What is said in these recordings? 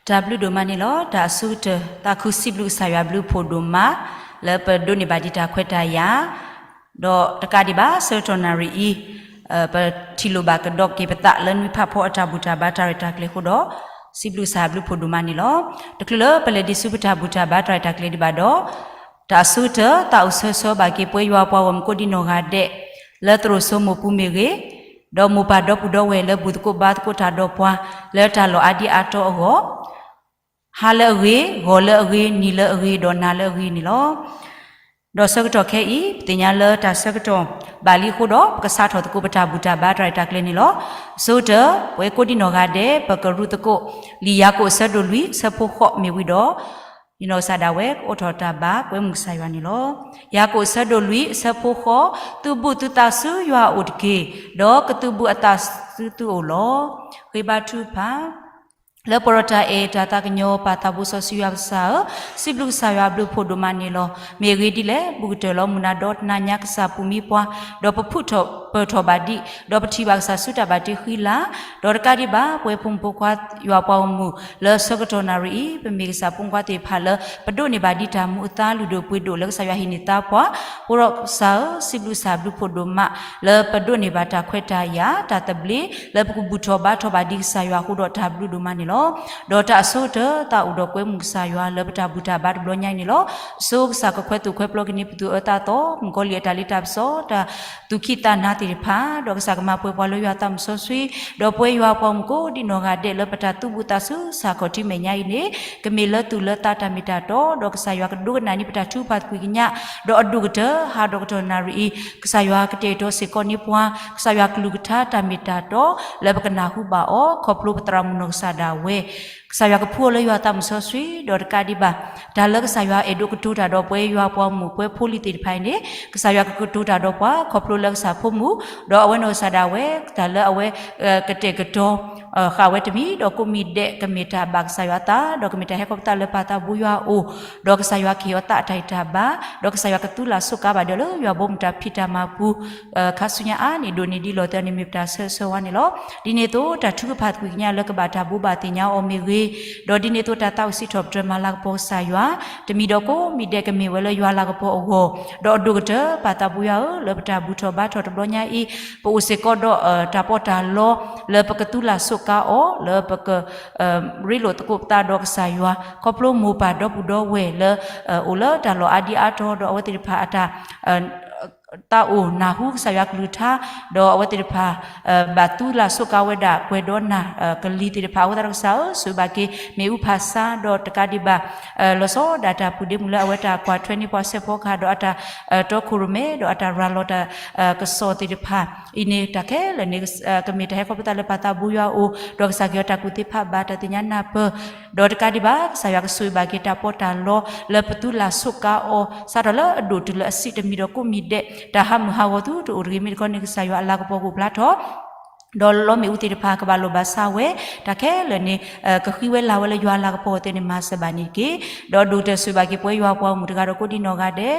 တၢ်ဘျုးဒိၣ်မးန့ၣ်လီၤ. တၢ်အဆိကတၢၢ် သးခုစံးဘျုးကစၢ်ယွၤဘျုးဖှိၣ်ဒိၣ်မး လၢပဒိးန့ၢ်ဘၣ်ဒံးတၢ်ခွဲးတၢ်ယာ်, ဒီးတကးဒံးဘၣ် ဆၢကတီၢ်နၣ်ရံၣ်အံၤ ပထံၣ်လိာ်ဘၣ်ကဒီးက့ၤပသးလၢနွံဖးဖီအတၢ်ဘူၣ်တၢ်ဘါတၢ်ရဲၣ်တၢ်ကျဲၤအဃိဒီး စံးဘျုးကစၢ်ယွၤဘျုးဖှိၣ်ဒိၣ်မးန့ၣ်လီၤ. တချုးလၢပလဲၤဒံးဆူပတၢ်ဘူၣ်တၢ်ဘါတၢ်ရဲၣ်တၢ်ကျဲၤဒံးဘၣ်ဒီး တၢ်အဆိကတၢၢ် သးအိၣ်ဆၢဆၢဘၣ်က့ၤပှၤယွၤပှၤဂီၢ်မုၢ်ကိးဒံနီၢ်ဂၤဒဲး လၢသရိာ်စိမိၢ်ပူၤမ့ၢ်ဂ့ၤ, ဒီးမိၢ်ပၢ်ဒီပုၢ်ဒီဝဲၢ်လၢဘူၣ်သကိးဘါသကိးတၢ်ဒီးပှၤ လၢတၢ်လီၢ်အါဒံအါတီအဂီၢ် ဟါလၢအဂ့ၤ, ဂီၤလၢအဂ့ၤ, နံၤလၢအဂ့ၤ, ဒီးနၤလၢအဂ့ၤန့ၣ်လီၤ. ဒီးဆၢကတီၢ်ခဲအံၤ ပသ့ၣ်ညါလၢတၢ်ဆၢကတီၢ်ဘၣ်လံအဃိဒီး ပကစးထီၣ်သကိးပတၢ်ဘူၣ်တၢ်ဘါတၢ်ရဲၣ်တၢ်ကျဲၤန့ၣ်လီၤ. အဆိကတၢၢ် ပဝဲကိးဒံနီၢ်ဂၤဒဲး ပကရူးသကိး လံာ်ယၤကိာ်အဆၢဒိၣ်လွံၢ် အဆၢဖိဃိးမ့ၢ်ဝံၤဒီး ယနီၢ်ကစၢ်ဒၣ်ဝဲ ကအိးထီၣ်တၢ်ဘါကွဲမုာ်ကစၢ်ယွၤန့ၣ်လီၤ. ယၤကိာ်အဆၢဒိၣ်လွံၢ် အဆၢဖိဃိး, သုဘူးသုသးဆူယွၤအအိၣ်တက့ၢ်, ဒီးကသုးဘူးအသးဆူသုအိၣ်လီၤ. ဃ့ဘါထုကဖၣ်. လၢပှဲၤဒီးတၢ်အဲၣ်တၢ်သးကညီၤ ပၢ်သးဘိစီဆှံယွၤကစၢ်ဧၢ, စံးဘျုးကစၢ်ယွၤဘျုးဖှိၣ်ဒိၣ်မးန့ၣ်လီၤ. မ့ၢ်အဂ့ၢ်ဒ်လဲၣ်, ဘူးကတၢၢ်လီၤမုၢ်နၤဒီးတနၤညါကစၢ်ပူၤမံပှၤ, ဒီးပဖုးထီၣ်ပၢၢ်ထီၣ်ဘၣ်ဒံး, ဒီးပထံၣ်ဘၣ်ကစၢ်ဆူတၢ်ဘၣ်တ့ဃံလၤ, ဒီးတကးဒံးဘၣ် ပဝဲဖိမုၣ်ဖိခွါယွၤပှၤဂီၢ်မုၢ် လၢဆၢကတီၢ်နၣ်ရံၣ်အံၤ ပမ့ၢ်ကစၢ်ဖိမုၣ်ဖိခွါသ့ၣ်တဖၣ်လၢ ပဒိးန့ၢ်ဘၣ်ဒံးတၢ်မူအသါလုၢ်ဒိၣ်ပှ့ၤဒိၣ်လၢကစၢ်ယွၤဟ့ၣ်န့ၢ်သါပှၤ, အဃိဒီးကစၢ်ဧၢ, စံးဘျုးကစၢ်ဘျုးဖှိၣ်ဒိၣ်မး လၢပဒိးန့ၢ်ဘၣ်တၢ်ခွဲးတၢ်ယာ် တၢ်သဘျ့ လၢပကဘူၣ်ထီၣ်ဘါထီၣ်ဘၣ်ဒံးကစၢ်ယွၤအဃိဒီးတၢ်ဘျုးဒိၣ်မးန့ၣ်လီၤ. ဒီးတၢ်အဆိကတၢၢ် သးအိၣ်ဒီးကွဲမုာ်ကစၢ်ယွၤလၢပတၢ်ဘူၣ်တၢ်ဘါတဘျီညါအံၤန့ၣ်လီၤ. ဆိကစၢ်ကခွဲးသူၣ်ခွဲးပျီက့ၤန့ၢ်ပသူၣ်အၢသးသီ, မုၣ်ကီၤလံၢ်အတၢ်လ့တၢ်ပစီ, တၢ်သူၣ်ခံသးနၤသ့ၣ်တဖၣ်, ဒီးကစၢ်ကမၤပှဲၤပှၤလၢယွၤသးမုၣ်စီဆှံ, ဒီးပဝဲယွၤပှၤမုၣ်ကိးဒံနီၢ်ဂၤဒဲးလၢပတၢ်သူဘူးသးဆူစၢ်ခီၣ်ထံးမဲာ်ညါအံၤန့ၣ် ကမ့ၢ်လၢသူၣ်လၢသးတၢ်မ့ၢ်တၢ်တီ, ဒီးကစၢ်ယွၤကဒိကနၣ်န့ၢ်ပတၢ်ထုကဖၣ်သကွံာ်ကညး, ဒီးအဒိၣ်ကတၢၢ်ဟးဒီးကတီၢ်နၣ်ရံၣ်အံၤ ကစၢ်ယွၤကတဲာ်ကတီၤစ့ၢ်ကီးန့ၢ်ပှၤ ကစၢ်ယွၤကလုၢ်ကထါတၢ်မ့ၢ်တၢ်တီ လၢပကနၢ်ဟူဘၣ်အီၤ ခီဖျိပသရၣ်မုၣ်နီၢ်ကစၢ်ဒၣ်ဝဲ ကစၢ်ယွၤကဖှူအီၤလၢယွၤသးမုၣ်စီဆှံ, ဒီးတကးဒံးဘၣ် တၢ်လၢကစၢ်ယွၤအဲၣ်ဒိးကတိၤတၢ်ဒီးပဝဲယွၤပှၤမုၣ်ပှဲၤဖိလံၤသ့ၣ်တဖၣ်အံၤန့ၣ် ကစၢ်ယွၤကကတိၤတၢ်ဒီးပှၤ ခီဖျိလၢကစၢ်ဖိမုၣ်, ဒီးအဝဲနီၢ်ကစၢ်ဒၣ်ဝဲ တၢ်လၢအဝဲ ကတဲာ်ကတီၤ ဃာ်ဝဲတမံၤ, ဒီးကိးမံၤဒဲးကမ့ၢ်တၢ်ဘၣ်ကစၢ်ယွၤအသး, ဒီးကမ့ၢ်တၢ်ဟဲခီဖျိသးလၢပၢ်သးဘိယွၤအအိၣ်, ဒီးကစၢ်ယွၤကဟ့ၣ်အီၤသးအတၢ်ဂံၢ်တၢ်ဘါ, ဒီးကစၢ်ယွၤကသူလၢ်ဆိးကါဘၣ်ဒီးလၢယွၤဘီမုၢ်တၢ်ဖံးတၢ်မၤပူၤ ခါဆူညါအါန့ၣ် ဒိၣ်န့ၢ်ဒံးလီၤသဲန့ၣ် မ့ၢ်ပတၢ်ဆၢဂ့ၤဆၢဝါန့ၣ်လီၤ. ဒ်န့ၣ်အသိး တၢ်ထုကဖၣ်သကွံာ်ကညးလၢကဘၣ်တၢ်ဘိးဘၣ်သ့ၣ်ညါအီၤမ့ၢ်ဂ့ၤ, ဒီးဒ်န့ၣ်အသိးတၢ်သးဝံၣ်စံးထီၣ်ပတြၢၤမၤလၤကပီၤကစၢ်ယွၤ တမံၤဒီးကိးမံၤဒဲးကမ့ၢ်ဝဲလၢယွၤလၤကပီၤအဂီၢ်, ဒီးအဒိၣ်ကတၢၢ် ပၢ်သးဘိယွၤဧၢ, လၢပတၢ်ဘူၣ်ထီၣ်ဘါထီၣ်တဘျီညါအံၤ ပအိၣ်စ့ၢ်ကီးဒီးတၢ်ပီးတၢ်လီ လၢပကသူလၢ်ဆိးကါအီၤ, လၢပက ရ့လိာ်သကိးပသးဒီးကစၢ်ယွၤ ခီဖျိမိၢ်ပၢ်ဒီပုၢ်ဒီဝဲၢ်လၢ အိၣ်လၢတၢ်လီၢ်အါဒံအါတီဒီးအဝဲသ့ၣ်တဖၣ်အတၢ် သးအိၣ်နၢ်ဟူကစၢ်ယွၤကလုၢ်ကထါ, ဒီးအဝဲသ့ၣ်တဖၣ် ဘၣ်သူလၢ်ဆိးကါဝဲဒၣ်ကွဲၤဒီးနၢ်ကလံၤသ့ၣ်တဖၣ် အဃိသတးဒီးကစၢ်ဧၢ, ဆိၣ်ဂ့ၤဘၣ်က့ၤ မ့ၣ်အူဖးဆါဒီးတကးဒံးဘၣ် လီၤဆီဒၣ်တၢ်ပုၢ်ဒ့မုၣ်လၢအဝဲတၢ်ကွၢ်ထွဲန့ၢ်ပှၤစဲးဖီကဟၣ်ဒီးအတၢ်တီခိၣ်ရိၣ်မဲ ဒီးအတၢ်ရၤလီၤတၢ်ကစီၣ်သ့ၣ်တဖၣ်အံၤန့ၣ် တၢ်ခဲလၢာ်န့ၣ် ကမ့ၢ်တၢ်ဟဲခီဖျိသးလၢပၢ်သးဘိယွၤအအိၣ်, ဒီးကစၢ်ကဟ့ၣ်အီၤတၢ်ကူၣ်သ့ဖးဘၣ် တၢ်သ့ၣ်ညါနၢ်ပၢၢ်, ဒီးတကးဒံးဘၣ် ကစၢ်ယွၤကဆိၣ်ဂ့ၤဘၣ်က့ၤတၢ်ပီးတၢ်လီ လၢပသူလၢ်ဆိးကါအီၤ စးထီၣ်လၢအဒိၣ်တုၤလၢအဆံးတမံၤဒီးကိးမံၤဒဲး တၢ်ဟးမုၢ်ဟးဂီၤသုတအိၣ်တဂ့ၤ မ့ၢ်တခီန့ၣ် ကစၢ်ယွၤအလၤကပီၤကအိၣ်ဖျါထီၣ် ဒီးလီမ့ၣ်အူသ့ၣ်တဖၣ်ကဘၣ်လိာ်ဘၣ်စးဝဲ, တၢ်ခဲလၢာ်န့ၣ် ကဃံဝဲလၤဝဲလၢယွၤအလၤကပီၤအသိးန့ၣ် မၤစၢၤဘၣ်န့ၣ်တက့ၢ်. ဒီးဒိၣ်ကတၢၢ်ဆိၣ်ဂ့ၤဘၣ်က့ၤပဝဲယွၤပှၤဂီၢ်မုၢ်တဂၤဒီးကိးဒံနီၢ်ဂၤဒဲး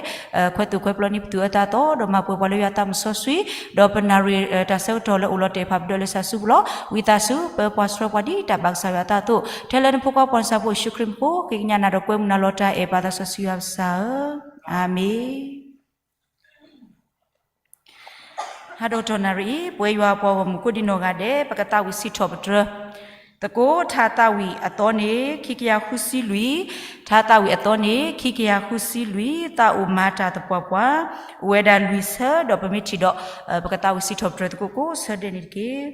ခွဲးသူၣ်ခွဲးပျီန့ၢ်ပသူၣ်အၢသးသီ ဒီးမၤပှဲၤပှၤလၢယွၤသးမုၢ်စီဆှံ, ဒီးပနၣ်ရံၣ်တၢ်ဆၢကတီၢ်လၢအိၣ်လီၤတဲာ်ဖးပဒၢးလၢဆၢစုပူၤလီၤ. ဝံသးစူၤ ပၢပှၤဆှၢပှၤဒ်တၢ်ဘၣ်ကစၢ်ယွၤအသးအသိး, ထဲလၢနဖိခွါပှၤနၢ်ပၢၢ်ယ့ၣ်ၡူးခရံာ်မံၤဃိ ဃ့ကညးနၤဒီးကွဲမုာ်နၤလီၤတၢ်အဲၣ် ပၢ်သးစီဆှံယွၤကစၢ်ဧၢ, အၤမ့ၣ်. ဟးဒီးကတီၢ်နၣ်ရံၣ်အံၤ ပဝဲယွၤပှၤဂီၢ်မုၢ်ကိးဒံနီၢ်ဂၤဒဲး ပကသးဝံၣ်စံးထီၣ်ပတြၢၤ သကိးထါသးဝံၣ်အသီန့ၣ် ခံကယၤဃုဆံလွံၢ်, ထါသးဝံၣ်အသီန့ၣ် ခံကယၤဃုဆံလွံၢ်, သးအိၣ်မၤတၢ်သပှၢ်ပှၢ်, အိၣ်ဝဲဒၣ်လွံၢ်ဆၢ ဒီးပမ့ၢ်ထံၣ်ဒီး ပကသးဝံၣ်စံးထီၣ်ပတြၢၤသကိးကိးဆၢဒဲးန့ၣ်တက့ၢ်.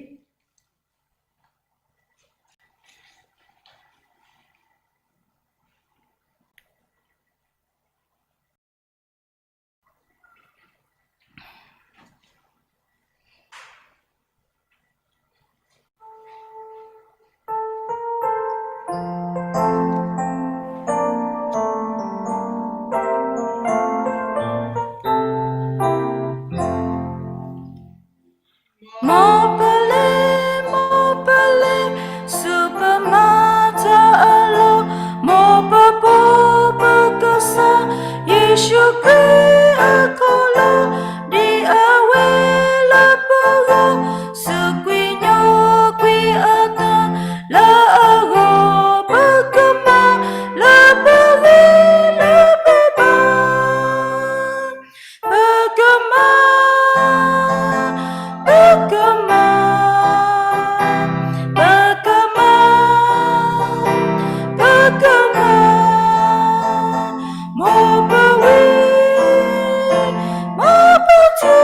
မ်ပလဲၤ, မ်ပလဲၤ, ဆူပမၤတၢ်အလီၢ်, မ်ပပိာ်ပကစၢ်, ယ့ၣ်ၡူးခရံာ်အခီၣ်လီၢ်, ဒ်အဝဲလၢပဂီၢ်, ဆူကွံာ်ညီကွံာ်အသး, လၢအဂီၢ်ပကမၤ, လၢပဂ့ၤလၢပဘါ ပကမၤ, ပကမၤ, ပကမၤ, ပကမၤ, မ်ပဝံ, မ်ပထူ,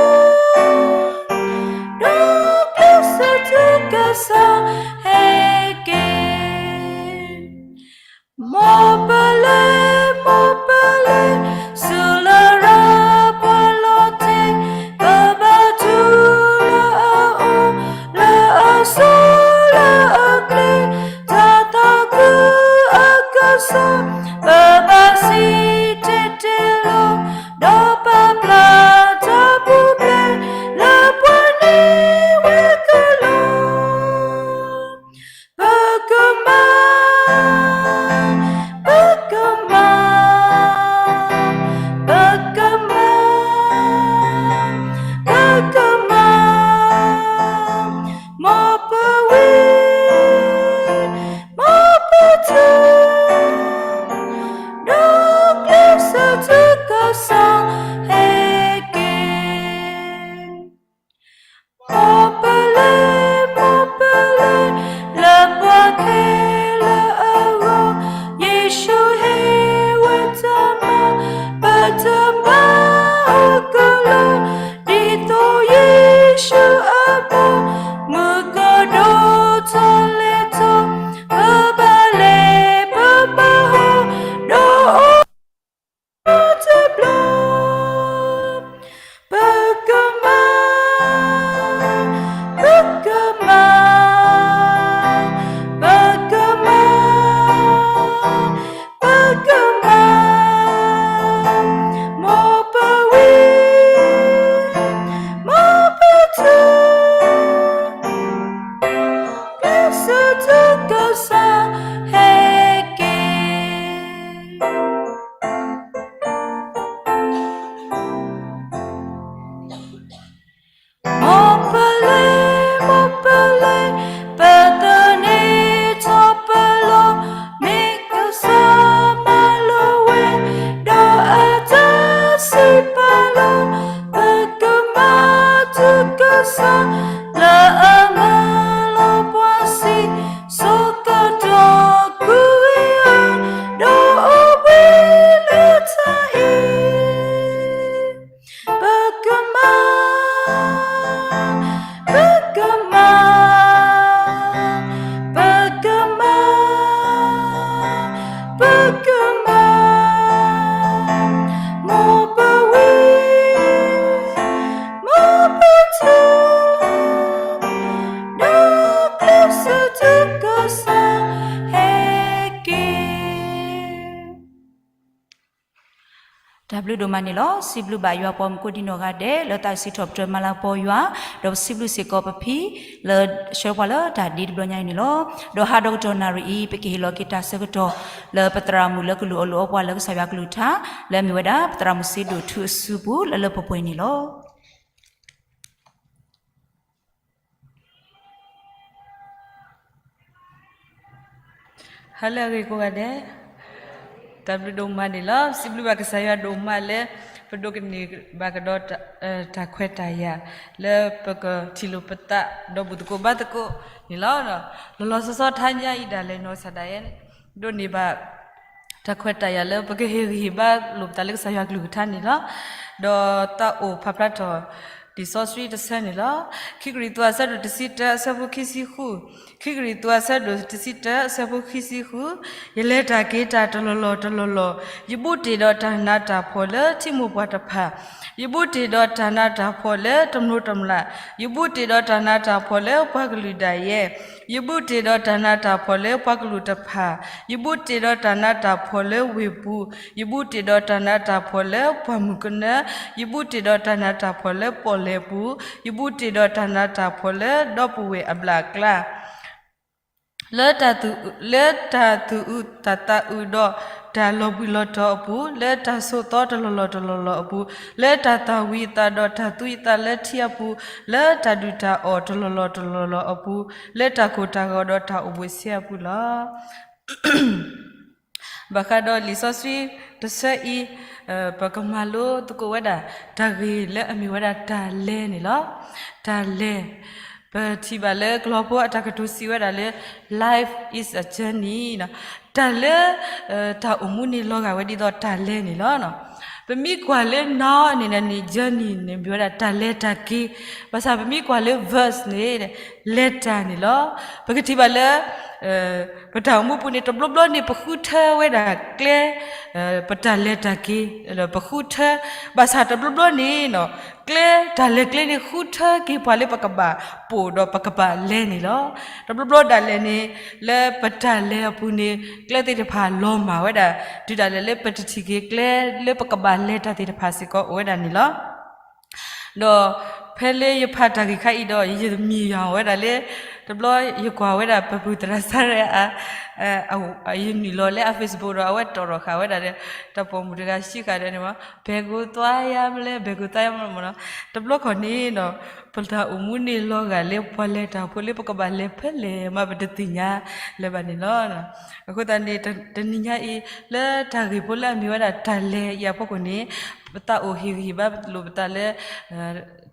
ဒီးကျဲးစၢးထူကစၢ်, ဟဲက့ၤ မ်ပလဲၤ, မ်ပလဲၤ, ဆူလရာ်ပှၤလီၤတဲာ်, ပဘၣ်ထူလၢအအိၣ်, လၢအဆိးလၢအကျဲ, တၢ်သးခုအကစၢ်, ပဘၣ်စံၣ်တဲၤတဲလီၤ, ဒီးပာ်ဖျါတၢ်ပူၤဖျဲး, လၢပှၤန့ၢ်ဝဲကလီၤ ပကမၤ, ပကမၤ, ပကမၤ, ပကမၤ, မ်ပဝံ, မ်ပထူ, ဒီးကျဲးစၢးထူကစၢ်, ဟဲက့ၤ မ်ပလဲၤ, မ်ပလဲၤ, လၢပှၤခဲလၢာ်အဂီၢ်, ယ့ၣ်ၡူးဟ့ၣ်ဝဲတၢ်မၤ, ပတမၤအီၤကလီ, ဒ်သိးယ့ၣ်ၡူးအဘီအမုၢ်ကဒိၣ်ထီၣ်လဲၢ်ထီၣ်, ပဘၣ်လဲၤပဘၣ်ဟီၣ်, ဒီး တဘျီ, ပကမၤ, ပကမၤ, ပကမၤ, ပကမၤ, မ်ပဝံ, မ်ပထူ, ကျဲးစၢးထူကစၢ်, ဟဲက့ၤ မ်ပလဲၤ, မ်ပလဲၤ, ပသန့ၤထီၣ်ပလီၢ်, မ့ၢ်ကစၢ်မၤလိာ်ဝဲ, ဒီးအတၢ်စံးပာ်လီၤ, ပကမၤထူကစၢ်, လၢအမၢလီၤပှၤဆံး, ဆိကတီၢ်ကူအံၤ, ဒီးအိၣ်ဘှံးလၢထါအံၤ, ပကမၤ, ပကမၤ, ပကမၤ, ပကမၤ, မ်ပဝံ, မ်ပထူ, ဒီးကျဲးစၢးထူကစၢ်, ဟဲက့ၤ တၢ်ဘျုးဒိၣ်မးန့ၣ်လီၤ. စံးဘျုးဘၣ်ယွၤပှၤမုၣ်ကိးဒံနီၢ်ဂၤဒဲး လၢသးစံးထီၣ်ပတြၢၤမၤလၤကပီၤယွၤ, ဒီးပစံးဘျုးစ့ၢ်ကီးပဖံ လၢဆှၢပှၤလၢတၢ်ဒ့တဘျီညါအံၤန့ၣ်လီၤ. ဒီးဟါဒီကတီၢ်နၣ်ရံၣ်အံၤ ပကဟ့ၣ်လီၤက့ၤတၢ်ဆၢကတီၢ် လၢပသရၣ်မုၣ်လၢကလူၤအီၣ်လူၤအီပှၤလၢကစၢ်ယွၤကလုၢ်ကထါ, လၢအမ့ၢ်ဝဲဒၣ် ပသရၣ်မုၣ်စ့ဒိၣ်ထူအစုပူၤ လၢလၢပှဲၤပှဲၤန့ၣ်လီၤ. ဟါလၢအဂ့ၤကိးဂၤဒဲး, တၢ်ဘျုးဒိၣ်မးန့ၣ်လီၤ. စံးဘျုးဘၣ်ကစၢ်ယွၤဒိၣ်မးလၢ ပဒိးကန့ၢ်ဘၣ်ကဒီး တၢ်ခွဲးတၢ်ယာ် လၢပကထံၣ်လိာ်ပသးဒီးဘူၣ်သကိးဘါသကိးန့ၣ်လီၤ. လီၤလီၤဆီဆီထါညါအံၤ ဒၣ်လဲာ်နီၢ်ကစၢ်ဒၣ်ယဲ ဒိးန့ၢ်ဘၣ် တၢ်ခွဲးတၢ်ယာ်လၢပကဟ့ၣ်ဂံၢ်ဟ့ၣ်ဘါလိာ်ပသးလၢကစၢ်ယွၤကလုၢ်ကထါန့ၣ်လီၤ. ဒီးသးအိၣ်ဖးဖျါထီၣ် လံာ်စီဆှံတဆၢန့ၣ်လီၤ. ခံကရံၣ်သူးအဆၢဒိၣ်တဆံတၢအဆၢဖိခံဆံဃု, ခံကရံၣ်သူးအဆၢဒိၣ်တဆံတၢအဆၢဖိခံဆံဃု, ယလဲၤတၢ်က့ၤတၢ်တလီၢ်လီၢ်တလီၢ်လီၢ်, ယဘူးတ့ၢ်ဒီးတၢ်နးတၢ်ဖှီၣ်လၢထံမိၢ်ပှၢ်တဖၣ်, ယဘူးတ့ၢ်ဒီးတၢ်နးတၢ်ဖှီၣ်လၢတမျိးတမျာ်, ယဘူးတ့ၢ်ဒီးတၢ်နးတၢ်ဖှီၣ်လၢပှၤကလုာ်ဒၣ်ယဲ ယဘူးတ့ၢ်ဒီးတၢ်နးတၢ်ဖှီၣ်လၢပှၤကလုာ်တဖၣ်, ယဘူးတ့ၢ်ဒီးတၢ်နးတၢ်ဖှီၣ်လၢဝ့ၢ်ပူၤ, ယဘူးတ့ၢ်ဒီးတၢ်နးတၢ်ဖှီၣ်လၢပှၢ်မုၢ်ကနၢ, ယဘူးတ့ၢ်ဒီးတၢ်နးတၢ်ဖှီၣ်လၢပီၣ်လဲၣ်ပူၤ, ယဘူးတ့ၢ်ဒီးတၢ်နးတၢ်ဖှီၣ်လၢဒီပုၢ်ဝဲၢ်အဘျၣ်အကျါ လၢတၢ်သူၣ်အုးသးသးအုးဒီးတၢ်လီၤဘှံးလီၤတီၤအပူၤ, လၢတၢ်ဆိးသီတလီၢ်လီၢ်တလီၢ်လီၢ်အပူၤ, လၢတၢ်သၣ်ဝံၤသးဒီးတၢ်သူအသးလၢထံအပူၤ, လၢတၢ်ဒုၣ်တၢ်အီၣ်တလီၢ်လီၢ်တလီၢ်လီၢ်အပူၤ, လၢတၢ်ကိၢ်တၢ်ဂီၤဒီးတၢ်အိၣ်ဘှံးဆှၢအပူၤလီၤ. ဘၣ်ဃးဒီးလံာ်စီဆှံတဆၢအံၤ, ပကမၤလိသကိးဝဲဒၣ် တၢ်ဂ့ၢ်လၢအမ့ၢ်ဝဲဒၣ်တၢ်လဲၤန့ၣ်လီၤ. တၢ်လဲၤ, ပထံၣ်ဘၣ်လၢကလီၤဖိအတၢ်ကတိၤစံးဝဲဒၣ်လၢ Life is a journey တၢ်လၢ တၢ်အိၣ်မူန့ၣ်လီၤဂာ်ဝဲဒ်သိးတၢ်လဲၤန့ၣ်လီၤ. ပမ့ၢ်ကွၢ်လၢ noun န့ၣ်န့ၣ် journey န့ၣ် မ့ၢ်ဝဲဒၣ်တၢ်လဲၤတၢ်က့ၤ, ဘၣ်ဆၣ်ပမ့ၢ်ကွၢ်လၢ verb န့ၣ် လဲၤတၢ်န့ၣ်လီၤ. ပကထံၣ်ဘၣ်လၢ ပတၢ်အိၣ်မူပူၤန့ၣ် တဘျီဘျီန့ၣ် ပဃုထၢဝဲဒၣ်ကျဲ ပတၢ်လဲၤတၢ်က့ၤ ပဃုထၢ, ဘၣ်ဆၣ်တဘျီဘျီန့ၣ် ကျဲ တၢ်လဲၤကျဲန့ၣ် ဃုထၢက့ၤပှၤလၢပကဘၣ်ပိာ်ဒီးပကဘၣ်လဲၤန့ၣ်လီၤ. တဘျီဘျီဒၣ်လဲာ်န့ၣ် လၢပတၢ်လဲၤအပူၤန့ၣ် ကျဲသ့ၣ်တဖၣ်လီၤမၢ်ဝဲဒၣ် တုၤဒၣ်လဲာ်လၢပတထံၣ်က့ၤကျဲ လၢပကဘၣ်လဲၤတၢ်သ့ၣ်တဖၣ်စ့ၢ်ကီးအိၣ်ဝဲဒၣ်န့ၣ်လီၤ. ဒီးဖဲလၢယဖးတၢ်ဂ့ၢ်ခါအံၤဒီး ယမံယွၤဝဲဒၣ်လၢ တဘျီယကွၢ်ဝဲဒၣ်ပပုၢ်သရၣ်စၢ်ရဲအ ယနုာ်လီၤလၢအ Facebook ဒီး အဝဲတီၣ်ထီၣ်ဃာ်ဝဲဒၣ်ဒီး တၢ်ပိာ်မုၣ်တဂၤဆံဃာ်ဒီးန့ၣ်မး ဘယ်ကိုသွားရမလဲ ဘယ်ကိုသွားရမလဲမ့ၢ်နီၤ. တဘျီခီၣ်န့ၣ်ဒီး ပတၢ်အိၣ်မူန့ၣ်လီၤဂာ်လၢပှၤလဲၤတၢ်ဖိလၢပကဘၣ်လဲၤဖဲလဲၣ်မး ပတသ့ၣ်ညါလၢၤဘၣ်န့ၣ်လီၤ. အဃိသတးန့ၣ် တနံၤညါအံၤ လၢတၢ်ဂ့ၢ်ဖိလၢအမ့ၢ်ဝဲဒၣ်တၢ်လဲၤအံၤအဖီခိၣ်န့ၣ် ပသးအိၣ်ဟ့ၣ်ဂံၢ်ဟ့ၣ်ဘါလိာ်ပသးလၢ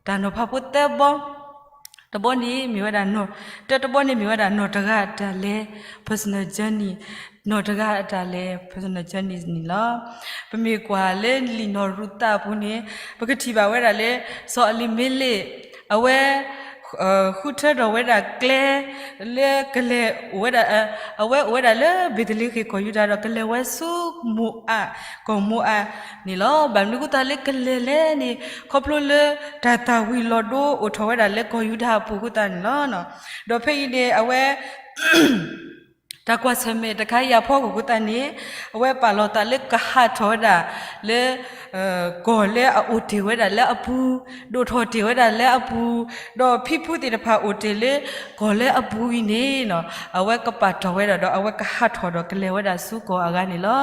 တၢ်နီၤဖးဖိသၢဘီ တဘီန့ၣ်မ့ၢ်ဝဲဒၣ် တၢတဘီန့ၣ်မ့ၢ်ဝဲဒၣ် နီၢ်တဂၤအတၢ်လဲၤ personal journey, နီၢ်တဂၤအတၢ်လဲၤ personal journey န့ၣ်လီၤ. ပမ့ၢ်ကွၢ်လၢလံာ်နီၢ်ရူၤသးအပူၤန့ၣ် ပကထံၣ်ဘၣ်ဝဲဒၣ်လၢ စီၤအလံၤမ့လ့း အဝဲ ဃုထၢထီၣ်ဝဲဒၣ်ကျဲ လၢကလဲၤအိၣ်ဝဲဒၣ် အဝဲအိၣ်ဝဲဒၣ်လၢဘ့းသလ့ဟ့ၣ်ကီၢ်ယူဒၤဒီး ကလဲၤဝဲဆူမိၤအး ကီၢ်မိၤအးန့ၣ်လီၤ. ဘၣ်မနုၤအဃိသတးလၢကလဲၤလဲၣ်န့ၣ် ခီဖျိလၢတၢ်သၣ်ဝံၤလီၤဒိအိၣ်ထီၣ်ဝဲဒၣ်လၢကီၢ်ယူဒၤအပူၤအဃိသတးန့ၣ်လီၤ. ဒီးဖဲအံၤန့ၣ် အဝဲ တၢ်ကွၢ်ဆၢၣ်မဲာ်တခါအံၤအဖီခိၣ်အဃိသတးန့ၣ် အဝဲပာ်လီၤသးလၢကဟးထီၣ်ဝဲဒၣ်လၢ ကီၢ်လၢအအိၣ်တ့ၢ်ဝဲဒၣ်လၢအပူၤ, ဒိၣ်ထီၣ်တ့ၢ်ဝဲဒၣ်လၢအပူၤ, ဒီးဖံဖုသ့ၣ်တဖၣ်အိၣ်တ့ၢ်လၢကီၢ်လၢအပူၤအံၤန့ၣ် အဝဲကပာ်ထီၣ်ဝဲဒၣ်ဒီး အဝဲကဟးထီၣ်ဒီးကလဲၤဝဲဒၣ်ဆူကီၢ်အဂၤန့ၣ်လီၤ.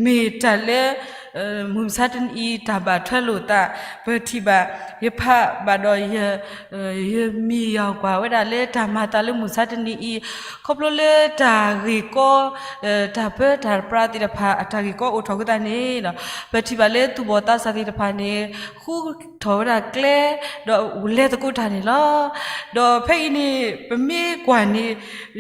မ့ၢ်တၢ်လၢ မုၢ်မဆါတနံၤအံၤ တၢ်ဘၣ်ထွဲလိာ်သး ပထံၣ်ဘၣ် ယဖးဘၣ်ဒီး ယမံယွၤကွၢ်ဝဲဒၣ်လၢတၢ်မၤသးလၢမုၢ်မဆါတနံၤအံၤ ခီဖျိလၢတၢ်ဂ့ၢ်ကီ တၢ်ပၢတၢ်ပြးသ့ၣ်တဖၣ် အတၢ်ဂ့ၢ်ကီအိၣ်ထီၣ်အဃိသတးန့ၣ် ပထံၣ်ဘၣ်လၢသူၣ်ဘီၣ်သးစၢ်သ့ၣ်တဖၣ်န့ၣ် ဃုထီၣ်ဝဲဒၣ်ကျဲ ဒီးလဲၤသကိးတၢ်န့ၣ်လီၤ. ဒီးဖဲအံၤန့ၣ် ပမ့ၢ်ကွၢ်န့ၣ်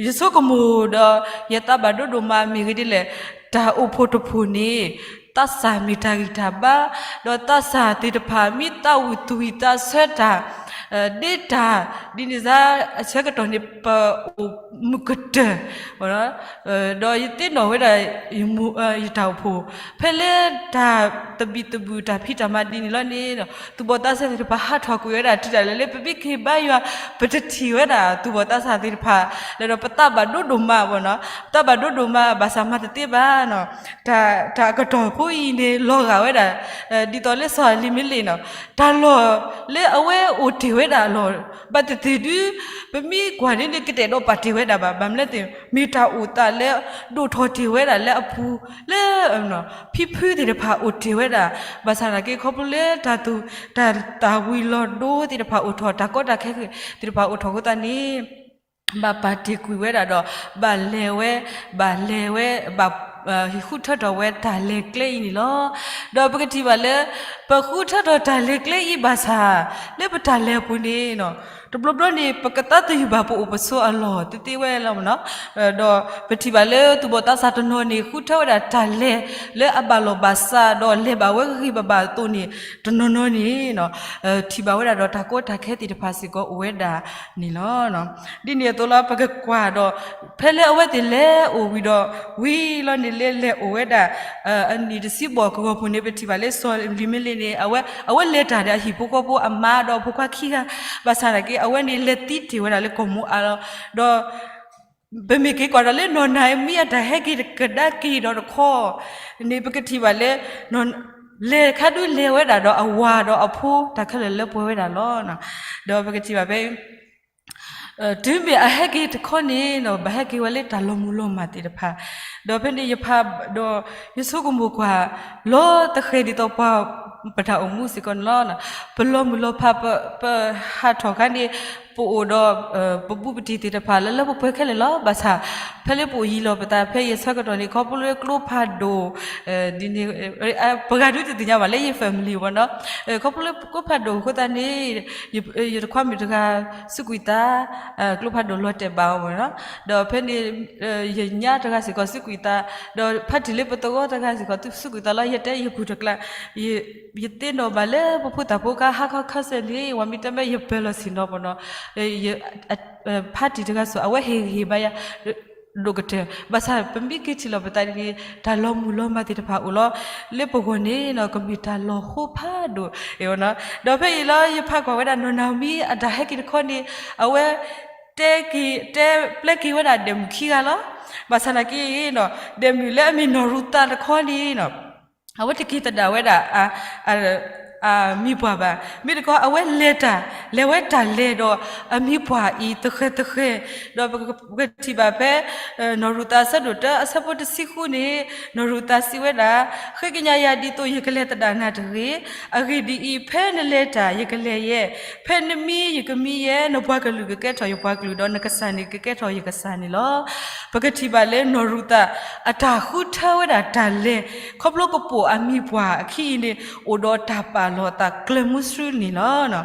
ယဆိကမိၣ်ဒီး ယသးဘၣ်ဒိဒိၣ်မးမ့ၢ်ဂ့ၤဒ်လဲၣ်, တၢ်အိၣ်ဖှိၣ်တဖှိၣ်န့ၣ် သးစၢ်မ့ၢ်တၢ်ဂံၢ်တၢ်ဘါ, ဒီးသးစၢ်သ့ၣ်တဖၣ် မ့ၢ်သးဝံၣ်သူၣ်ဝံၣ်သးဆၢတၢ် ဒ့တၢ် ဒ်န့ၣ်စ့ၢ် အဆၢကတီၢ်န့ၣ် ပအိၣ်မုာ်ကတၢၢ် ဒီးယသ့ၣ်နီၣ်ဝဲဒၣ် ယတၢ်အိၣ်ဖှိၣ် ဖဲလၢတၢ်သဘံၣ်သဘုၣ် တၢ်ဖံးတၢ်မၤဒ်န့ၣ်လီၤန့ၣ် သူၣ်ဘီၣ်သးစၢ်သ့ၣ်တဖၣ် ဟးထီၣ်ကွံာ်ဝဲဒၣ် တုၤဒၣ်လဲာ်လၢပမ့ၢ်က့ၤဘါယွၤ ပတထံၣ်ဝဲဒၣ် သူၣ်ဘီၣ်သးစၢ်သ့ၣ်တဖၣ် လၢဒီးပသးဘၣ်ဒိဒိၣ်မးဘၣ်နီၤ, ပသးဘၣ်ဒိဒိၣ်မး ဘၣ်ဆၣ်မၤတသ့ဘၣ်နီၤ, တၢ်အကတီၢ်ဖိအံၤန့ၣ် လီၤဂာ်ဝဲဒၣ် ဒ်သိးလၢစီၤအလံၤမ့လ့းနီၤ, တၢ်လီၢ်လၢအဝဲအိၣ်တ့ၢ်ဝဲဒၣ်အလီၢ် ဘၣ်သ့ၣ်သ့ၣ်ဒု ပမ့ၢ်ကွၢ်န့ၣ်န့ၣ် ကတဲာ်ဒီးပာ်တ့ၢ်ဝဲဒၣ်ဘၣ်, ဘၣ်မနုၤလဲၣ်သ့ၣ် မ့ၢ်တၢ်အိၣ်သးလၢ ဒိၣ်ထီၣ်တ့ၢ်ဝဲဒၣ်လၢအပူၤ လၢ ဖံဖုသ့ၣ်တဖၣ်အိၣ်တ့ၢ်ဝဲဒၣ်, ဘၣ်ဆၣ်သနာ်က့ ခီဖျိလၢတၢ်သူၣ် တၢ်သၣ်ဝံၤလီၤဒိသ့ၣ်တဖၣ်အိၣ်ထီၣ် တၢ်ကီတၢ်ခဲသ့ၣ်တဖၣ်အိၣ်ထီၣ်အဃိသတးန့ၣ် ဘၣ်ပာ်တ့ၢ်ကွံာ်ဝဲဒၣ်ဒီး ဘၣ်လဲၤဝဲ ဘၣ်လဲၤဝဲ ဘၣ် ဃုထၢထီၣ်ဝဲတၢ်လဲၤကျဲအံၤန့ၣ်လီၤ. ဒီးပကထံၣ်ဘၣ်လၢ ပဃုထၢထီၣ်တၢ်လဲၤကျဲအံၤဘၣ်ဆၣ် လၢပတၢ်လဲၤအပူၤန့ၣ် တဘျီဘျီန့ၣ် ပကသးသယုၢ်ဘၣ်ပအိၣ်ပဆိးအလီၢ်သ့သ့ဝဲလီၤ. ဒီးပထံၣ်ဘၣ်လၢသူၣ်ဘီၣ်သးစၢ်တနီၤန့ၣ် ဃုထၢဝဲဒၣ်တၢ်လဲၤလၢအဘၣ်လီၢ်ဘၣ်စး ဒီးလဲၤဘၣ်ဝဲဂ့ၤဂ့ၤဘၣ်ဘၣ်အသိးန့ၣ် တနီၤနီၤန့ၣ် ထံၣ်ဘၣ်ဝဲဒၣ်ဒီးတၢ်ကီတၢ်ခဲသ့ၣ်တဖၣ်စ့ၢ်ကီးအိၣ်ဝဲဒၣ်န့ၣ်လီၤ. ဒ်န့ၣ်အသိးလီၤ ပကကွၢ်ဒီး ဖဲလၢအဝဲသ့ၣ်လဲၤအိၣ်ဝံၤဒီး ဝံၤလီၤန့ၣ် လဲၤလဲၤအိၣ်ဝဲဒၣ် အနံၣ်တဆံဘျီၣ်ကဝီၤပူၤန့ၣ် ပထံၣ်ဘၣ်လၢစီၤလံၤမ့လ့န့ၣ် အဝဲ အဝဲလဲၤတၢ်ဒီးအဟံၣ်ဖိဃီဖိအမါဒီးအဖိခွါခံဂၤ, ဘၣ်ဆၣ်သနာ်က့ အဝဲန့ၣ်လဲၤသံတ့ၢ်ဝဲဒၣ်လၢကီၢ်မိအါလီၤ. ဒီး ပမ့ၢ်က့ၤကွၢ်ဒီးလၢနီၢ်နၤဧမံအတၢ်ဟဲက့ၤကဒါက့ၤဒီးတခီန့ၣ် ပကထံၣ်ဘၣ်လၢ လဲၤခါဒုးလဲၤဝဲဒၣ်ဒီးအဝၤဒီးအဖိ တၢ်ခဲလၢာ်လၢပှဲၤဝဲဒၣ်လီၤ. ဒီးပကထံၣ်ဘၣ်ဖဲ တုၤမ့ၢ်အဟဲက့ၤတခီန့ၣ် ဘၣ်ဟဲက့ၤဝဲလၢတၢ်လီၤမုၢ်လီၤမၢ်သ့ၣ်တဖၣ်, ဒီးဖဲန့ၣ်ယဖးဒီး ယဆိကမိၣ်ကွၢ် လီၤသဃဲၤဒ်သိးပှၤ ပတၢ်အိၣ်မူစ့ၢ်ကီးန့ၣ်လီၤ. ပလီၤမုၢ်လီၤဖး ပဟးထီၣ်ခါန့ၣ် ပအိၣ်ဒီး ပဘူးပတံၢ်သ့ၣ်တဖၣ်လၢလၢပှဲၤပှဲၤခဲလၢာ်လီၤ. ဘၣ်ဆၣ် ဖဲလၢပအိၣ်ယံၤလီၤပသး ဖဲယဆၢကတီၢ်န့ၣ် ခီဖျိလၢကျိဖးဒိၣ် ဒ်န့ၣ် ပှၤဂၤဒုးတသ့ၣ်ညါဘၣ်လၢယ family ဘၣ်နီၤ, ခီဖျိလၢကျိဖးဒိၣ်အဃိသတးန့ၣ် ယတခွါမုၣ်တဂၤ စူးကွံာ်သး ကျိဖးဒိၣ်လီၤတဲာ်ဘၣ်အီၤဘၣ်နီၤ, ဒီးဖဲန့ၣ် ယညါတဂၤစ့ၢ်ကီးစူးကွံာ်သး, ဒီးဖါတံၢ်လၢပသဝီတဂၤစ့ၢ်ကီး စူးကွံာ်သးလီၤ. ယတဲယပူၤတကျါ ယသ့ၣ်နီၣ်ဘၣ်လၢပဖိသၣ်ဖိခါ ဟါခီခါဆၢန့ၣ် ဝၤမ့ၢ်တဲမ့ၢ်ယပၢၤလီၤဆ့ၣ်နီၤဘၣ်နီၤ, ဖါတံၢ်တဂၤစိၤ အဝဲဟ့ၣ်ဂံၢ်ဟ့ၣ်ဘါယၤ ဒိၣ်ကတၢၢ်, ဘၣ်ဆၣ်ပမ့ၢ်က့ၤထံၣ်လီၤပသးန့ၣ် တၢ်လီၤမုၢ်လီၤမၢ်သ့ၣ်တဖၣ်အိၣ်လီၤ. လၢပဂီၢ်န့ၣ်နီၤ ကမ့ၢ်တၢ်လီၤဟိဖးဒိၣ်အံၤနီၤ, ဒီးဖဲအံၤလီၤ ယဖးကွၢ်ဝဲဒၣ်နီၢ်နၤဧမံအတၢ်ဟဲက့ၤတခီန့ၣ် အဝဲ တဲက့ၤ တဲပျဲက့ၤဝဲဒၣ်ဒဲးမုၣ်ခံဂၤလီၤ. ဘၣ်ဆၣ်သနာ်က့နီၤ ဒဲးမုၣ်လၢအမ့ၢ်နီၢ်ရူၤသးတခီန့ၣ်နီၤ အဝဲတက့ၤသဒၣ်ဝဲဒၣ် အမံၤပှၢ်ဘၣ်. မ့ၢ်တခီ အဝဲလဲၤတၢ် လဲၤဝဲတၢ်လဲၤဒီးအမံၤပှၢ်အံၤသဃဲၤသဃဲၤ, ဒီးပကထံၣ်ဘၣ်ဖဲ နီၢ်ရူၤသးအဆၢဒိၣ်တၢ အဆၢဖိတဆံဃုန့ၣ် နီၢ်ရူၤသးစံးဝဲဒၣ်, ဃ့ကညးယၤဒ်သိးယကလဲၤသဒၣ်နၤတဂ့ၤ. အဂ့ၢ်ဒ်အံၤ, ဖဲနလဲၤတၢ် ယကလဲၤယဲ, ဖဲနမံယကမံယဲ, နပှၤကလုာ်ကကဲထီၣ်ယပှၤကလုာ်, ဒီးနကစၢ်န့ၣ်ကကဲထီၣ်ယကစၢ်န့ၣ်လီၤ. ပကထံၣ်ဘၣ်လၢနီၢ်ရူၤသး အတၢ်ဃုထၢဝဲဒၣ်တၢ်လဲၤ ခီဖျိကပိာ်အမံၤပှၢ်အခံအံၤန့ၣ် အိၣ်ဒီးတၢ်ပာ်လီၤအသးကျၢၤမုဆှုန့ၣ်လီၤ.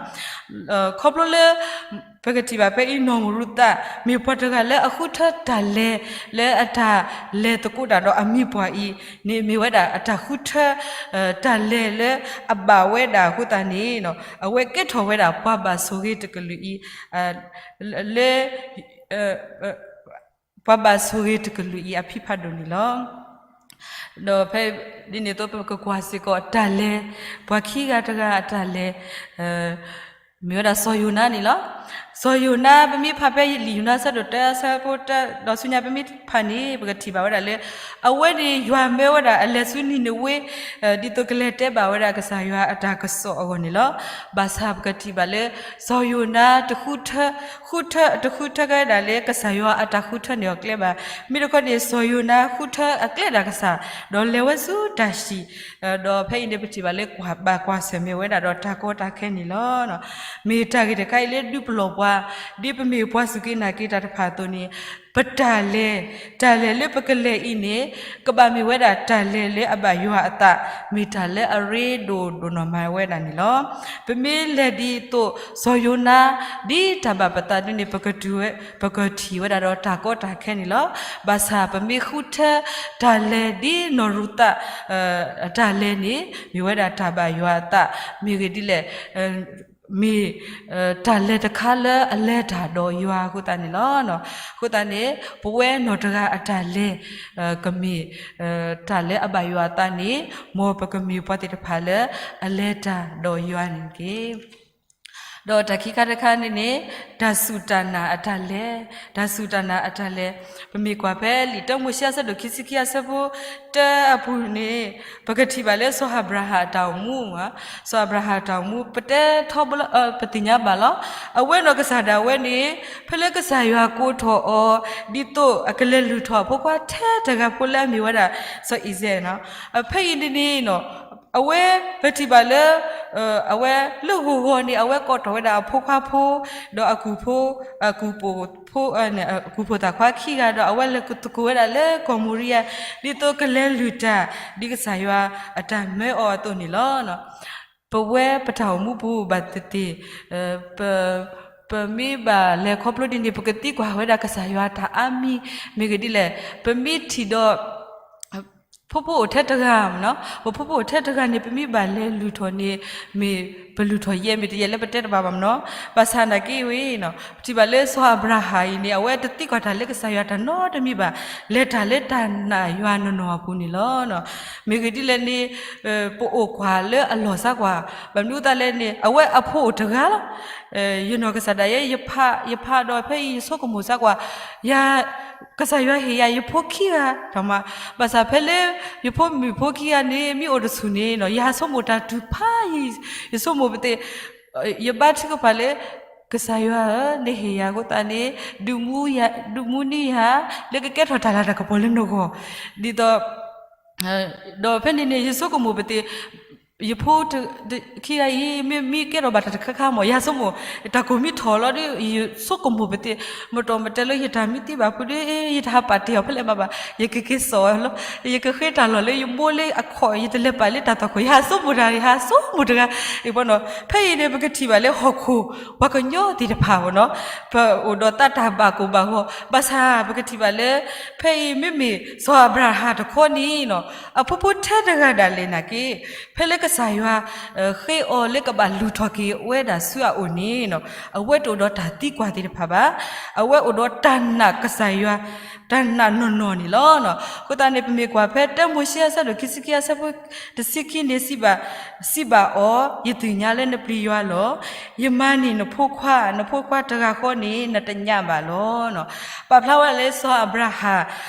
ခီဖျိလၢ ပကထံၣ်ဘၣ်ဖဲအံၤ နီၢ်ရူၤသး မ့ၢ်ပှၤတဂၤလၢအဃုထၢတၢ်လဲၤ လၢအတၢ်လဲၤသကိးတၢ်ဒီးအမံၤပှၢ်အံၤန့ၣ် မ့ၢ်ဝဲဒၣ်အတၢ်ဃုထၢ တၢ်လဲၤလၢအဘၣ်ဝဲဒၣ်အဃိသတးန့ၣ် အဝဲကဲထီၣ်ဝဲဒၣ်ပှၤဘၣ်ဆိၣ်ဂ့ၤတကလုာ်အံၤ လၢ ပှၤဘၣ်ဆိၣ်ဂ့ၤတကလုာ်အံၤအဖံဖးဒိၣ်န့ၣ်လီၤ. ဒီးဖဲဒ်န့ၣ်အသိး ပကကွၢ်စ့ၢ်ကီးတၢ်လဲၤ ပှၤခံဂၤတဂၤအတၢ်လဲၤ မ့ၢ်ဝဲဒၣ်စီၤယိၤနါန့ၣ်လီၤ. စီၤယိၤနါ ပမ့ၢ်ဖးဖဲလံာ်ယိၤနါအဆၢဒိၣ်တၢ အဆၢဖိတၢ ဒီးဆူညါပမ့ၢ်ဖးန့ၣ် ပကထံၣ်ဘၣ်ဝဲဒၣ်လၢ အဝဲန့ၣ်ယွၤမၢဝဲဒၣ်အလဲၤဆူနံၤနဝ့ ဒ်သိးကလဲၤတဲဘၣ်ဝဲဒၣ်ကစၢ်ယွၤအတၢ်ကစီၣ်အဂီၢ်န့ၣ်လီၤ. ဘၣ်ဆၣ်ပကထံၣ်ဘၣ်လၢ စီၤယိၤနါတဃုထၢ ဃုထၢ တဃုထၢကဲဒၣ်လၢကစၢ်ယွၤအတၢ်ဃုထၢန့ၢ်အီၤကျဲဘၣ်. မ့ၢ်တခီန့ၣ် စီၤယိၤနါဃုထၢအကျဲဒၣ်ကစၢ် ဒီးလဲၤဝဲဆူတၢ်ဟံၣ်, ဒီးဖဲအံၤန့ၣ် ပထံၣ်ဘၣ်လၢကွၢ်ဘၣ်ကွၢ်ဆၢၣ်မဲာ်ဝဲဒၣ်ဒီးတၢ်ကီတၢ်ခဲန့ၣ်လီၤ. မ့ၢ်တၢ်ဂ့ၢ်တခါအံၤလၢဒုးပလီၢ်ပှၤ ဒ်ပမ့ၢ်ပှၤစူၢ်က့ၤနာ်က့ၤတၢ်တဖၣ်အသိးန့ၣ် ပတၢ်လဲၤ တၢ်လဲၤလၢပကလဲၤအံၤန့ၣ် ကဘၣ်မ့ၢ်ဝဲဒၣ်တၢ်လဲၤလၢအဘၣ်ယွၤအသး မ့ၢ်တၢ်လၢအရ့ဒိၣ်ဒိၣ်နီၢ်မၤဝဲဒၣ်န့ၣ်လီၤ. ပမ့ၢ်လဲၤဒ်သိးစီၤယိၤနါ ဒ်တၢ်ဘၣ်ပသးဒ်န့ၣ် ပကထံၣ်ဝဲဒၣ်ဒီးတၢ်ကီတၢ်ခဲန့ၣ်လီၤ. ဘၣ်ဆၣ်ပမ့ၢ်ဃုထၢ တၢ်လဲၤဒ်နီၢ်ရူၤသး တၢ်လဲၤန့ၣ် မ့ၢ်ဝဲဒၣ်တၢ်ဘၣ်ယွၤအသး မ့ၢ်ဂ့ၢ်ဒ်လဲၣ် မ့ၢ် တၢ်လဲၤတခါလၢအလဲၤတၢ်ဒီးယွၤအဃိသတးန့ၣ်လီၤ. အဃိသတးန့ၣ် ပဝဲနီၢ်တဂၤအတၢ်လဲၤ ကမ့ၢ် တၢ်လၢအဘၣ်ယွၤအသးန့ၣ် မ်ပကမ့ၢ်ပှၤသ့ၣ်တဖၣ်လၢအလဲၤတၢ်ဒီးယွၤန့ၣ်တက့ၢ်. ဒီးတၢ်ခံခါတခါန့ၣ်န့ၣ် တၢ်စူၢ်တၢ်နာ်အတၢ်လဲၤ, တၢ်စူၢ်တၢ်နာ်အတၢ်လဲၤ, ပမ့ၢ်ကွၢ်ဖဲလံာ်တၢမိၤၡ့အဆၢဒိၣ်ခံဆံခံအဆၢဖိတၢအပူၤန့ၣ် ပကထံၣ်ဘၣ်လၢစီၤအၤဘြၤဟၣ်အတၢ်အိၣ်မူ, စီၤအၤဘြၤဟၣ်အတၢ်အိၣ်မူ ပတဲထီဘိလၢ ပသ့ၣ်ညါဘၣ်လီၤ. အဝဲနီၢ်ကစၢ်ဒၣ်ဝဲန့ၣ် ဖဲလၢကစၢ်ယွၤကိးထီၣ်အီၤ ဒ်သိးအကလဲၤလုၢ်ထီၣ်အဖိခွါထဲတဂၤဖိလၢအမ့ၢ်ဝဲဒၣ် စီၤအံၤစဲး, ဖဲအံၤန့ၣ်န့ၣ် အဝဲပထံၣ်ဘၣ်လၢ အဝဲလၢဂီၤဂီၤန့ၣ် အဝဲကိးထီၣ်ဝဲဒၣ်အဖိခွါဖိ ဒီးအကူၢ်ဖိ အကူၢ်ပိာ်ဖိ အကူၢ်ဖိသၣ်ခွါခံဂၤ ဒီးအဝဲလဲၤသကိးဝဲဒၣ်လၢကီၢ်မူရံယါ ဒ်သိးကလဲၤလုၢ်တၢ် ဒ်ကစၢ်ယွၤအတၢ်မၢအီၤအသိးန့ၣ်လီၤ. ပဝဲပတၢ်အိၣ်မူပူၤဘၣ်သ့ၣ်သ့ၣ် ပ ပမ့ၢ်ဘၣ်လဲၤခီဖျိဒ်န့ၣ် ပကသံကွၢ်ဝဲဒၣ်ကစၢ်ယွၤတၢ်အါမံၤ မ့ၢ်ဂ့ၢ်ဒ်လဲၣ်. ပမ့ၢ်ထံၣ်ဒီး ဖိဖိအိၣ်ထဲတဂၤမ့ၢ်နီၤ, ပဖိဖိအိၣ်ထဲတဂၤန့ၣ် ပမ့ၢ်ဘၣ်လဲၤလုၢ်ထီၣ်န့ၣ် မ့ၢ်ပလုၢ်ထီၣ်ယဲၢ်မ့ၢ်တယဲၢ်လၢပတဲတဘၣ်ဘၣ်မ့ၢ်နီၤ. ဘၣ်ဆၣ်နာ်က့ဝဲနီၤ ပထံၣ်ဘၣ်လၢစီၤအၤဘြၤဟၣ်အံၤန့ၣ် အဝဲတသံကွၢ်တၢ်လၢကစၢ်ယွၤတၢ်နီတမံၤဘၣ်, လဲၤတၢ်လၢတၢ်နာ်ယွၤနီၢ်နီၢ်အပူၤန့ၣ်လီၤ. မ့ၢ်ဂ့ၢ်ဒ်လဲၣ်န့ၣ် ပအိၣ်ကွၢ်လၢအလီၢ်စၢ်ကွၢ်, ဘၣ်မနုၤအသးလဲၣ်န့ၣ် အဝဲအဖိအိၣ်တဂၤလီၤ. ယနီၢ်ကစၢ်ဒၣ်ယဲ ယဖး ယဖးဒီးဖဲအံၤယဆိကမိၣ်စၢ်ကွၢ်, ယ ကစၢ်ယွၤဟ့ၣ်ယၤယဖိခံဂၤတမး, ဘၣ်ဆၣ်ဖဲလၢ ယဖိမုၣ်ဖိခံဂၤန့ၣ် မ့ၢ်အိၣ်တဆူၣ်န့ၣ်နီၤ ယဆိကမိၣ်တၢ်တူၢ်ဖးယံၤ, ယဆိကမိၣ်ပသ့ၣ်, ယဘါထုကဖၣ်လၢ ကစၢ်ယွၤဧၢ, နဟ့ၣ်ယၤအဃိသတးန့ၣ် ဒုးမူနံၣ်ယၤ လၢကကဲထီၣ်တၢ်လၤတၢ်ကပီၤလၢနဂီၢ်, ဒ်သိး ဒီးဖဲန့ၣ်န့ၣ် ယဆိကမိၣ်ပသ့ၣ်, ယဖိခံဂၤအံၤ မ့ၢ်မ့ၢ်ကဲထီၣ်ဘၣ်တၢ်တခါခါမး ယဆိကမိၣ်, တၢ်ကိၢ်မံထီၣ်လီၤဒီး ယဆိကမိၣ်ပသ့ၣ်, မတီၢ်မတဲလၢယတၢ်မံသံဘၣ်ဖုဒီး ယတဟးပာ်တ့ၢ်အီၤဖဲလဲၣ်မးဘၣ်, ယကက့ၤစိာ်အီၤလီၤ, ယကဃ့တၢ်လီၢ်လၢယမိၢ်လၢအခီၣ် ယတလဲၤပာ်လၢတၢ်သွၣ်ခိၣ် ယဟးဆိကမိၣ်တၢ်န့ၣ် ဟးဆိကမိၣ်တဂၤ, ဖဲအံၤန့ၣ် ပကထံၣ်ဘၣ်လၢဟီၣ်ခိၣ် ပှၤကညီသ့ၣ်တဖၣ်မ့ၢ်နီၤ, ပအိၣ်ဒီးတၢ်တၢ်ဘၣ်ကိၢ်ဘၣ်ဂီၤ, ဘၣ်ဆၣ်ပကထံၣ်ဘၣ်လၢ ဖဲအံၤမ့မ့ၢ်စီၤအၤဘြၤဟၣ်တခီန့ၣ်နီၤ အဖိဖိထဲတဂၤဒၣ်လဲာ်နာ်က့ ဖဲလၢကစၢ်ယွၤ ဃ့အီၤလၢကဘၣ်လုၢ်ထီၣ်က့ၤဝဲဒၣ်ဆူအအိၣ်န့ၣ်နီၤ အဝဲတအိၣ်ဒီးတၢ်သံကွၢ်သ့ၣ်တဖၣ်ဘၣ်, အဝဲအိၣ်ဒီးတၢ်နာ်ကစၢ်ယွၤ တၢ်နာ်နီၢ်နီၢ်န့ၣ်လီၤ. အဃိသတးန့ၣ် ပမ့ၢ်ကွၢ်ဖဲတၢမိၤၡ့အဆၢဒိၣ်ခံဆံခံအဆၢဖိတဆံခံန့ၣ် စံးဘၣ်အီၤ, ယသ့ၣ်ညါလၢနပျံၤယွၤလီၤ. ယမၤန့ၢ်နဖိခွါ, နဖိခွါတဂၤဃီန့ၣ် နတညးဘၣ်လီၤ. ပာ်ဖျါဝဲလၢစီၤအၤဘြၤဟၣ်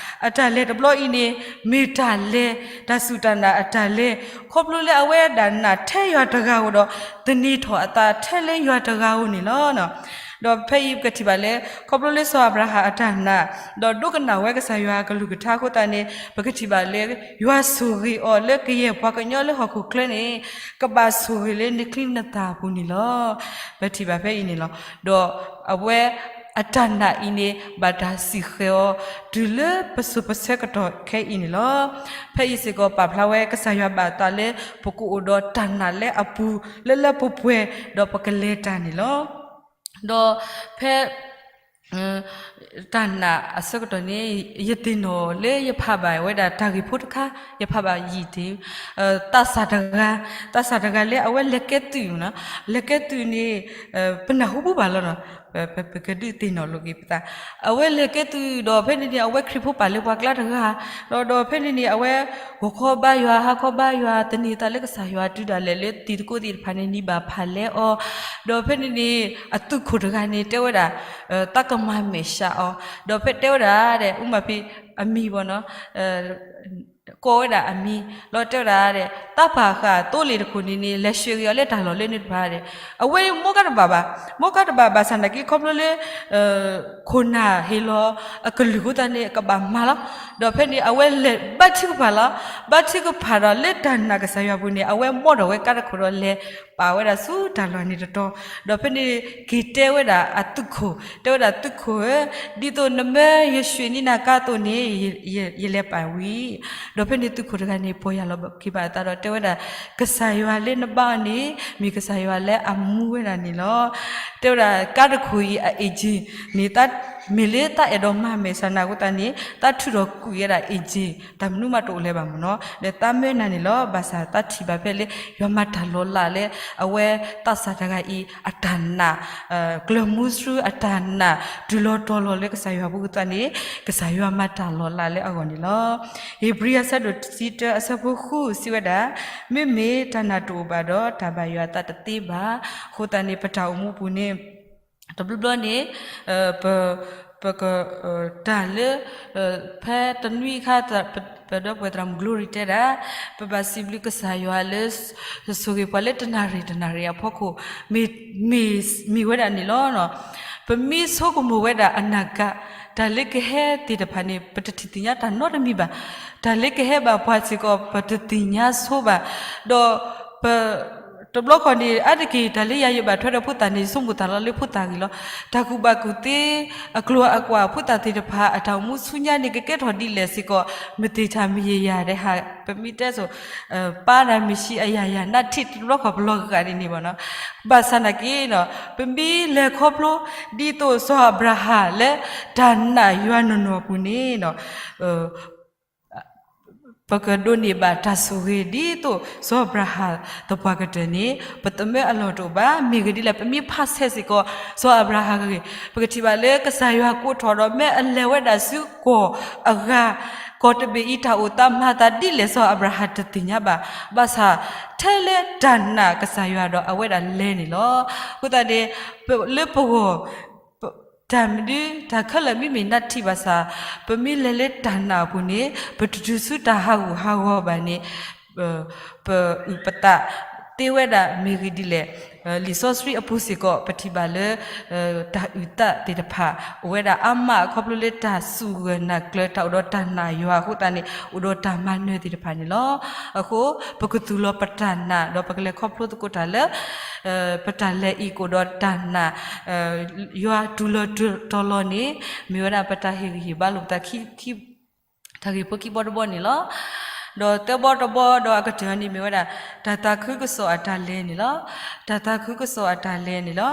အတၢ်လဲၤတဘျီအံၤန့ၣ် မ့ၢ်တၢ်လဲၤ တၢ်စူၢ်တၢ်နာ်အတၢ်လဲၤ ခီဖျိလၢအဝဲဒၣ်နာ်ထဲယွၤတဂၤဧိၤဒီး သန့ၤထီၣ်အသးထဲလၢယွၤတဂၤဧိၤန့ၣ်လီၤ. ဒီးဖဲအံၤပကထံၣ်ဘၣ်လၢ ခီဖျိလၢစီၤအၤဘြၤဟၣ်အတၢ်နာ် ဒီးဒိကနၣ်ဝဲကစၢ်ယွၤအကလုၢ်ကထါအဃိသတးန့ၣ် ပကထံၣ်ဘၣ်လၢ ယွၤဆိၣ်ဂ့ၤအီၤလၢကယဲၢ်ပှၤကညီလၢဟီၣ်ခိၣ်ချၢန့ၣ် ကဘၣ်ဆိၣ်ဂ့ၤလၢနချံနသၣ်အပူၤန့ၣ်လီၤ. ပထံၣ်ဘၣ်ဖဲအံၤန့ၣ်လီၤ. ဒီးအဝဲအတၢ်နာ်အံၤန့ၣ် ဘၣ်တၢ်စံၣ်ဃဲၤအီၤ တုၤလၢပစိၤပဆၢကတီၢ်ခဲအံၤန့ၣ်လီၤ. ဖဲအံၤစ့ၢ်ကီးပာ်ဖျါဝဲကစၢ်ယွၤဘၣ်အသးလၢ ပကအိၣ်ဒီးတၢ်နာ်လၢအပူၤ လၢလၢပှဲၤပှဲၤ ဒီးပကလဲၤတၢ်န့ၣ်လီၤ. ဒီးဖဲ တၢ်နာ်အဆၢကတီၢ်န့ၣ် ယသ့ၣ်နီၣ်လၢယဖးဘၣ်ဝဲဒၣ်တၢ်ဂ့ၢ်ဖိတခါ, ယဖးဘၣ်ယံာ်တ့ၢ်, သးစၢ်တဂၤ, သးစၢ်တဂၤလၢအဝဲလဲၤကဲသုး, လဲၤကဲသုးန့ၣ် ပနၢ်ဟူပူၤဘၣ်လီၤနီၤ, ပကဒုးသ့ၣ်နီၣ်လိာ်က့ၤပသး, အဝဲလဲၤကဲသုးဒီးဖဲန့ၣ်န့ၣ် အဝဲခရံာ်ဖိပာ်လၢပှၤကျါတဂၤ, ဒီးဒီးဖဲန့ၣ်န့ၣ် အဝဲ ဂီၤခီဘါယွၤ ဟါခီဘါယွၤ သန့ၤသးလၢကစၢ်ယွၤ တုၤဒၣ်လဲာ်လၢသံးသကိးသ့ၣ်တဖၣ်န့ၣ် နံၤဘၣ်ဖးလဲအီၤ, ဒီးဖဲန့ၣ်န့ၣ် အသုးခိၣ်တဂၤန့ၣ် တဲဝဲဒၣ် သးကမၤမဲာ်ဆှးအီၤ, ဒီးဖဲတဲဝဲဒၣ်ဒီး အူမၤဖံးအမံၤဘၣ်နီၤ, ကိးဝဲဒၣ်အမံၤ လီၤတဲဝဲဒၣ်ဒီး သးပာ်ဃာ်သိလ့ၣ်တခိၣ်န့ၣ်န့ၣ် လဲၤဆှၢက့ၤအီၤလၢတၢ်လီၢ်လၢန့ၣ်တဖၣ်ဒီး အဝဲမ့ၢ်ကးတဘၣ်ဘၣ်, မ့ၢ်ကးတဘၣ်ဘၣ်ဆၣ်နာ်က့ ခီဖျိလၢ ခိၣ်နၢ်ဟ့ၣ်လီၤအကလုၢ်အဃိသတးန့ၣ် အကဘၣ်မၤလီၤ. ဒီးဖဲန့ၣ်အဝဲလဲၤဘါထုကဖၣ်လီၤ. ဘါထုကဖၣ်ဒီးလၢတၢ်နာ်ကစၢ်ယွၤအပူၤန့ၣ် အဝဲမိၣ်ထီၣ်ဝဲကါတခိၣ်ဒီးလဲၤပာ်ဝဲဒၣ်ဆူတၢ်လီၢ်န့ၣ်တတီၤ, ဒီးဖဲန့ၣ်က့ၤတဲဝဲဒၣ်အသုးခိၣ်, တဲဝဲဒၣ်သုးခိၣ်ဧၢ, ဒ်သိးနမၢယရွှေန့ၢ်နၤကါအသိးန့ၣ် ယလဲၤပာ်ဝံၤ, ဒီးဖဲန့ၣ်သုးခိၣ်တဂၤန့ၣ် ပီၢ်ယၢ်လီၤက့ၤဘၣ်အသးဒီးတဲဝဲဒၣ် ကစၢ်ယွၤလၢနဘါအီၤန့ၣ် မ့ၢ်ကစၢ်ယွၤလၢအမူဝဲဒၣ်န့ၣ်လီၤ. တဲဝဲဒၣ်ကါတခိၣ်အံၤအ engine န့ၣ် မ့ၢ်လၢတၢ်အဲၣ်ဒိးမၤမဲာ်ဆှးနၤအဃိသတးန့ၣ် တၢ်ထုးထီၣ်ကွံာ်ဝဲဒၣ် engine တၢ်မနုၤမးတအိၣ်လၢၤဘၣ်မ့ၢ်နီၤ, ဒီးတၢ်မၢနၤန့ၣ်လီၤ. ဘၣ်ဆၣ်တၢ်ထံၣ်ဘၣ်ဖဲလၢ ယွၤမၤတၢ်လီၤလးလၢ အဝဲသးစၢ်တဂၤအံၤ အတၢ်နာ် ကျၢၤမူဆှၢအတၢ်နာ် တုၤလီၤတီၤလီၤလၢကစၢ်ယွၤအပူၤအဃိသတးန့ၣ် ကစၢ်ယွၤမၤတၢ်လီၤလးလၢအဂီၢ်န့ၣ်လီၤ. ဧ့ၤဘြံၤအဆၢဒိၣ်တဆံတၢအဆၢဖိဃုစံးဝဲဒၣ်, မ့မ့ၢ်တၢ်နာ်တအိၣ်ဘၣ်ဒီး တၢ်ဘၣ်ယွၤအသးတသ့ဘၣ်. အဃိသတးန့ၣ် ပတၢ်အိၣ်မူပူၤန့ၣ် တဘျီဘျီန့ၣ် ပ ပက တၢ်လၢ ဖဲတနွံအခါ ပဒီပုၢ်ဝဲၢ်သရၣ်မုၣ် Glory တဲဒၣ် ပဘၣ်စံးဘျုးကစၢ်ယွၤလၢ ဆိၣ်ဂ့ၤပှၤလၢတနၣ်ရံၣ်တနၣ်ရံၣ်အဖီခိၣ် မ့ၢ် မ့ၢ်ဝဲဒၣ်န့ၣ်လီၤ. ပမ့ၢ်ဆိကမိၣ်ဝဲဒၣ်အနၢ်ကၣ် တၢ်လၢကဟဲသ့ၣ်တဖၣ်န့ၣ် ပတထံၣ်သ့ၣ်ညါတၢ်နီတမံၤဘၣ်. တၢ်လၢကဟဲဘၣ်ပှၤစ့ၢ်ကီး ပတသ့ၣ်ညါဆိဘၣ်. ဒီးပ တဘျီဃီန့ၣ် အါတက့ၢ် တၢ်လၢယၤယဘၣ်ထွဲဒီးဖိသၣ်န့ၣ် ယဆိကမိၣ်သးလီၤလၢဖိသၣ်ဂ့ၢ်လီၤ. တၢ်ကူၣ်ဘၣ်ကူၣ်သ့ အကျိၤအကွာ် ဖိသၣ်သ့ၣ်တဖၣ် အတၢ်အိၣ်မူဆူညါန့ၣ် ကကဲထီၣ်ဒ်လဲၣ်စ့ၢ်ကီး မ့ၢ်သ့ၣ်တၢ်မ့ၢ်ယဲၢ်ယၤတဟါ ပမ့ၢ်တဲစိၤ ပၢ်နၤမ့ၢ်ဆံးအယၤယၤ နၢ်ထံၣ်တဘျီဃီပလီၤဂာ်ဒ်န့ၣ်ဘၣ်နီၤ. ဘၣ်ဆၣ်နာ်က့နီၤ ပမ့ၢ်လဲၤခီဖျိ ဒ်သိးစီၤအၤဘြၤဟၣ်လၢတၢ်နာ်ယွၤနီၢ်နီၢ်အပူၤန့ၣ်နီၤ ပကဒိးန့ၢ်ဘၣ်တၢ်ဆိၣ်ဂ့ၤဒ်သိးစီၤအၤဘြၤဟၣ်သပှၢ်ကတၢၢ်န့ၣ် ပသမၢအလီၢ်တအိၣ်ဘၣ်. မ့ၢ်ဂ့ၢ်ဒ်လဲၣ် ပမ့ၢ်ဖးဆဲးစ့ၢ်ကီး စီၤအၤဘြၤဟၣ်ဂ့ၢ် ပကထံၣ်ဘၣ်လၢကစၢ်ယွၤကိးထီၣ်ဒီး မ့ၢ်အလဲၤဝဲဒၣ်ဆူကီၢ်အဂၤ ကီၢ်တဘ့ၣ်အံၤ တၢ်အိၣ်သးမၤသးဒ်လဲၣ် စီၤအၤဘြၤဟၣ်တသ့ၣ်ညါဘၣ်. ဘၣ်ဆၣ် ထဲလၢတၢ်နာ်ကစၢ်ယွၤဒီးအဝဲဒၣ်လဲၤန့ၣ်လီၤ. အဃိသတးန့ၣ် လၢပဂီၢ် တၢ်မနုၤ တၢ်ခဲလၢာ်မ့မ့ၢ်နၢ်ထံၣ်ဘၣ်ဆၣ် ပမ့ၢ်လဲၤလၢတၢ်နာ်အပူၤန့ၣ် ပတတုၤဆူတၢ်ဟးဂူာ်ဟးဂီၤဘၣ်န့ၣ် ပအုၣ်ပသးသ့ဝဲဒၣ်မ့ၢ်ဂ့ၢ်ဒ်လဲၣ်. လံာ်စီဆှံအပူၤစ့ၢ်ကီး ပထံၣ်ဘၣ်လၢ တၢ်အုၣ်သးသ့ၣ်တဖၣ် အိၣ်ဝဲဒၣ်အါမး ခီဖျိလၢတၢ်စူၢ်ဂၢၢ်နာ်ကျၢၤ တၢ်အိၣ်ဒီးတၢ်နာ်ယွၤအဃိသတးန့ၣ် အိၣ်ဒီးတၢ်မၤနၢၤသ့ၣ်တဖၣ်န့ၣ်လီၤ. အဃိ ပကသူၣ်လီၤပတၢ်နာ် ဒီးပကလဲၤခီဖျိသကိးတၢ်လၢ ပတၢ်လဲၤအံၤကအိၣ်ဒီးတၢ်နာ် ယွၤတူၢ်လီၤတူၢ်တီၤလီၤန့ၣ် မ့ၢ်ဝဲဒၣ်ပတၢ်ဟ့ၣ်ဂံၢ်ဟ့ၣ်ဘါလိာ်ပသး တၢ်ဂ့ၢ်ဖိခံဘီတဘီန့ၣ်လီၤ. ဒီးသၢဘီတဘီဒီးအကတၢၢ်န့ၣ်မ့ၢ်ဝဲဒၣ် တၢ်သးခုကစီၣ်အတၢ်လဲၤန့ၣ်လီၤ. တၢ်သးခုကစီၣ်အတၢ်လဲၤန့ၣ်လီၤ.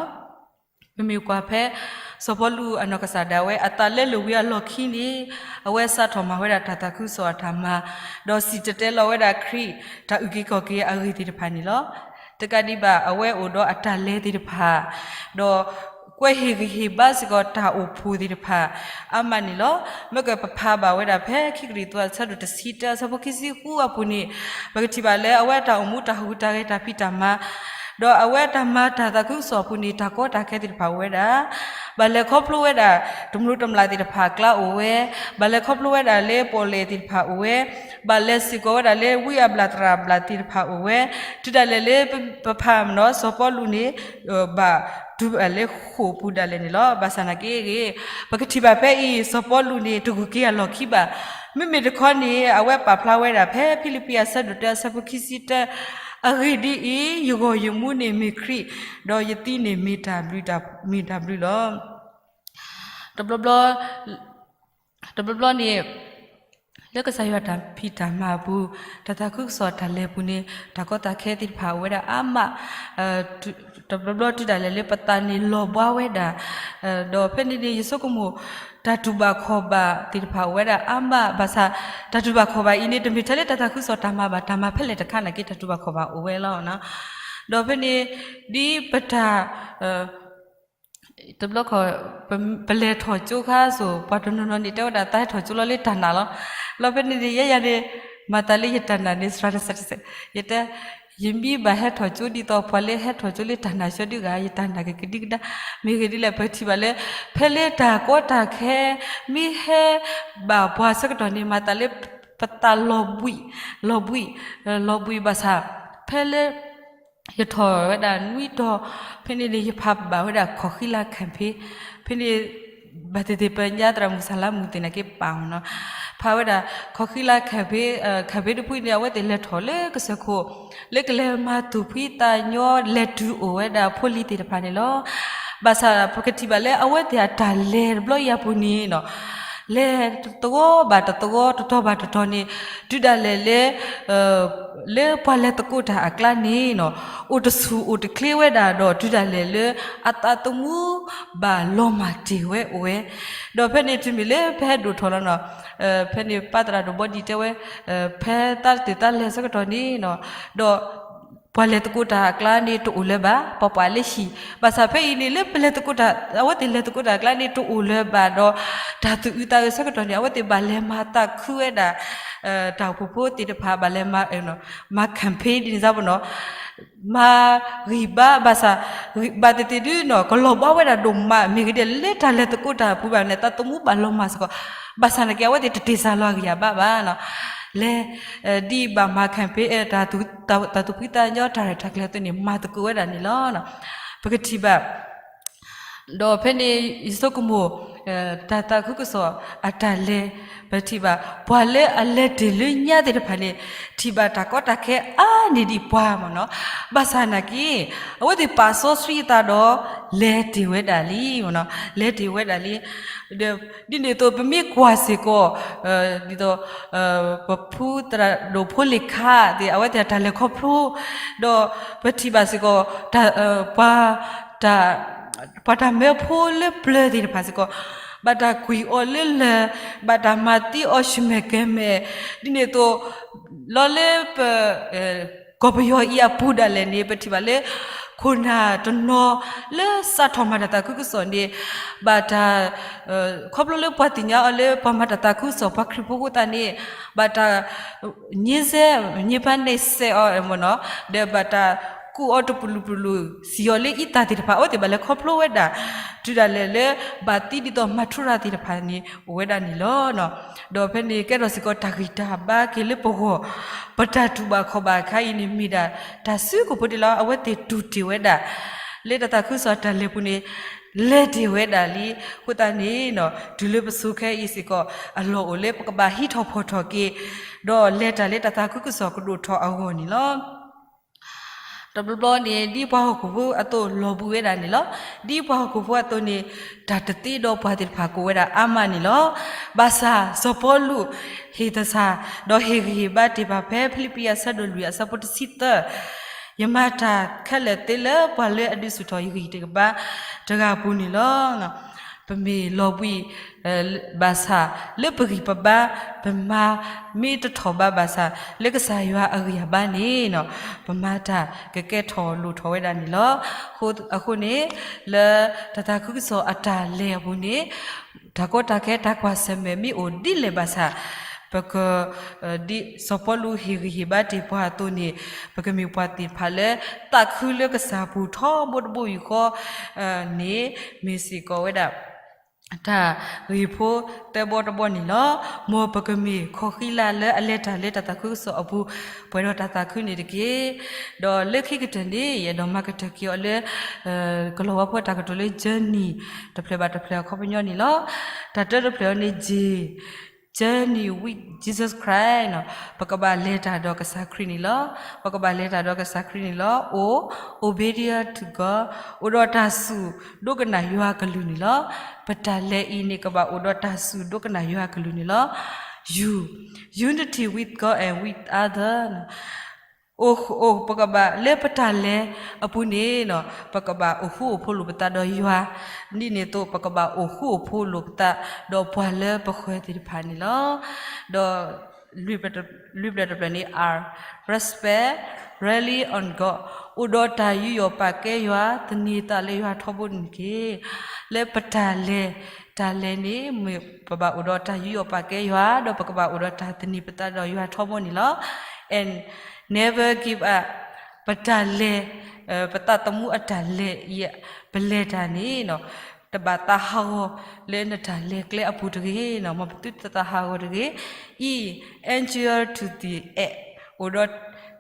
ပမ့ၢ်ကွၢ်ဖဲ စီၤပီလူးအနီၢ်ကစၢ်ဒၣ်ဝဲ အသးလဲလိာ်ဝံၤအလီၢ်ခံန့ၣ် အဝဲစးထီၣ်မၤဝဲဒၣ်တၢ်သးခုကစီၣ်အတၢ်မၤ ဒီးစံၣ်တဲၤတဲလီၤဝဲဒၣ်ခရံာ် တၢ်အုၣ်က့ၤခီၣ်က့ၤအဂ့ၢ်သ့ၣ်တဖၣ်န့ၣ်လီၤ. တကးဒံးဘၣ် အဝဲအိၣ်ဒီးအတၢ်လဲၤသ့ၣ်တဖၣ် ဒီးကွဲဟ့ၣ်ဂံၢ်ဟ့ၣ်ဘါစ့ၢ်ကီးတၢ်အိၣ်ဖှိၣ်သ့ၣ်တဖၣ် အါမးန့ၣ်လီၤ. မ့ၢ်ကပဖးဘၣ်ဝဲဒၣ်ဖဲခံကရံၣ်သူးအဆၢဒိၣ်တဆံတၢ အဆၢဖိခံဆံဃုအပူၤန့ၣ် ပကထံၣ်ဘၣ်လၢအဝဲတၢ်အိၣ်မူတၢ်ဟူးတၢ်ဂဲၤတၢ်ဖံးတၢ်မၤ ဒီးအဝဲတၢ်မၤတၢ်သးခုကစီၣ်အပူၤန့ၣ် တၢ်ကီတၢ်ခဲသ့ၣ်တဖၣ်အိၣ်ဝဲဒၣ် ဘၣ်လဲၤခီဖျိဝဲဒၣ် တမျိးတမျာ်သ့ၣ်တဖၣ်အကျါအိၣ်ဝဲ, ဘၣ်လဲၤခီဖျိဝဲဒၣ်လၢပီၣ်လဲၣ်သ့ၣ်တဖၣ်အိၣ်ဝဲ, ဘၣ်လဲၤစ့ၢ်ကီးဝဲဒၣ်လၢဝံအဘျၣ်သရၣ်ဘျၣ်သ့ၣ်တဖၣ်အိၣ်ဝဲ, တုၤဒၣ်လဲာ်လၢပဖးမနီၤ စီၤပီလူးန့ၣ် ဘၣ်တုၤလၢဃိာ်ပူၤဒၣ်လဲာ်န့ၣ်လီၤ. ဘၣ်ဆၣ်နာ်က့ဂ့ၤ ပကထံၣ်ဘၣ်ဖဲအံၤ စီၤပီလူးန့ၣ် တဂုၤက့ၤအလီၢ်ခံဘၣ်. မ့မ့ၢ်တခီန့ၣ် အဝဲပာ်ဖျါဝဲဒၣ်ဖဲဖံလံးပံၤအဆၢဒိၣ်တၢ အဆၢဖိခံဆံတၢ, အဂ့ၢ်ဒ်အံၤ, ယဂီၢ်ယမူန့ၣ်မ့ၢ်ခရံာ်, ဒီးယသံန့ၣ်မ့ၢ်တၢ်ဘျုး, မ့ၢ်တၢ်ဘျုးလီၤ. တဘျီဘျီ, တဘျီဘျီန့ၣ် လၢကစၢ်ယွၤတၢ်ဖံးတၢ်မၤအပူၤ, တၢ်သးခုကစီၣ်တၢ်လဲၤပူၤန့ၣ် တၢ်ကီတၢ်ခဲသ့ၣ်တဖၣ်အိၣ်ဝဲဒၣ်အါမး, တဘျီဘျီတုၤဒၣ်လဲာ်လၢပသးန့ၣ်လီၤဘှါဝဲဒၣ်, ဒီးဖဲန့ၣ်န့ၣ် ယဆိကမိၣ် တၢ်တူၢ်ဘၣ်ခီၣ်ဘၣ်သ့ၣ်တဖၣ်အိၣ်ဝဲဒၣ်အါမး, ဘၣ်ဆၣ် တၢ်တူၢ်ဘၣ်ခီၣ်ဘၣ်အံၤန့ၣ် တမ့ၢ်ထဲလၢတၢ်သးခုကစီၣ်တၢ်မၤဘၣ်, တၢ်မၤဖဲလဲၣ်တခါနာ်က့ တၢ်တူၢ်ဘၣ်ခီၣ်ဘၣ်အိၣ်ဝဲလီၤ. ဒီးဖဲန့ၣ် ဒ်ပတၢ် တဘျီခီၣ် ပလဲၤထီၣ်ကၠိခါစိၤ ပှၤတနီၤနီၤန့ၣ် တဲဝဲဒၣ်သးဟဲထီၣ်ကၠိလီၤလၢတၢ်နာ်လီၤ. လီၤဖဲန့ၣ်န့ၣ် ယဲယၤန့ၣ် မၤသးလၢယတၢ်နာ်န့ၣ် စှၤတစဲးတစဲး, ယတဲ ယမ့ၢ်ဘၣ်ဟဲထီၣ်ကၠိဒ်သိးပှၤလၢဟဲထီၣ်ကၠိလၢတၢ်နာ်ဆၢဒုဂၤ ယတၢ်နာ်ကကဒံကဒါ, မ့ၢ်ဂ့ၢ်ဒ်လဲၣ် ပထံၣ်ဘၣ်လၢ ဖဲလၢတၢ်ကီတၢ်ခဲ မ့ၢ်ဟဲဘၣ်ပှၤဆၢကတီၢ်န့ၣ် မၤသးလၢ ပသးလီၤဘှံး, လီၤဘှံး, လီၤဘှံးဘၣ်ဆၣ် ဖဲလၢ ယထီၣ်ဝဲဒၣ်နွံတီၤ, ဖဲန့ၣ်န့ၣ် ယဖးဘၣ်ဝဲဒၣ်ခီၣ်ဃံလၤ campaign, ဖဲန့ၣ် ဘၣ်သ့ၣ်သ့ၣ်ပညါသရၣ်မုၣ်စၢ်လါမူၣ်သ့ၣ်နာ်က့ပာ်မနီၤ, ဖးဝဲဒၣ်ခီၣ်ဃံလၤ campaign, campaign တဖုန့ၣ် အဝဲသ့ၣ်လဲၤထီၣ်လၢကစၢၢ်ခိၣ် လၢကလဲၤမၤသူၣ်ဖှံသးညီ လဲၤတုၤအိၣ်ဝဲဒၣ်ဖိလံၤသ့ၣ်တဖၣ်န့ၣ်လီၤ. ဘၣ်ဆၣ်ပကထံၣ်ဘၣ်လၢအဝဲသ့ၣ်အတၢ်လဲၤတဘျီအံၤအပူၤန့ၣ်နီၤ လဲၤတသဝီဘၣ်တသဝီ တတီၤဘၣ်တတီၤန့ၣ် တုၤဒၣ်လဲာ်လၢ လၢပှၤလဲၤသကိးတၢ်အကျါန့ၣ်နီၤ အိၣ်တဆူၣ်အိၣ်တချ့ဝဲဒၣ်ဒီး တုၤဒၣ်လဲာ်လၢအသးသမူဘၣ်လီၤမၢ်တ့ၢ်ဝဲအိၣ်ဝဲ, ဒီးဖဲန့ၣ်တုၤမ့ၢ်လၢပဟဲဒိၣ်ထီၣ်လီၤနီၤ, ဖဲန့ၣ်ပၢ်သရၣ်ဒိၣ်ဘီဒံးတဲဝဲ ဖဲသးတသ့ၣ်သးလဲၤဆၢကတီၢ်န့ၣ်နီၤ, ဒီး ပှၤလဲၤသကိးတၢ်အကျါန့ၣ်တအိၣ်လၢၤဘၣ်, ပှၤပှၤလၢဟံၣ်, ဘၣ်ဆၣ်ဖဲအံၤန့ၣ် လၢပလဲၤသကိးတၢ် အဝဲသ့ၣ်လဲၤသကိးတၢ်အကျါန့ၣ်တအိၣ်လၢၤဘၣ်ဒီး တၢ်သူၣ်အုးသးအုးဆၢကတီၢ်န့ၣ် အဝဲသ့ၣ်ဘၣ်လဲၤမၤသးခုဝဲဒၣ် တၢ်အိၣ်ဖှိၣ်ဖိသ့ၣ်တဖၣ် ဘၣ်လဲၤမၤ မၤ campaign ဒ်န့ၣ်စ့ၢ်ကီးနီၤ, မၤဂံၢ်ဘါဘၣ်ဆၣ် ဘၣ်သ့ၣ်သ့ၣ်ဒုနီၤ ကလီၤဘှါဝဲဒၣ်ဒိၣ်မး မ့ၢ်ဂ့ၤဒ်လဲၣ် လၢတၢ်လဲၤသကိးတၢ်အပူၤဘၣ်န့ၣ် သးသမူဘၣ်လီၤမၢ်စ့ၢ်ကီး, ဘၣ်ဆၣ်နာ်က့ အဝဲသ့ၣ်တတ့ၢ်စၢ်လီၤအဂံၢ်အဘါဘၣ်နီၤ, လဲၤ ဒ်ဘၣ်မၤ campaign တၢ်သူၣ်ဖှံသးညီတၢ်ရဲၣ်တၢ်ကျဲၤအသိးန့ၣ် မၤသကိးဝဲဒၣ်န့ၣ်လီၤ. ပကထံၣ်ဘၣ် ဒီးဖဲန့ၣ် ယဆိကမိၣ် တၢ်သးခုကစီၣ်အတၢ်လဲၤ, ပထံၣ်ဘၣ် ပှၤလၢအလဲၤတ့ၢ်လၢညါသ့ၣ်တဖၣ်န့ၣ် ထံၣ်ဘၣ်တၢ်ကီတၢ်ခဲအါန့ၢ်ဒံးပှၤမ့ၢ်နီၤ. ဘၣ်ဆၣ်နာ်က့ အဝဲသ့ၣ်ပာ်စီဆှံအသးဒီး လဲၤတ့ၢ်ဝဲဒၣ်လံမ့ၢ်နီၤ, လဲၤတ့ၢ်ဝဲဒၣ်လံ. ဒ်န့ၣ်အသိး ပမ့ၢ်ကွၢ်စ့ၢ်ကီး ဒ်သိး ပဖုသရၣ်ဒိၣ်ဖိလ့ၣ်ခါသ့ၣ် အဝဲသ့ၣ်အတၢ်လဲၤခီဖျိ, ဒီးပထံၣ်ဘၣ်စ့ၢ်ကီး ပှၤ ပှၤတၢ်မၢဖိလၢပျၢၤသ့ၣ်တဖၣ်စ့ၢ်ကီး ဘၣ်တၢ်ကွံာ်အီၤလၢလၢၢ်, ဘၣ်တၢ်မၤသံအီၤဆူၣ်မဲာ်ကဲၤမဲာ်, ဒ်န့ၣ်အသိး လီၤလၢပ ကီၢ်ပယီၤအံၤအပူၤဒၣ်လဲာ်န့ၣ် ပထံၣ်ဘၣ်လၢ ခိၣ်နၢ်တနီၤလၢစးထီၣ်မၤတၢ်သးခုကစီၣ်န့ၣ် ဘၣ်တၢ် ခီဖျိလၢပှၤသ့ၣ်ညါအီၤလၢပှၤမၤတၢ်သးခုကစီၣ် ပှၤခရံာ်ဖိအဃိသတးန့ၣ် ဘၣ်တၢ် ညှဉ်းဆဲ ညှဉ်းပန်းနှိပ်စက်အီၤမ့ၢ်နီၤ, ဒီးဘၣ်တၢ်ကူၣ်အီၤတပလူၤပလူၤ စံၣ်အီၤလၢအံသၣ်သ့ၣ်တဖၣ် အဝဲသ့ၣ်ဘၣ်လဲၤခီဖျိဝဲဒၣ် တုၤဒၣ်လဲာ်လၢ ဘၣ်သံဒ်သိးမၤထူရၤသ့ၣ်တဖၣ်န့ၣ် အိၣ်ဝဲဒၣ်န့ၣ်လီၤ. ဒီးဖဲန့ၣ်ကဲထီၣ်စ့ၢ်ကီးတၢ်ဂံၢ်တၢ်ဘါက့ၤလၢပဂီၢ်, ပတၢ်တူၢ်ဘၣ်ခီၣ်ဘၣ်အခါအံၤန့ၣ် မ့ၢ်ဒၣ်တၢ်စုကဝဲၤဒၣ်လီၤ. အဝဲသ့ၣ်တူၢ်တ့ၢ်ဝဲဒၣ် လၢတၢ်သးခုကစီၣ်တၢ်လဲၤပူၤန့ၣ် လဲၤတ့ၢ်ဝဲဒၣ်လံ. အဃိသတးန့ၣ် တုၤလၢပဆိးခဲအံၤစ့ၢ်ကီး အလီၢ်အိၣ်လၢပကဘၣ်ဟံးထီၣ်ဖီၣ်ထီၣ်က့ၤ ဒီးလဲၤတၢ်လၢတၢ်သးခုကစီၣ်ကဒိၣ်ထီၣ်အဂီၢ်န့ၣ်လီၤ. တဘျီဘျီန့ၣ် ဒ်ပှၤဟီၣ်ခိၣ်ဖိအသိးလီၤဘှံးဝဲဒၣ်န့ၣ်လီၤ. ဒ်ပှၤဟီၣ်ခိၣ်ဖိအသိးန့ၣ် တၢ်တသ့ဒီးပှၤသ့ၣ်တဖၣ်ကအိၣ်ဝဲဒၣ်အါမးန့ၣ်လီၤ. ဘၣ်ဆၣ်စီၤပီလူးဟ့ၣ်သဆၣ် ဒီးဟ့ၣ်ဂံၢ်ဟ့ၣ်ဘါတ့ၢ်ပာ်ဖဲဖံလံးပံၤအဆၢဒိၣ်လွံၢ်အဆၢဖိတဆံသၢ, ယမၤတၢ်ခဲလၢာ်သ့လၢပှၤလၢအဒုးဆူၣ်ထီၣ်ယဂံၢ်တကပၤတဂၤအပူၤန့ၣ်လီၤ. ပမ့ၢ်လီၤဘှံး ဘၣ်ဆၣ် လၢပဂံၢ်ပဘါ ပမၤမ့ၢ်တထီၣ်ဘးဘၣ်ဆၣ် လၢကစၢ်ယွၤအဂံၢ်အဘါန့ၣ် ပမၤတၢ်ကကဲထီၣ်လိၣ်ထီၣ်ဝဲဒၣ်န့ၣ်လီၤ. အဃိန့ၣ် လၢတၢ်သးခုကစီၣ်အတၢ်လဲၤအပူၤန့ၣ် တၢ်ကီတၢ်ခဲတၢ်ကွၢ်ဆၢၣ်မဲာ်မ့ၢ်အိၣ်ဒ်လဲၣ်ဘၣ်ဆၣ် ပက ဒ်စီၤပီလူးဟ့ၣ်ဂံၢ်ဟ့ၣ်ဘါတ့ၢ်ပှၤအသိးန့ၣ် ပကမ့ၢ်ပှၤသ့ၣ်တဖၣ်လၢ သးခုလၢကစၢ်ပူၤထီဘိတဘိယူၢ်ဃီန့ၣ် မ့ၢ်စ့ၢ်ကီးဝဲဒၣ် တၢ်ဂ့ၢ်ဖိသၢဘီတဘီန့ၣ်လီၤ. မ်ပကမ့ၢ်ခီၣ်ဃံလၤလၢအလဲၤတၢ်လၢတၢ်သးခုကစီၣ်အပူၤ ပှဲၤဒီးတၢ်သးခုန့ၣ်တက့ၢ်. ဒီးလၢခံကတၢၢ်န့ၣ် ယအဲၣ်ဒိးမၤကတၢၢ်က့ၤအီၤလၢ ကလီၤဝါဖိအတၢ်ကတိၤလၢ journey တဖျၢၣ်ဘၣ်တဖျၢၣ်အခီပညီန့ၣ်လီၤ. တၢ်တၢတဖျၢၣ်အံၤန့ၣ် J, journey with Jesus Christ ပကဘၣ်လဲၤတၢ်ဒီးကစၢ်ခရံာ်န့ၣ်လီၤ. ပကဘၣ်လဲၤတၢ်ဒီးကစၢ်ခရံာ်န့ၣ်လီၤ. O, obedient to God အိၣ်ဒီးတၢ်စူၢ်ဒိကနၣ်ယွၤအကလုၢ်န့ၣ်လီၤ. ပတၢ်လဲၤအံၤန့ၣ် ကဘၣ်အိၣ်ဒီးတၢ်စူၢ်ဒိကနၣ်ယွၤအကလုၢ်န့ၣ်လီၤ. U, unity with God and with other အိၣ် ပကဘၣ်လၢပတၢ်လဲၤအပူၤန့ၣ် ပကဘၣ်အိၣ်ဃူအိၣ်ဖိးလိာ်ပသးဒီးယွၤ, ဒ်န့ၣ်အသိး ပကဘၣ်အိၣ်ဃူအိၣ်ဖိးလိာ်ပသးဒီးပှၤလၢပဃၢၤသ့ၣ်တဖၣ်န့ၣ်လီၤ. ဒီးလွံၢ်ဖျၢၣ်တဖျၢၣ်န့ၣ် R, respect, rely on God အိၣ်ဒီးတၢ်ယူးယီၣ်ပာ်ကဲယွၤ, သန့ၤသးလၢယွၤထီဘိန့ၣ်တက့ၢ်. လၢပတၢ်လဲၤ တၢ်လဲၤန့ၣ် မ့ၢ်ပဘၣ်အိၣ်ဒီးတၢ်ယူးယီၣ်ပာ်ကဲယွၤ, ဒီးပကဘၣ်အိၣ်ဒီးတၢ်သန့ၤပသးဒီးယွၤထီဘိန့ၣ်လီၤ. And never give up ပတၢ်လဲၤ, ပသးသမူအတၢ်လဲၤအံၤ ပလဲၤတၢ်န့ၣ် တဘၣ်သးဟးဂီၤလၢနတၢ်လဲၤကျဲအပူၤတဂ့ၤ, မ်ပသုတသးဟးဂီၤတဂ့ၤ. E, endure to the end အိၣ်ဒီး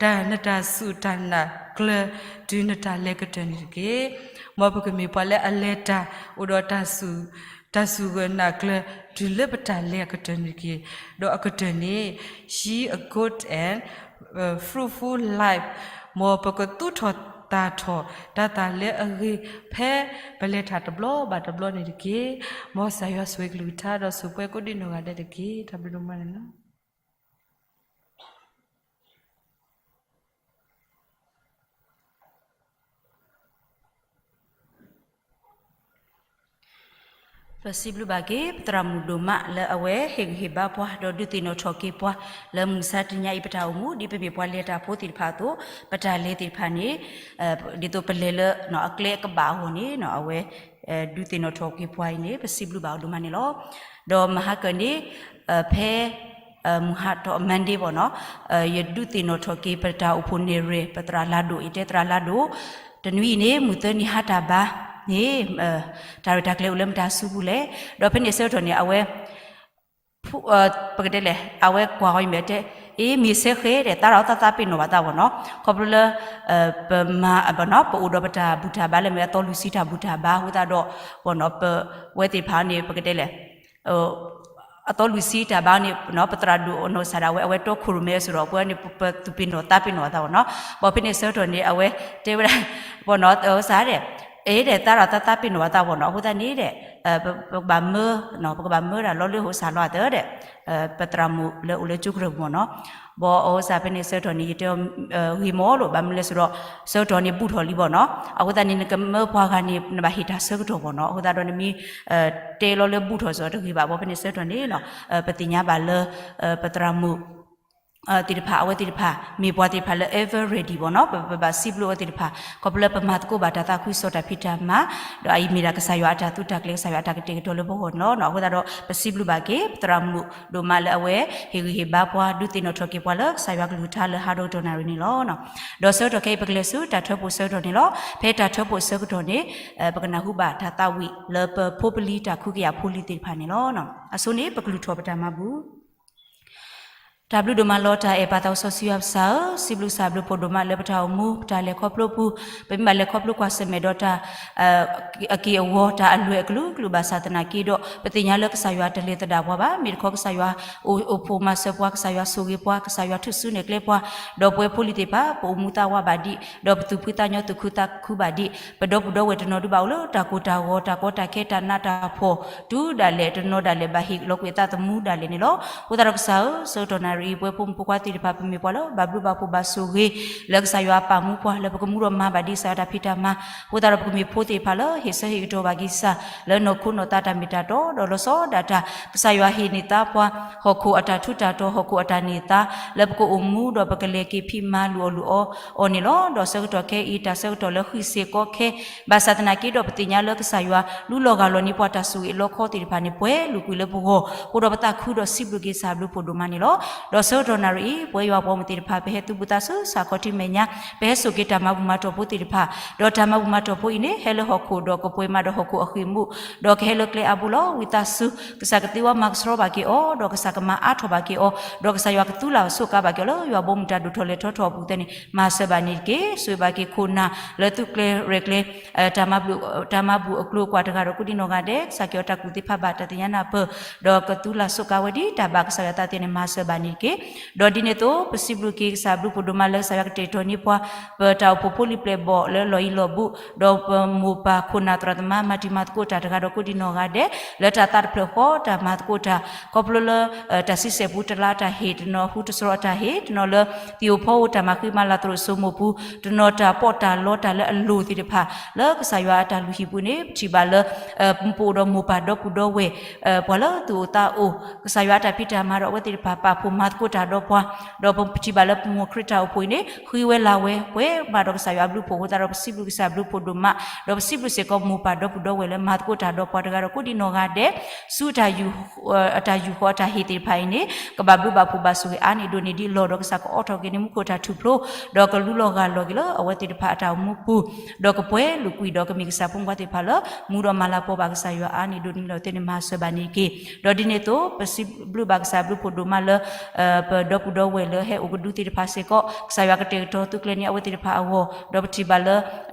တၢ်နတၢ်စူၢ်တၢ်နာ်ကျၢၤ တုၤနတၢ်လဲၤကတၢၢ်န့ၣ်တက့ၢ်. မ်ပကမ့ၢ်ပှၤလၢအလဲၤတၢ် အိၣ်ဒီးတၢ်စူၢ်, တၢ်စူၢ်ဂၢၢ်နာ်ကျၢၤ တုၤလၢပတၢ်လဲၤအကတၢၢ်န့ၣ်တက့ၢ်. ဒီးအကတၢၢ်န့ၣ် yield a good and fruitful life မ်ပကသူၣ်ထီၣ်သၣ်ထီၣ်တၢ်သၣ်လၢအဂ့ၤ ဖဲပလဲၤတၢ်တဘျီဘၣ်တဘျီန့ၣ်တက့ၢ်. မ်ကစၢ်ယွၤဆိၣ်ဂ့ၤကလုၢ်ကထါ ဒီးဆိၣ်ပှဲၤကိးဒံနီၢ်ဂၤဒဲးတက့ၢ်. တၢ်ဘျုးဒိၣ်မးန့ၣ်လီၤ. ပစံးဘျုးဘၣ်က့ၤ ပသရၣ်မုၣ်ဒိၣ်မးလၢအဝဲဟ့ၣ်ဂံၢ်ဟ့ၣ်ဘါပှၤ ဒီးဒုးသ့ၣ်နီၣ်ထီၣ်က့ၤပှၤ လၢမုၢ်မဆါတနံၤအံၤပတၢ်အိၣ်မူ ဒ်ပမ့ၢ်ပှၤလဲၤတၢ်ဖိသ့ၣ်တဖၣ်အသိး ပတၢ်လဲၤသ့ၣ်တဖၣ်န့ၣ် ဒ်သိးပလဲၤလၢအကျဲအကဘၣ်အဂီၢ်န့ၣ် အဝဲ ဒုးသ့ၣ်နီၣ်ထီၣ်က့ၤပှၤအံၤန့ၣ် ပစံးဘျုးဘၣ်အီၤဒိၣ်မးန့ၣ်လီၤ. ဒီးမဟါကၢန့ၣ် ဖဲ မုၢ်ဟါထီၣ် Monday ဘၣ်နီၤ ယဒုးသ့ၣ်နီၣ်ထီၣ်က့ၤ ပတၢ်အိၣ်ဖှိၣ်နဲၣ်ရွဲၣ် ပသရၣ်လါဒိၣ် ယတဲသရၣ်လါဒိၣ် တနွံအံၤန့ၣ် မုၢ်သၢနံၤဟါတၢ်ဘါန့ၣ် တၢ်ရဲၣ်တၢ်ကျဲၤအိၣ်လၢမတၤဆူပူၤလဲၣ်. ဒီးဖဲန့ၣ်အဆၢကတီၢ်န့ၣ် အဝဲ ပကတဲလဲၣ် အဝဲကွၢ်အီၤယမဲာ်တဲ အ့ မ့ၢ်စဲဃဲဒီး သးထီၣ်သးသးပ့ၤနီၣ်ဘၣ်သးဘၣ်နီၤ, ခီဖျိလၢ ပမၤဘၣ်နီၤ ပအိၣ်ဒီးပတၢ်ဘူၣ်တၢ်ဘါလၢမ့ၢ်အသီလွံၢ်ဆံတၢ်ဘူၣ်တၢ်ဘါအဃိသတးဒီး ဘၣ်နီၤ ပဝဲသ့ၣ်တဖၣ်န့ၣ် ပကတဲလဲၣ် အသီလွံၢ်ဆံတၢ်ဘါန့ၣ် ပသရၣ်ဒိၣ်အနီၢ်ကစၢ်ဒၣ်ဝဲ အဝဲတီခိၣ်ရိၣ်မဲအစိၤဒီး ပဝဲန့ၣ် ပသူၣ်ပ့ၤနီၣ်သးပ့ၤနီၣ်အသးဘၣ်နီၤ, ဘၣ်ဖဲန့ၣ်ဆၢကတီၢ်န့ၣ် အဝဲတဲဝဲဒၣ် ဘၣ်နီၤ ကစၢ်ဒၣ် အ့ဒီး သးထီၣ်သးသးပ့ၤနီၣ်အသးဘၣ်နီၤ, အဃိသတးန့ၣ်ဒီး ပကဘၣ်မၢ ပကဘၣ်မၢဒၣ်လီၤလၢဟိၣ်စၢ်လီၤအသးဒီး ပသရၣ်မုၣ်လၢအိၣ်လၢကၠိကရၢၢ်ပူၤမ့ၢ်နီၤ, ဘၣ်အဃိသတးဖဲန့ၣ်ဆၢကတီၢ်န့ၣ် ယတဲအီၤ ဂ့ၤမးလီၤ, ဘၣ်မနုၤလဲၣ်ဆိုတော့ ဆၢကတီၢ်န့ၣ်ဘူးထီၣ်လံဘၣ်နီၤ, အဃိသတးန့ၣ် နကမၢပှၤဂၤန့ၣ် နဘၣ်ဟ့ၣ်တၢ်ဆၢကတီၢ်ဘၣ်နီၤ, အဃိသတးဒီးနမ့ၢ် တဲလီၤလၢဘူးထီၣ်စ့ၢ်ကီးတဂ့ၤဘၣ်, ဘၣ်ဖဲန့ၣ်ဆၢကတီၢ်န့ၣ် ပသ့ၣ်ညါဘၣ်လၢ ပသရၣ်မုၣ် သ့ၣ်တဖၣ် အဝဲသ့ၣ်တဖၣ် မ့ၢ်ပှၤသ့ၣ်တဖၣ်လၢ ever ready ဘၣ်နီၤ, ပဘၣ်စံးဘျုးအဝဲသ့ၣ်တဖၣ် ခီဖျိလၢပမၤသကိးဘၣ်တၢ်သးခုကစီၣ်တၢ်ဖံးတၢ်မၤ, ဒီးအအံၤမ့ၢ်ဒၣ်ကစၢ်ယွၤအတၢ်သုးတၢ်ကျဲၤ ကစၢ်ယွၤအတၢ်ကတဲာ်ကတီၤလၢပဂီၢ်န့ၣ်လီၤ, အဃိသတးဒီး ပစံးဘျုးဘၣ်က့ၤ ပသရၣ်မုၣ်ဒိၣ်မးလၢအဝဲ ဟ့ၣ်ဂံၢ်ဟ့ၣ်ဘါပှၤ ဒုးသ့ၣ်နီၣ်ထီၣ်က့ၤပှၤလၢကစၢ်ယွၤကလုၢ်ကထါလၢဟးဒီးကတီၢ်နၣ်ရံၣ်န့ၣ်လီၤ. ဒီးဆၢကတီၢ်ခဲအံၤ ပကလဲၤဆူတၢ်ထၢဖှိၣ်ဆၢကတီၢ်န့ၣ်လီၤ. ဖဲတၢ်ထၢဖှိၣ်ဆၢကတီၢ်န့ၣ် ပကနၢ်ဟူဘၣ်တၢ်သးဝံၣ်လၢပဖိပလံၤတၢ်ခုကယာ်ဖိလံၤသ့ၣ်တဖၣ်န့ၣ်လီၤ. အဆိန့ၣ် ပကလုၢ်ထီၣ်ပတၢ်မၤဘူၣ် တၢ်ဘျုးဒိၣ်မးလီၤ တၢ်အဲၣ်ပၢ်သးစီဆှံယွၤပစၢ်ဧၢ, စံးဘျုးကစၢ်ဘျုးဖှိၣ်ဒိၣ်မးလၢပတၢ်အိၣ်မူ ပတၢ်လဲၤခီဖျိပူၤ, ပမ့ၢ်ဘၣ်လဲၤခီဖျိကွၢ်ဆၢၣ်မဲာ်ဒီးတၢ် အက့ၢ်အဂီၤ တၢ်အလွဲၢ်အကလုာ်ကလုာ်ဘၣ်ဆၣ်သနာ်က့ဒီး ပသ့ၣ်ညါလၢကစၢ်ယွၤတလဲၤသဒၣ်ပှၤဘၣ်, မ့ၢ်တခီကစၢ်ယွၤအိၣ်ဖှိၣ်မၤစၢၤပှၤ, ကစၢ်ယွၤဆိၣ်ဂ့ၤပှၤ, ကစၢ်ယွၤထုးစုနဲၣ်ကျဲပှၤ, ဒီးပဝဲဖိလံၤသ့ၣ်တဖၣ် ပအိၣ်မူသးဝးဘၣ်ဒံး, ဒီးပသူၣ်ဖှံသးညီသူၣ်ခုသးခုဘၣ်ဒံး, ပဒီပုၢ်ဒီဝဲၢ်တနီၤဒုးဘၣ်အိၣ်လၢတၢ်ကိၢ်တၢ်ဂီၤ တၢ်ကီတၢ်ခဲ တၢ်နးတၢ်ဖှီၣ် တုၤဒၣ်လဲာ် တနီၤဒၣ်လဲာ်ဘၣ်ဟ့ၣ်လီၤကွံာ်အသးသမူဒၣ်လဲာ်န့ၣ်လီၤ. အဃိသတးဒီးကစၢ်ဧၢ, ဆၢကတီၢ်နၣ်ရံၣ်အံၤ ပဝဲဖိမုၣ်ဖိခွါသ့ၣ်တဖၣ် ပမ့ၢ်ပှၤလၢဘၣ်ဘျုးဘၣ်ဖှိၣ်ဘၣ်ဆိၣ်ဂ့ၤ လၢကစၢ်ယွၤအပာ်မူပှၤလၢပကမူဒီးမၤဘၣ်ဒံးကစၢ်ယွၤတၢ်ဖံးတၢ်မၤ, အဃိသတးဒီးပကမ့ၢ်ဖိသ့ၣ်တဖၣ်လၢဟ့ၣ်ဆၢဟ့ၣ်ကတီၤဘၣ်က့ၤကစၢ် လၢနီၢ်ခိနီၢ်သးတၢ်မ့ၢ်တၢ်တီ ဒီးလီၤဆီဒၣ်တၢ် ကစၢ်ယွၤဟ့ၣ်န့ၢ်သါပှၤ ဟီၣ်ခိၣ်အတၢ်ထူးတၢ်တီၤ ဟီၣ်ခိၣ်အတၢ်န့ၢ်သါ လၢပကအိၣ်မူဒီးပကလဲၤက့ၤဖံးမၤလုၢ်အီၣ်လုၢ်အီအီၤန့ၣ်လီၤ. ဒီးဆၢကတီၢ်ခဲအံၤ တၢ်ဆၢကတီၢ်လၢဃံစ့ၢ်ကီးခဲ ဘၣ်ဆၣ်သနာ်က့ဒီး ပသ့ၣ်ညါလၢကစၢ်ယွၤလူလီၤဂာ်လီၤန့ၢ်ပှၤတၢ်ဆိၣ်ဂ့ၤအလီခီသ့ၣ်တဖၣ်န့ၣ် ပှဲၤလုာ်ကွံာ်လၢပဂီၢ်, အဃိဒီးပသးခုဒီးစံးဘျုးက့ၤကစၢ်ဘျုးဖှိၣ်ဒိၣ်မးန့ၣ်လီၤ. ဒီးဆၢကတီၢ်နၣ်ရံၣ်အံၤ ပဝဲယွၤပှၤမုၣ်သ့ၣ်တဖၣ် ပဟဲသုးဘူးသးဆူ စးခီထံမဲာ်ညါ, ပဟဲစိာ်က့ၤတၢ်မၤဘူၣ်မၤတီၢ်ဖိသ့ၣ်တဖၣ်, ဒီးတၢ်မၤဘူၣ်မၤတီၢ်ဖိအံၤန့ၣ် ဟဲလၢဟီၣ်ခိၣ်ဒီးကပှဲၤမးဒီးဟီၣ်ခိၣ်အဃ့ၢ်မူး, ဒီးကဟဲလၢကျဲအါဘိလီၤ. ဝံသးစူၤ ကစၢ်ကသ့ဝဲမၤကဆှီဘၣ်က့ၤအီၤ, ဒီးကစၢ်ကမၤအါထီၣ်ဘၣ်က့ၤအီၤ, ဒီးကစၢ်ယွၤကသူလၢ်စိးကါဘၣ်က့ၤအီၤလၢ ယွၤဘီမုၢ်တၢ်ဒိၣ်ထီၣ်လဲၤထီထီၣ်အပူၤသ့ၣ်န့ၣ် မၤစၢၤဘၣ်န့ၣ်တက့ၢ်. ဆိၣ်ဂ့ၤဘၣ်က့ၤခိၣ်နၢ်လၢသုးကျဲၤရဲၣ်ကျဲၤ တၢ်မၤဘူၣ်အကျိၤအကွာ်တဂၤဒီးကိးဒံနီၢ်ဂၤဒဲး, ကစၢ်က့ၤအီၤတၢ်ကူၣ်သ့ဖးဘၣ်တၢ်သ့ၣ်ညါနၢ်ပၢၢ်, ဒီးကသူလၢ်စိးကါဝဲဒ်တၢ်ဘၣ်ကစၢ်ယွၤသးသ့ၣ်န့ၣ် မၤစၢၤဘၣ်န့ၣ်တက့ၢ်. ဒီးဒ်န့ၣ်အသိး ပစံးဘျုးက့ၤကစၢ်ဘျုးဖှိၣ်ဒိၣ်မးလၢကစၢ်ယွၤကတဲာ်ကတီၤန့ၢ်ပှၤ ပတၢ်အိၣ်ဖှိၣ်ဖိလံၤပျဲၢ်ဘီၣ်လၢလီၢ်အံၤလီၢ်ဘူး, ဒီးပမိၢ်ပၢ်ခိၣ်နၢ်သရၣ်သမါ မၤတံၤမၤသကိးတၢ်တဂၤဒီးကိးဒံနီၢ်ဂၤဒဲး လၢတၢ်သးတဖျၢၣ်ဃီတၢ်မၤသကိးတၢ် ခီဖျိလၢ တၢ်ဆံဆဲၣ်ပူၤတလါတၢ်ဟ့ၣ် တနီၤဟူတစရီအတၢ်ဟ့ၣ် တနီၤလၢ သံၣ်ဧိၤဖီဧိၤတၢ်မၤဃံမၤလၤသရိာ်စိမိၢ်ပူၤ တနီၤတၢ်ပီးတၢ်လီတၢ်လၢအလိၤသ့ၣ်တဖၣ် လၢကစၢ်ယွၤအတၢ်လုၢ်ဟံၣ်ပူၤန့ၣ် ပထံၣ်ဘၣ်လၢ ပအိၣ်ဒီးမိၢ်ပၢ်ဒီပုၢ်ဒီဝဲၢ် ပှၤလၢသူၣ်အိၣ်သးအိၣ် ကစၢ်ယွၤအတၢ်ဖံးတၢ်မၤဒီးအဝဲသ့ၣ်တဖၣ် ပာ်ဖှိၣ်မၤသကိးတၢ်ဒီးပှၤ, ဒီးပထံၣ်ဘၣ်လၢပမိၢ်ခရံာ်တၢ်အိၣ်ဖှိၣ်အံၤန့ၣ် ဃ့ဝဲလၤဝဲ ပှဲၤမးဒီးကစၢ်ယွၤအဘျုးဖှိၣ်အဃိသတးဒီး ပစံးဘျုးကစၢ်ဘျုးဖှိၣ်ဒိၣ်မး, ဒီးပစံးဘျုးစ့ၢ်ကီးမိၢ်ပၢ်ဒီပုၢ်ဒီဝဲၢ်လၢမၤသကိးတၢ်ဒီးပှၤတဂၤဒီးကိးဒံနီၢ်ဂၤဒဲး ဆူ အတၢ်ယူၢ်ဃီၤအတၢ်ဟ့ၣ်သ့ၣ်တဖၣ်အံၤန့ၣ် ကဘၣ်ဘျုးဘၣ်ဖှိၣ်ဘၣ်ဆိၣ်ဂ့ၤအါန့ၢ်ဒိၣ်န့ၢ်ဒံးလီၤ, ဒီးကစၢ်ကအိးထီၣ်က့ၤန့ၢ်မူခိၣ်တၢ်ထူၣ်ဖျိ, ဒီးကလူလီၤဂၢ်လီၤက့ၤလၢအဝဲသ့ၣ်တဖၣ်အတၢ်အိၣ်မူပူၤ, ဒီးကပှဲၤလုာ်ကွံာ်ဒီးကမ့ၢ်ကစၢ်ဖိမုၣ်ဖိသ့ၣ်တဖၣ်လၢ မူဒီးမၤလၤကပီၤဘၣ်ကစၢ်ယွၤအါန့ၢ်ဒိၣ်န့ၢ်လီၤသ့ၣ်န့ၣ် မၤစၢၤဘၣ်န့ၣ်တက့ၢ်. ဒီးဒ်န့ၣ်အသိး ပစံးဘျုးဘၣ်ကစၢ်ဘျုးဖှိၣ်ဒိၣ်မးလၢ ပဒီပုၢ်ဒီဝဲၢ်လၢဟဲအိၣ်ကဒုသ့ၣ်တဖၣ်စ့ၢ်ကီး ကစၢ်ယွၤကတဲာ်ကတီၤသုးကျဲၤန့ၢ်အဝဲသ့ၣ်တဖၣ်အဂီၢ်, ဒီးပထံၣ်ဘၣ်လၢ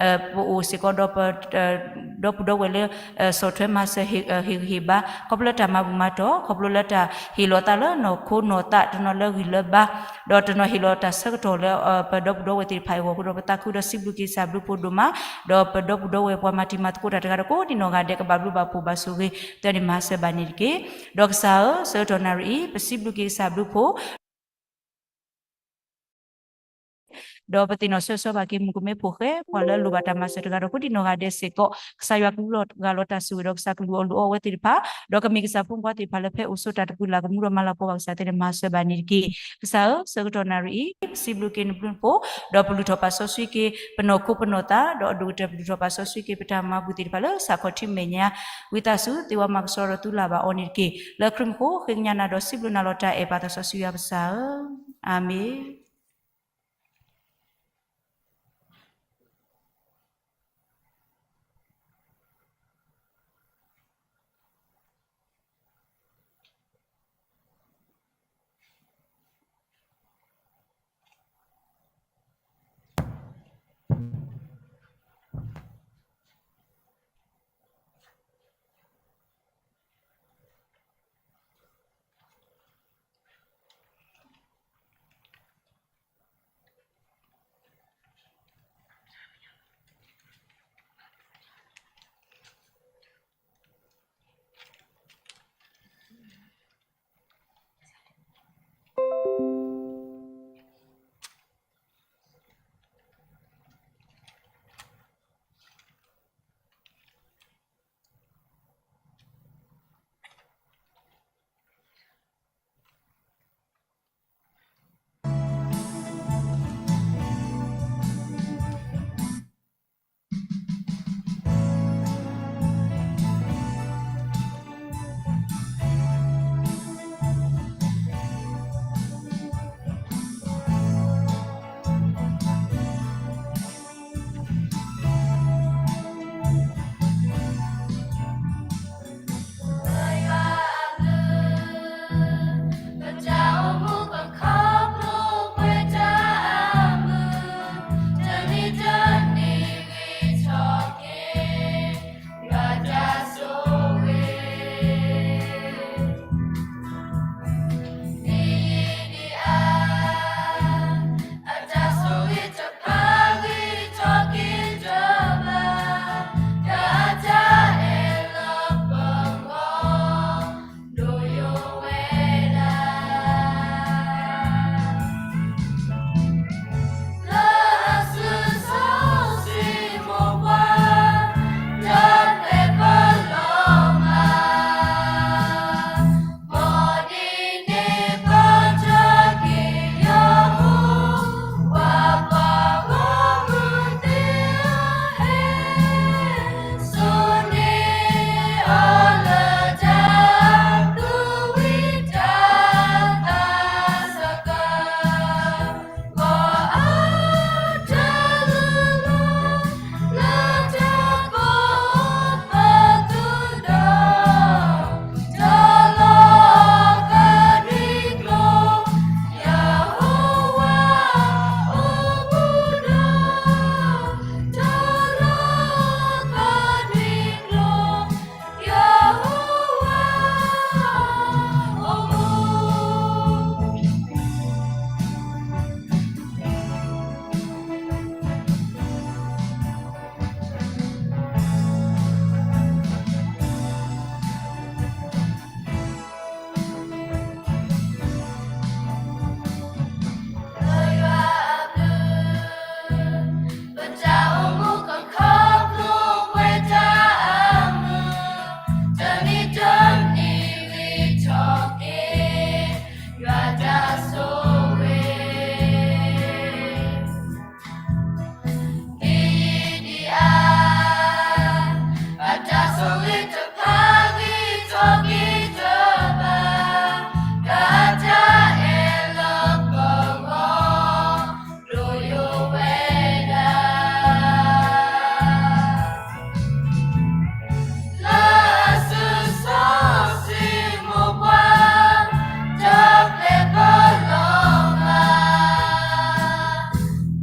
ပအိၣ်စ့ၢ်ကီးဒီးပ ဒီပုၢ်ဒီဝဲၢ်လၢ ဆီၣ်ထွဲမၤစၢၤဟ့ၣ်ဂံၢ်ဟ့ၣ်ဘါ ခီဖျိလၢတၢ်မၤဘူၣ်မၤတီၢ် ခီဖျိလၢတၢ်ဟ့ၣ်လီၤသးလၢနီၢ်ခိနီၢ်သးတနီၤလၢဂံၢ်လၢဘါ, ဒီးတနီၤဟ့ၣ်လီၤတၢ်ဆၢကတီၢ်လၢ ပဒီပုၢ်ဒီဝဲၢ်သ့ၣ်တဖၣ်အဂီၢ်အဃိဒီး ပသးခုဒီးစံးဘျုးက့ၤကစၢ်ဘျုးဖှိၣ်ဒိၣ်မး, ဒီးပဒီပုၢ်ဒီဝဲၢ်ပှၤမၤတံၤမၤသကိးတၢ်တဂၤဒီးကိးဒံနီၢ်ဂၤဒဲး ကဘၣ်ဘျုးဘၣ်ဖှိၣ်ဘၣ်ဆိၣ်ဂ့ၤသ့ၣ်န့ၣ် မၤစၢၤဘၣ်န့ၣ်တက့ၢ်. ဒီးကစၢ်ဧၢ, ဆၢကတီၢ်နၣ်ရံၣ်အံၤ ပစံးဘျုးက့ၤကစၢ်ဘျုးဖှိၣ် ဒီးပသ့ၣ်နီၣ်ဆၢဂ့ၤဆၢဝါဘၣ်က့ၤ မုၣ်ကမဲဖိဃဲ ပှၤလၢအလိၣ်ဘၣ်တၢ်မၤစၢၤတဂၤဒီးကိးဒံနီၢ်ဂၤဒဲးစ့ၢ်ကီး, ကစၢ်ယွၤကလူလီၤဂၢ်လီၤတၢ်ဆိၣ်ဂ့ၤဒီး ကစၢ်ကလူၤအီၣ်လူၤအီအဝဲသ့ၣ်တဖၣ်, ဒီးကမ့ၢ်ကစၢ်ဖိမုၣ်ဖိခွါသ့ၣ်တဖၣ်လၢဖဲအိၣ်ဆိးတၢ်တပူၤလၢ် ကမူဒီးမၤလၤကပီၤဘၣ်ကစၢ်သ့ၣ်န့ၣ် မၤစၢၤဘၣ်န့ၣ်တက့ၢ်. ကစၢ်ဧၢ, ဆၢကတီၢ်နၣ်ရံၣ်အံၤ ပစံးဘျုးက့ၤနဘျုးနဖှိၣ်, ဒီးပလုၢ်ထီၣ်ပာ်စီဆှံက့ၤ ပနီၢ်ခိပနီၢ်သး, ဒီးအဒိၣ်ကတၢၢ်ပလုၢ်ထီၣ်ပာ်စီဆှံက့ၤ ပတၢ်မၤဘူၣ်သ့ၣ်တဖၣ်လၢစးခီၣ်ထံမဲာ်ညါ, ဝံသးစူၤသ့ဝဲမၤကဆှီဒီးသူလၢ်ဘၣ်အီၤန့ၣ်တက့ၢ်. လၢခရံာ်မူခိၣ် ဃ့ကညးနၤဒီးစံးဘျုးနၤလီၤ တၢ်အဲၣ်ပၢ်သးစီဆှံယွၤပစၢ်ဧၢ, အၤမ့ၣ်.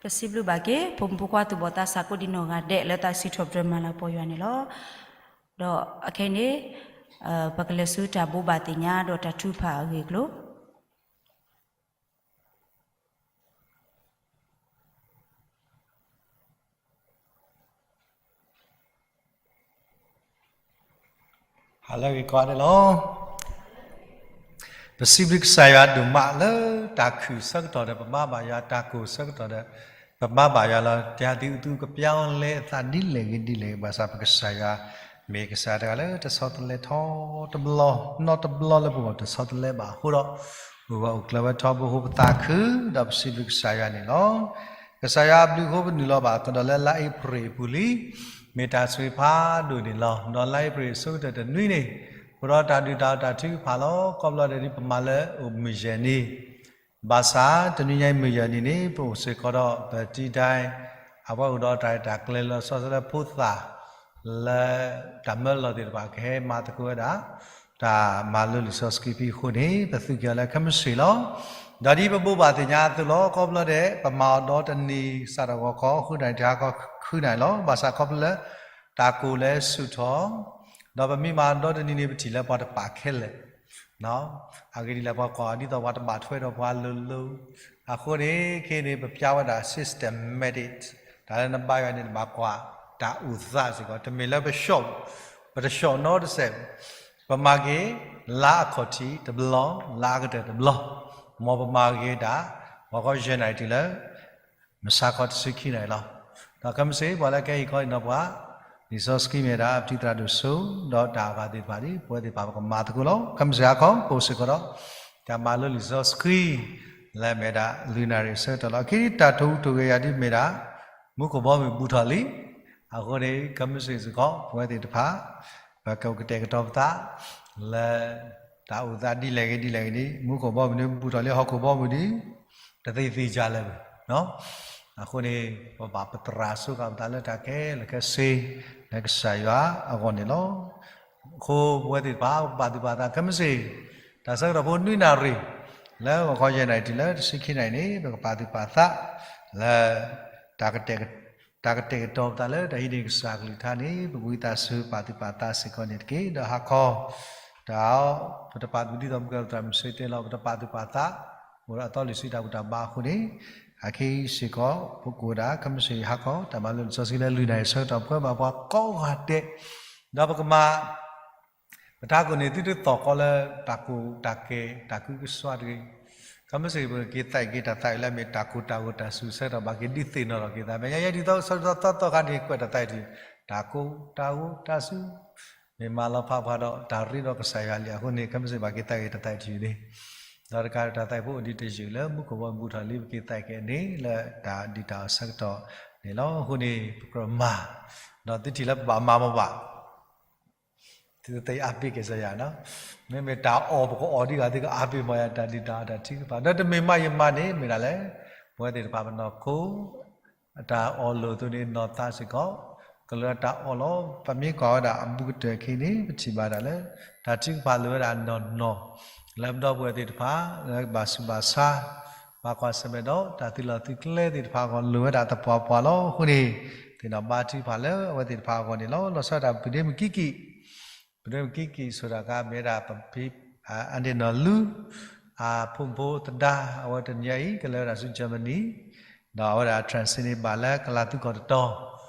ပစံးဘျုးဘၣ်က့ၤ ဖိမုၣ်ဖိခွါသူၣ်ဘီၣ်သးစၢ်ကိးဒံနီၢ်ဂၤဒဲး လၢသးစံးထီၣ်ပတြၢၤမၤလၤကပီၤယွၤန့ၣ်လီၤ. ဒီးအခဲအံၤန့ၣ် ပကလဲၤဆူတၢ်ဘိးဘၣ်သ့ၣ်ညါဒီးတၢ်ထုကဖၣ်အဂ့ၢ်အကျိၤ ဟါလၢအဂ့ၤကိးဂၤဒဲးလီၤ. ပစံးဘျုးကစၢ်ယွၤဒိၣ်မးလၢတၢ်ခုၣ်ဆၢကတီၢ်ဒီး ပမၤဘၣ်ယွၤ တၢ်ကိၢ်ဆၢကတီၢ်ဒီး ပမၤဘၣ်ယွၤလီၤ. တၢ်သးခုကပျၢ်လဲအသးဒ်လဲၣ်ဂ့ၤဒ်လဲၣ်ဂ့ၤ ဘၣ်ဆၣ်ပကစၢ်ယွၤ မ့ၢ်ကစၢ်တဂၤလၢတဆီတလဲထီတဘျီ နီတဘျီလၢပဂီၢ် တဆီတလဲဘၣ်အဃိဒီး အိၣ်ဂၢၢ်အိၣ်ကျၢၤဝဲထီဘိ ဟိပသးခု ဒီးပစံးဘျုးကစၢ်ယွၤန့ၣ်လီၤ. ကစၢ်ယွၤအဘျုးအဃိ ပနုာ်လီၤဘၣ်ကဒီးလၢလါအ့ဖြ့ၣ်အပူၤလံ မ့ၢ်တၢ်ဆိၣ်ဂ့ၤဖးဒိၣ်န့ၣ်လီၤ. ဒီးလါအ့ဖြ့ၣ်အဆိကတၢၢ်တနွံန့ၣ် ပအိၣ်ဒီးတၢ်ဒုၣ်တၢ်အီၣ်တၢ်ထုကဖၣ်လီၤ. ခီဖျိဒီးဒ်ပမၤလၢအိၣ်မုၢ်ယဲၢ်နံၤ ဘၣ်ဆၣ်တနွံညါအံၤမုၢ်ယဲၢ်နံၤန့ၣ် ပအိၣ်စ့ၢ်ကီးဒီး ပတံၤဒဲ အဝဲအိၣ်ဒီးတၢ်ရဲၣ်တၢ်ကျဲၤလီၤဆီဆီလၢဖိသၣ် လၢတၢ်မၢလီၤသ့ၣ်တဖၣ် ကဟဲမၤသကိးဝဲဒၣ် တၢ်မၤလိလံာ်စီဆှံဖံအဃိန့ၣ် ပသူက့ၤအီၤလၢခဲမုၢ်ဆ့ၣ်လီၤ. ဒီးဒ်ပဘိးဘၣ်သ့ၣ်ညါအသိးလီၤ. ခီဖျိဒီး ပမၤအီၤဒီတနံၤ စးထီၣ်ဂီၤခီ ဃုနၣ်ရံၣ် တဟါခီ ဃုနၣ်ရံၣ်လီၤ. ဘၣ်ဆၣ်ခီဖျိလၢ တၢ်ကိၢ်လၢဆူၣ်ထီၣ် ဒီးပမ့ၢ်မၤဒီတနံၤန့ၣ် ပထံၣ်လၢပှၤတပာ်ခဲလၢာ် အဂ့ၢ်ဒ်လဲၣ် ပှၤကွၢ်ဒ်သိးပှၤတဘၣ်ထွဲဒီးပှၤလိၤလိၤ အဃိန့ၣ် ခဲအံၤန့ၣ် ပဖျါဝဲဒၣ် systematic တၢ်လၢနဘါယွၤန့ၣ် နဘၣ်ကွၢ်တၢ်အိၣ်သးစ့ၢ်ကီး တမ့ၢ်လၢပ short ပတ short နီတစဲး ပမၤက့ၤ လါအခီၣ်ထံးတဘျီ လါအကတၢၢ်တဘျီ မ်ပမၤက့ၤဒၣ် ဂီၤခီယဲၢ်နၣ်ရံၣ်တုၤလၢ မုၢ်ဆါခီတဆံခံနၣ်ရံၣ်လီၤ. ဒီးခဲမုၢ်ဆ့ၣ် ပှၤလၢကဟဲဟ့ၣ်ခီဟ့ၣ်နီၤပှၤ လံာ်စီဆှံမ့ၢ်ဝဲဒၣ် ပတံၤသရၣ်ဒိၣ်စိ ဒီးတၢ်အဂၤသ့ၣ်တဖၣ်န့ၣ် ပဝဲသ့ၣ်တဖၣ်ပကမၤသကိးလီၤ. ခဲမုၢ်ဆ့ၣ်ဟါခီ ပအိၣ်စ့ၢ်ကီးဒီး တၢ်မၤလိလံာ်စီဆှံ လၢအမ့ၢ်ဝဲဒၣ် လွံၢ်နၣ်ရံၣ်အဆၢကတီၢ်လီၤ. အခဲအံၤတၢ်ထိၣ်ဟူးထိၣ်ဂဲၤယၤဒ်မ့ၢ်ဒၣ် မူခိၣ်ဘီမုၢ်ဘူးထီၣ်လံ. အဃိန့ၣ် ခဲမုၢ်ဆ့ၣ်စ့ၢ်ကီး ပဝဲသ့ၣ်တဖၣ် ပကကတဲာ်ကတီၤပသး လၢ တၢ်အိၣ်သးဒ်လဲၣ်ဂ့ၤဒ်လဲၣ်ဂ့ၤဒ် မူခိၣ်ဘီမုၢ်န့ၣ်ဘူးထီၣ်လံ ဟီၣ်ခိၣ်ဘီမုၢ်ဒ် တသ့ၣ်သ့ၣ်ယၤလၢၤဘၣ်. အဃိန့ၣ် ပဘၣ်ပသရၣ်စူးကၤပသးလၢတၢ်ခဲလၢာ်ခဲဆ့ လၢကစၢ်ယွၤအဂီၢ်န့ၣ်လီၤ. အဃိပဝဲသ့ၣ်တဖၣ် ပကပာ်သူၣ်ပာ်သး ခဲမုၢ်ဆ့ၣ် တၢ်ဆၢကတီၢ်ဖိနွံနၣ်ရံၣ် လၢဂီၤခီယဲၢ်နၣ်ရံၣ်တုၤလၢတဆံခံနၣ်ရံၣ်န့ၣ် ပကပာ်သူၣ်ပာ်သး လၢ တၢ်ကတဲာ်ကတီၤပသးလၢတၢ်ဟံးန့ၢ်ကစၢ်ကလုၢ်ကထါန့ၣ် ပကဝံသးစူၤပာ်သူၣ်ပာ်သးစ့ၢ်ကီးန့ၣ်တက့ၢ်. ဒီးဟါခီ တၢ် ပတပာ်သူၣ်ဒ်သိးမုၢ်ကဲၢ်သရၣ်မုၢ်ဆ့ၣ်တဲလီၤ ပတပာ်သူၣ်ပာ်သး အိၣ်ဒီးအသီလွံၢ်ဆံတၢ်ဘူၣ်တၢ်ဘါအဃိန့ၣ် အခဲအံၤစ့ၢ်ကီး ပကအိၣ်ဝဲဒၣ် ခဲမုၢ်ဆ့ၣ်ဟါခီ တၢ်မၤလိလံာ်စီဆှံလၢလွံၢ်နၣ်ရံၣ်ဆၢကတီၢ် ပှဲၤဘၣ်ပှၤကိးဂၤဒဲး ဒီးပကမၤ ပထးခိၣ်န့ၣ် သုတသီၣ်ဃီလၢတၢ်ကိၢ်တၢ်ကဲၤ တၢ်ကုကစွါတဂ့ၤ. ခဲမုၢ်ဆ့ၣ်ပကက့ၤသးအံၤက့ၤ တၢ်သးအံၤလၢအမ့ၢ်တၢ်ကိၢ်တၢ်ဂီၤတၢ်ဆူၣ်ဆၢကတီၢ် ဘၣ်က့ၤဒုးသ့ၣ်နီၣ်ထီၣ်က့ၤသး မဲာ်ညါယဲဒ်သိးဆၢကတီၢ်သီသီခါန့ၣ် ကွဲးတၢ်သးအံၤတယုၢ် တၢ်ကိၢ်တၢ်ဂီၤတၢ်ဆူၣ် မ့ၢ်မၤလီၤဖးပှၤဒီးတၢ်ရ့ဒီးကစၢ်ယွၤလံ. အဃိန့ၣ် ခဲမုၢ်ဆ့ၣ်ဘၣ်က့ၤသးအံၤတၢ်သးအံၤတယုၢ်န့ၣ် ဒီးတကးဒံးတၢ်သးအံၤဖိအိၣ်ဒံးတယုၢ်လၢမူခိၣ်ဘီမုၢ်ဘူးထီၣ်လံ ပက့ၤသးအံၤက့ၤန့ၣ် လၢတၢ်ဒုၣ်တၢ်အီၣ်ဆၢကတီၢ်န့ၣ်လီၤ. အဃိန့ၣ် ပကြၢးမၤ ဒီးသုထံၣ်လၢပဘၣ်မၤမ့ၢ်ဘၣ် သုသ့အါဘ့ၣ်က့ၤစၢ်ယၤနီၤ. မ့မ့ၢ်တၢ်အီၣ်ပကအီၣ်ဒံးဂၤ သုကအါဘ့ၣ်မ့ၢ်ယၤ တၢ်ဒုၣ်တၢ်အီၣ်တၢ်ထုကဖၣ် ဒီးတမ့ၢ်မးယမၤန့ၣ် မ့ၢ်ဒၣ်လဲၣ် ပဝဲသ့ၣ်တဖၣ်ပနီၢ်ခိ အတၢ်အီၣ်လိၣ်အသိးန့ၣ် နီၢ်သးစ့ၢ်ကီး ကလၢတၢ်အီၣ်လီၤ. ပမ့ၢ်ကွၢ်ဝဲဒၣ်အဘူးကတၢၢ်အခံန့ၣ် ပထံၣ်ဘၣ်ဒၣ်လၢ တၢ်ထုကဖၣ်လိၣ်ဝဲဒၣ်နီၢ်နီၢ် လၢပဒီပုၢ်ဝဲၢ်သ့ၣ်တဖၣ် လၢကဘၣ်ဆူးဘၣ်ဆါ ဘၣ်ကွၢ်ဆၢၣ်မဲာ်ဒီး တၢ်သုးလီၢ်သုးကျဲသ့ၣ်တဖၣ်အဂီၢ် လိၣ်ဝဲဒၣ်သပှၢ်ပှၢ်လီၤ. အဃိန့ၣ် သ့ၣ်နီၣ်ဘါထုကဖၣ်လၢအဝဲသ့ၣ်တဖၣ်အဂီၢ်န့ၣ်လီၤ. လီၤဆီဒၣ်တၢ် ပဒ့မုၣ်ကံကံၣ် ပဒ့မုၣ်ကံကံၣ် ဆိၣ်တၢ်ကါ မ့ၢ်ဝဲဒၣ် အဒ့ၣ်နီၢ်လူ အဖိမုၣ်ဖိသဒါ အဝဲတနံၤညါအံၤ ကလဲၤဝဲဒၣ်ဆူ Germany ဒီးအဝဲဒၣ် transit န့ၣ် ဘၣ်လၢကလၤသူကီၢ်တတီၤ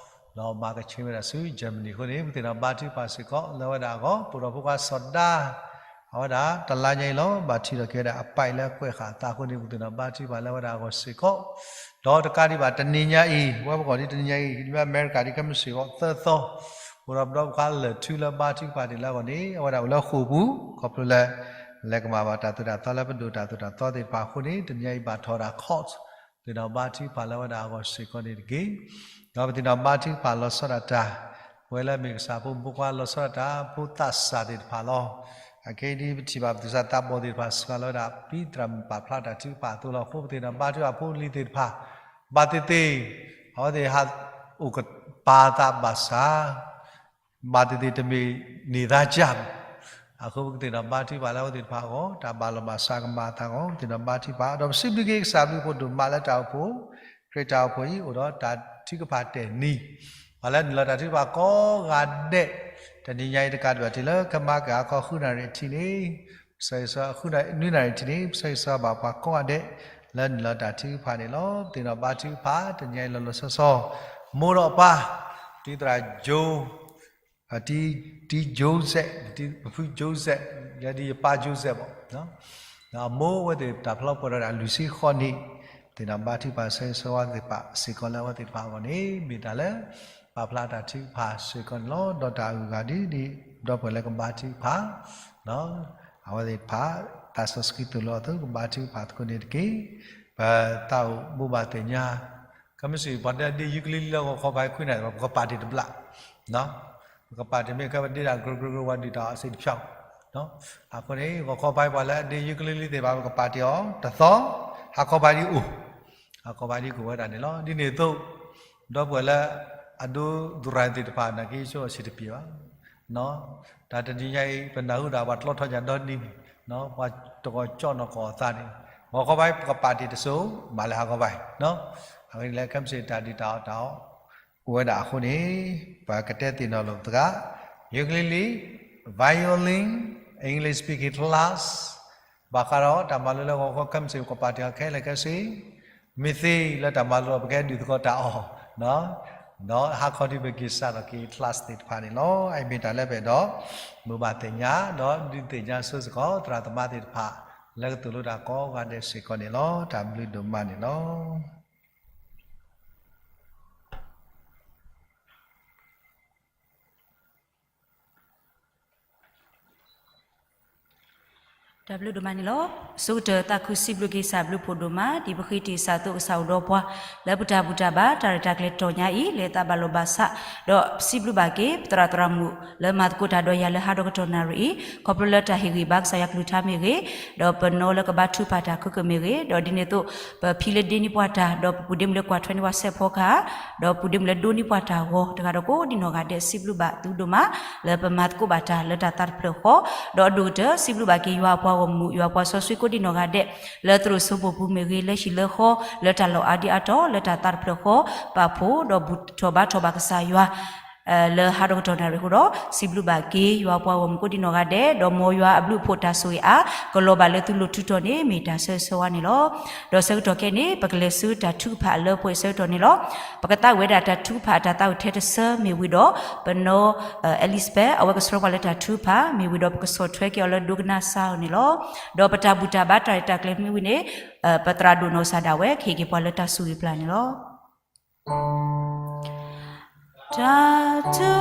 ဒီးမၤကဆှဲဝဲဒၣ်ဆူ Germany အဃိန့ၣ် ပသ့ၣ်နီၣ်ဘါထုကဖၣ်စ့ၢ်ကီး လၢအဝဲဒၣ်အဂီၢ် ပဒိၣ်ဖိခွါစီၤဒါ အဝဲဒၣ်တလါညါအံၤလီၤ ဘၣ်ထံၣ်ထီၣ်က့ၤဝဲဒၣ်အပၢ်အံၤလၢကွဲးဃာ်အသးအဃိန့ၣ် ပသ့ၣ်နီၣ်ဘါထုကဖၣ်လၢအဝဲဒၣ်အဂီၢ်စ့ၢ်ကီး ဒီးတကးဒံးဘၣ်တနံၤညါအံၤ ဝဲပဂီၢ်ဒ်တနံၤညါအံၤ ဒ်အမဲရကၤဒ်ခဲမုၢ်ဆ့ၣ်အဂီၢ်သၢသီ အိၣ်ဒီးပဒီပုၢ်ခွါလၢာ်ထူလၢဘါထုကဖၣ်န့ၣ်လၢအဂီၢ်န့ၣ် အဝဲဒၣ်အိၣ်လၢဃိာ်ပူၤ ခီဖျိလၢ လဲၤကမၣ်ဘၣ်တၢ်သိၣ်တၢ်သီလၢပဒိၣ်တၢ်သိၣ်တၢ်သီသ့ၣ်တဖၣ်အဃိန့ၣ် တနံၤညါအံၤဘၣ်ထီၣ်ဝဲဒၣ် court သ့ၣ်နီၣ်ဘါထုကဖၣ်လၢအဝဲဒၣ်အဂီၢ်စ့ၢ်ကီးန့ၣ်တက့ၢ်. ဒီးပသ့ၣ်နီၣ်ဘါထုကဖၣ်လီၤဆီဒၣ်တၢ် ပဝဲလၢအမ့ၢ်ကစၢ်ဖိမုၣ်ဖိခွါလီၤဆီဒၣ်တၢ် ဖိသးစၢ်သ့ၣ်တဖၣ်လီၤ. အခဲအံၤဒ်ပထံၣ်ဘၣ်ပသူၣ်စၢ်သးဘီၣ်သ့ၣ်တဖၣ်စှၤလီၤဝဲဒၣ် ပတံၤသရၣ်မုၣ်ပာ်ဖျါတၢ်ထုကဖၣ်အသိးလီၤ. အဃိပသ့ၣ်နီၣ်ဘါထုကဖၣ်ဖိလံၤသ့ၣ်တဖၣ် ဘၣ်သ့ၣ်သ့ၣ် အဝဲသ့ၣ်ဟးအိၣ်ကပၤသးဘၣ်ဆၣ် ဘၣ်သ့ၣ်သ့ၣ်တမ့ၢ်န့ၢ်သါကၢ်ဘၣ်. အဃိပကသ့ၣ်နီၣ်ဘါထုကဖၣ်လၢအဝဲသ့ၣ်တဖၣ်အဂီၢ် တၢ်ဘၣ်လီၤဘၣ်စးကမၤအသးအဂီၢ် ပသ့ၣ်နီၣ်ဘါထုကဖၣ် ဒီးပစံးဘျုးက့ၤကစၢ်ဘျုးဖှိၣ်ဒိၣ်မးလၢတၢ်အိၣ်ဖှိၣ် ခရံာ်တၢ်အိၣ်ဖှိၣ်အံၤအိၣ်ဒီးတၢ်ထုကဖၣ်တဲာ်နံၤ, ပှၤလၢနုာ်လီၤတၢ်ထုကဖၣ်ကိးဂၤဒဲး, တနံၤညါအံၤတကးဒံးဘၣ်တုၤလၢခဲမုၢ်ဟါခီဃုနၣ်ရံၣ်အထံးန့ၣ်, ပဆၢဂ့ၤဆၢဝါ နွံနၣ်ရံၣ်အထံးန့ၣ် ပဆၢဂ့ၤဆၢဝါဘၣ်ပှၤကိးဂၤဒဲး လၢနုာ်လီၤတၢ်ထုကဖၣ်န့ၣ်လီၤ. ပသ့ၣ်နီၣ်ဘါထုကဖၣ် တနံၤညါအံၤလီၤလီၤဆီဆီ, မိၢ်ဒီးပၢ်, ဒ်သရၣ် Joe တံ Joseph, ပဖု Joseph, လၢဒ်ယပၢ် Joseph ဘၣ်, အမိၢ်အဝဲသ့ၣ်တၢ်ဖျီပှဲၤဒီးတၢ်လွံၢ်ဆံဃိးနံၣ်, သ့ၣ်နီၣ်ဘါထုကဖၣ်ဆၢဂ့ၤဆၢဝါသ့ၣ်တဖၣ်စ့ၢ်ကီးလၢအဝဲသ့ၣ်တဖၣ်အဂီၢ်န့ၣ် မ့ၢ်တၢ်လၢ ပာ်ဖျါတၢ်ထုကဖၣ်စ့ၢ်ကီးန့ၣ်လီၤ. ဒီးတၢ်အဂုၤအဂၤဒ်န့ၣ် ဒီပုၢ်ဝဲၢ်လၢကဘါထုကဖၣ် အဝဲသ့ၣ်တဖၣ် သးစီဆှံသိၣ်လိအသိး ကဘါထုကဖၣ်သကိးန့ၣ်တက့ၢ်. ပသးအိၣ်ဘိးဘၣ်သ့ၣ်ညါ, ခဲမုၢ်ဆ့ၣ် ပှၤတဲဒ့ၣ်ယုကလံၤလံၤလၢဂီၤခီပၤအံၤခွံနၣ်ရံၣ် ပကပာ်တ့ၢ်တဘျီ, ပကပာ်တ့ၢ်မ့ၢ်ခဲပဒ့ၣ်တၢ်ကြိကြိကြိ ပှၤဒုၣ်တၢ်အီၣ်စ့တဖျီ, အဃိန့ၣ် ဂီၤခီပၤအံၤပှၤလၢအဒ့ၣ်ယုကလံၤလံၤသ့ၣ်တဖၣ် ပကပာ်တ့ၢ်အီၤတသီ, ဟါခီပၤဒ်အိၣ်, ဟါခီပၤဒ်ကအိၣ်ဝဲဒၣ်န့ၣ်လီၤ. ဒ်န့ၣ်အသိး ဒီပုၢ်ဝဲၢ်လၢအဒိသူၣ်ရၢ်သ့ၣ်တဖၣ် နာ်က့ဆိအီၤစ့တပျ့ၤဘၣ်. တၢ်တနံၤညါအံၤ ပနၢ်ဟူဒၣ်ပှၤတလီထီၣ်ညၣ်ဒီနံၤန့ၣ်, ပှၤတဂီၤကၠီၣ်နီၢ်ကီၢ်အသးန့ၣ်, ဂီၤခီပၤအံၤ ပကပာ်တ့ၢ်တစိၤ မၤလၢဟါခီပၤအံၤ, အဝဲန့ၣ်လၢခဲမုၢ်ဆ့ၣ်တၢ်ဒုၣ်တၢ်အီၣ်တၢ်အီၣ် အိၣ်ဝဲဒၣ်အဃိန့ၣ် ပကတဲသ့ၣ်နီၣ်လိာ်ပသး, ယုကလံၤလံၤ, violin, English speaking class, ဘၣ်ဃးဒီးတၢ်မၤလိလၢဂီၤခီခဲမုၢ်ဆ့ၣ် ပကပာ်တ့ၢ်အီၤခဲလၢာ်ခဲဆ့, မ့ၢ်သ့လၢတၢ်မၤလိ ပကဟဲဒုးသကိးတၢ်အီၣ်, ဒီးဟါခီဒ်ပက့ၤစးထီၣ်က့ၤ class သ့ၣ်တဖၣ်န့ၣ်လီၤ. အအံၤမ့ၢ်တၢ်လၢပအဲၣ်ဒိး ဘိးဘၣ်သ့ၣ်ညါ ဒီးဒုးသ့ၣ်ညါဆိစ့ၢ်ကီး သရၣ်သမါသ့ၣ်တဖၣ် လၢကသိၣ်လိတၢ်ကိးဂၤဒဲးစ့ၢ်ကီးန့ၣ်လီၤ. တၢ်ဘျုးဒိၣ်မးန့ၣ်လီၤ. တၢ်ဘျုးဒိၣ်မးန့ၣ်လီၤ. ဆိကတၢၢ်သးခုစံးဘျုးက့ၤကစၢ်ဘျုးဖှိၣ်ဒိၣ်မး ဒ်ပဃ့တ့ၢ်စၢ်သိးကစၢ်အိၣ်ဒီးပှၤ လၢပတၢ်ဘူၣ်တၢ်ဘါ တၢ်ရဲၣ်တၢ်ကျဲၤတတီၤညါအံၤ လၢသးဘၣ်လိာ်ဘၣ်စး, ဒီးစံးဘျုးဘၣ်က့ၤ ပသရၣ်သရၣ်မုၣ် လၢမၤသကိးတၢ်ဒီးယၤလၢဟါဒီကတီၢ်နၣ်ရံၣ်အံၤ ခီဖျိလၢတၢ်ဟ့ၣ်ဂံၢ်ဘါကစၢ်ယွၤကလုၢ်ကထါမ့ၢ်ဂ့ၤ, ဒီးပနီၤလၢကဘါထုကဖၣ်တၢ်ခဲကမ့ၢ်ဂ့ၤ, ဒီးဒ်န့ၣ်အသိး ပဖံလၢဒ့န့ၢ်ပှၤတၢ် ဒီးပပုၢ်ဒ့မုၣ်လၢကွၢ်ထွဲန့ၢ်ပှၤစဲးဖီကဟၣ်, ဒီးပုၢ်ဒ့မုၣ်လၢဒိးန့ၢ်ပှၤတၢ်ဂီၤ တဂၤဒီးကိးဒံနီၢ်ဂၤဒဲး စံးဘျုးဘၣ်သုဒိၣ်မး လၢပမၤသကိးဘၣ်တၢ်လၢတၢ်သးတဖျၢၣ်ဃီ, ဒီးအဒိၣ်ကတၢၢ် စံးဘျုးဘၣ်က့ၤယွၤအပှၤဂီၢ်မုၢ် ယွၤပှၤစီဆှံကိးဒံနီၢ်ဂၤဒဲး လၢသရိာ်စိမိၢ်ပူၤမ့ၢ်ဂ့ၤ လၢဟံၣ်လၢဃီ လၢတၢ်လီၢ်အါဒံအါတီၤ လၢတၢ်သးတဖျၢၣ်ဃီ ပာ်ဖှိၣ် ဒီးဘူၣ်ထီၣ်ဘါထီၣ်ဘၣ်ကစၢ်ယွၤ လၢဟါဒီကတီၢ်နၣ်ရံၣ်အဃိဒီး စံးဘျုးဘၣ်က့ၤယွၤပှၤဂီၢ်မုၢ်ကိးဒံနီၢ်ဂၤဒဲး ဒီးမ်ယွၤအဘျုးအဖှိၣ်တၢ်ဆိၣ်ဂ့ၤအါ ကလီၤဘၣ်လၢသုလိၤထူတီၤန့ၣ် မ့ၢ်တၢ်ဆၢဂ့ၤဆၢဝါန့ၣ်လီၤ. ဒီးဆၢကတီၢ်ခဲအံၤန့ၣ် ပကလဲၤဆူတၢ်ထုကဖၣ်အလၢပှဲၤဆၢကတီၢ်န့ၣ်လီၤ. ပကသးဝံၣ်ဝဲဒၣ်တၢ်ထုကဖၣ်အတၢ်သးဝံၣ်ထဲတဆၢမ့ၢ်ဝံၤဒီး ပနီၤ Elizabeth အဝဲကဆှၢပှၤလၢတၢ်ထုကဖၣ် မ့ၢ်ဝံၤဒီးပကဆီၣ်ထွဲက့ၤအီၤလၢဒိကနၣ်စၢ်အီၤန့ၣ်လီၤ. ဒီးပတၢ်ဘူၣ်တၢ်ဘါတၢ်ရဲၣ်တၢ်ကျဲၤမ့ၢ်ဝံၤန့ၣ် ပသရၣ်ဒိၣ်နီၢ်ကစၢ်ဒၣ်ဝဲ ကဟ့ၣ်က့ၤပှၤလၢတၢ်ဆိၣ်ဂ့ၤပျၢ်န့ၣ်လီၤ. တၢ်ထု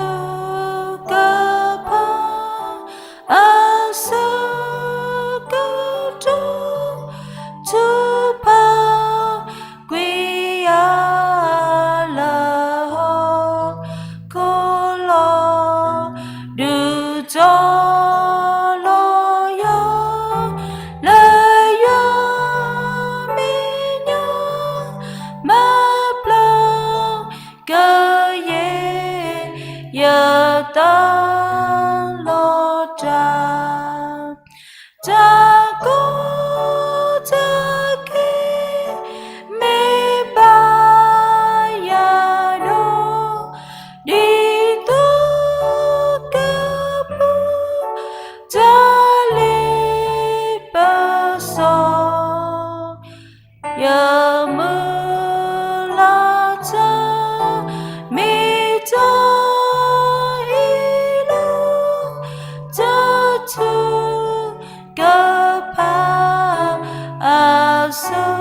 ကဖၣ် အဆၢကတီၢ် ထုကဖၣ်ကွံာ်ယၤလၢဟီၣ်ခိၣ်လီၤ. ဒုးတီၤလီၤယၤ လၢယွၤမဲာ်ညါ မၤပျီ ကယဲၢ်ယသးလီၤတၢ်, တၢ်ကီတၢ်ခဲ မ့ၢ်ဘၣ်ယၤဒီး ဒ်သိးကပူၤ တၢ်လ့ပစီ ယမုၢ်လၢ်တၢ် မ့ၢ်တၢ်အ့ၣ်လိာ် တၢ်ထုကဖၣ်အဆၢ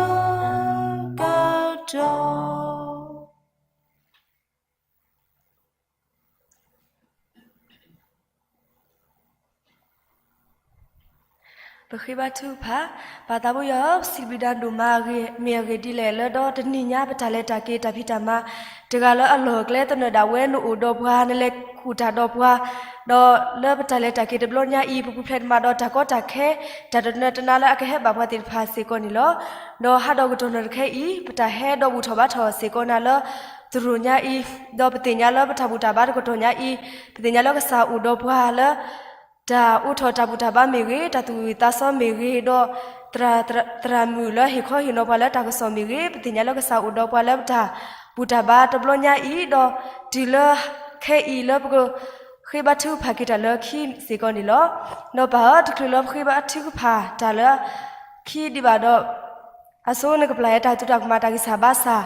ကတီၢ်. ပဃ့ဘါထုကဖၣ်, ပၢ်သးဘိယွၤဧၢ, ပစံးဘျုးနၤဒိၣ်မး, မ့ၢ်အဂ့ၢ်ဒ်လဲၣ်လၢ ဒီးတနံၤညါပတၢ်လဲၤတၢ်က့ၤတၢ်ဖံးတၢ်မၤ တဂၤလၢအလီၢ်အကျဲသနၢၣ်ဒၣ်ဝဲ နအိၣ်ဒီးပှၤ နလဲၤဃုာ်တၢ်ဒီးပှၤ, ဒီးလၢပတၢ်လဲၤတၢ်က့ၤတဘျီညါအံၤ ပပူၤဖျဲးတမးဒီးတၢ်ကီတၢ်ခဲ တၢ်တနၢၤတနါလၢအကဟဲဘၣ်ပှၤသ့ၣ်တဖၣ်စ့ၢ်ကီးန့ၣ်လီၤ. ဒီးဟးဒီးကတီၢ်နၢ်တခဲအံၤ ပတၢ်ဟဲဒီးဘူၣ်ထီၣ်ဘါထီၣ်စ့ၢ်ကီးနၤလၢ သရိာ်ညါအံၤ, ဒီးပသ့ၣ်ညါလၢပတၢ်ဘူၣ်တၢ်ဘါတကတီၢ်ညါအံၤ, ပသ့ၣ်ညါလၢကစၢ်အိၣ်ဒီးပှၤလၢ တၢ်အိးထီၣ်တၢ်ဘူၣ်တၢ်ဘါမ့ၢ်ဂ့ၤ, တၢ်သူၣ်ဝံၣ်သးစီမ့ၢ်ဂ့ၤ, ဒီးသရၣ်မုၣ်လၢဟ့ၣ်ခီဟ့ၣ်နီၤပှၤလၢတၢ်ကစီၣ်မ့ၢ်ဂ့ၤ, ပသ့ၣ်ညါလၢကစၢ်အိၣ်ဒီးပှၤလၢပတၢ်ဘူၣ်တၢ်ဘါတဘျီညါအံၤ, ဒီးတုၤလၢခဲအံၤလၢပကဃ့ဘါထုကဖၣ်က့ၤတၢ်လၢခံစ့ၢ်ကီးန့ၣ်လီၤ. ဒီးပၢ်ဧၢ, တချုးလၢပဃ့ဘါထုကဖၣ်တၢ်လၢခံဒံးဘၣ်ဒီး အဆိနကပျၢ်ယတၢ်သူၣ်တၢ်ကမၣ်တၢ်ဂံၢ်စၢ်ဘါစၢ်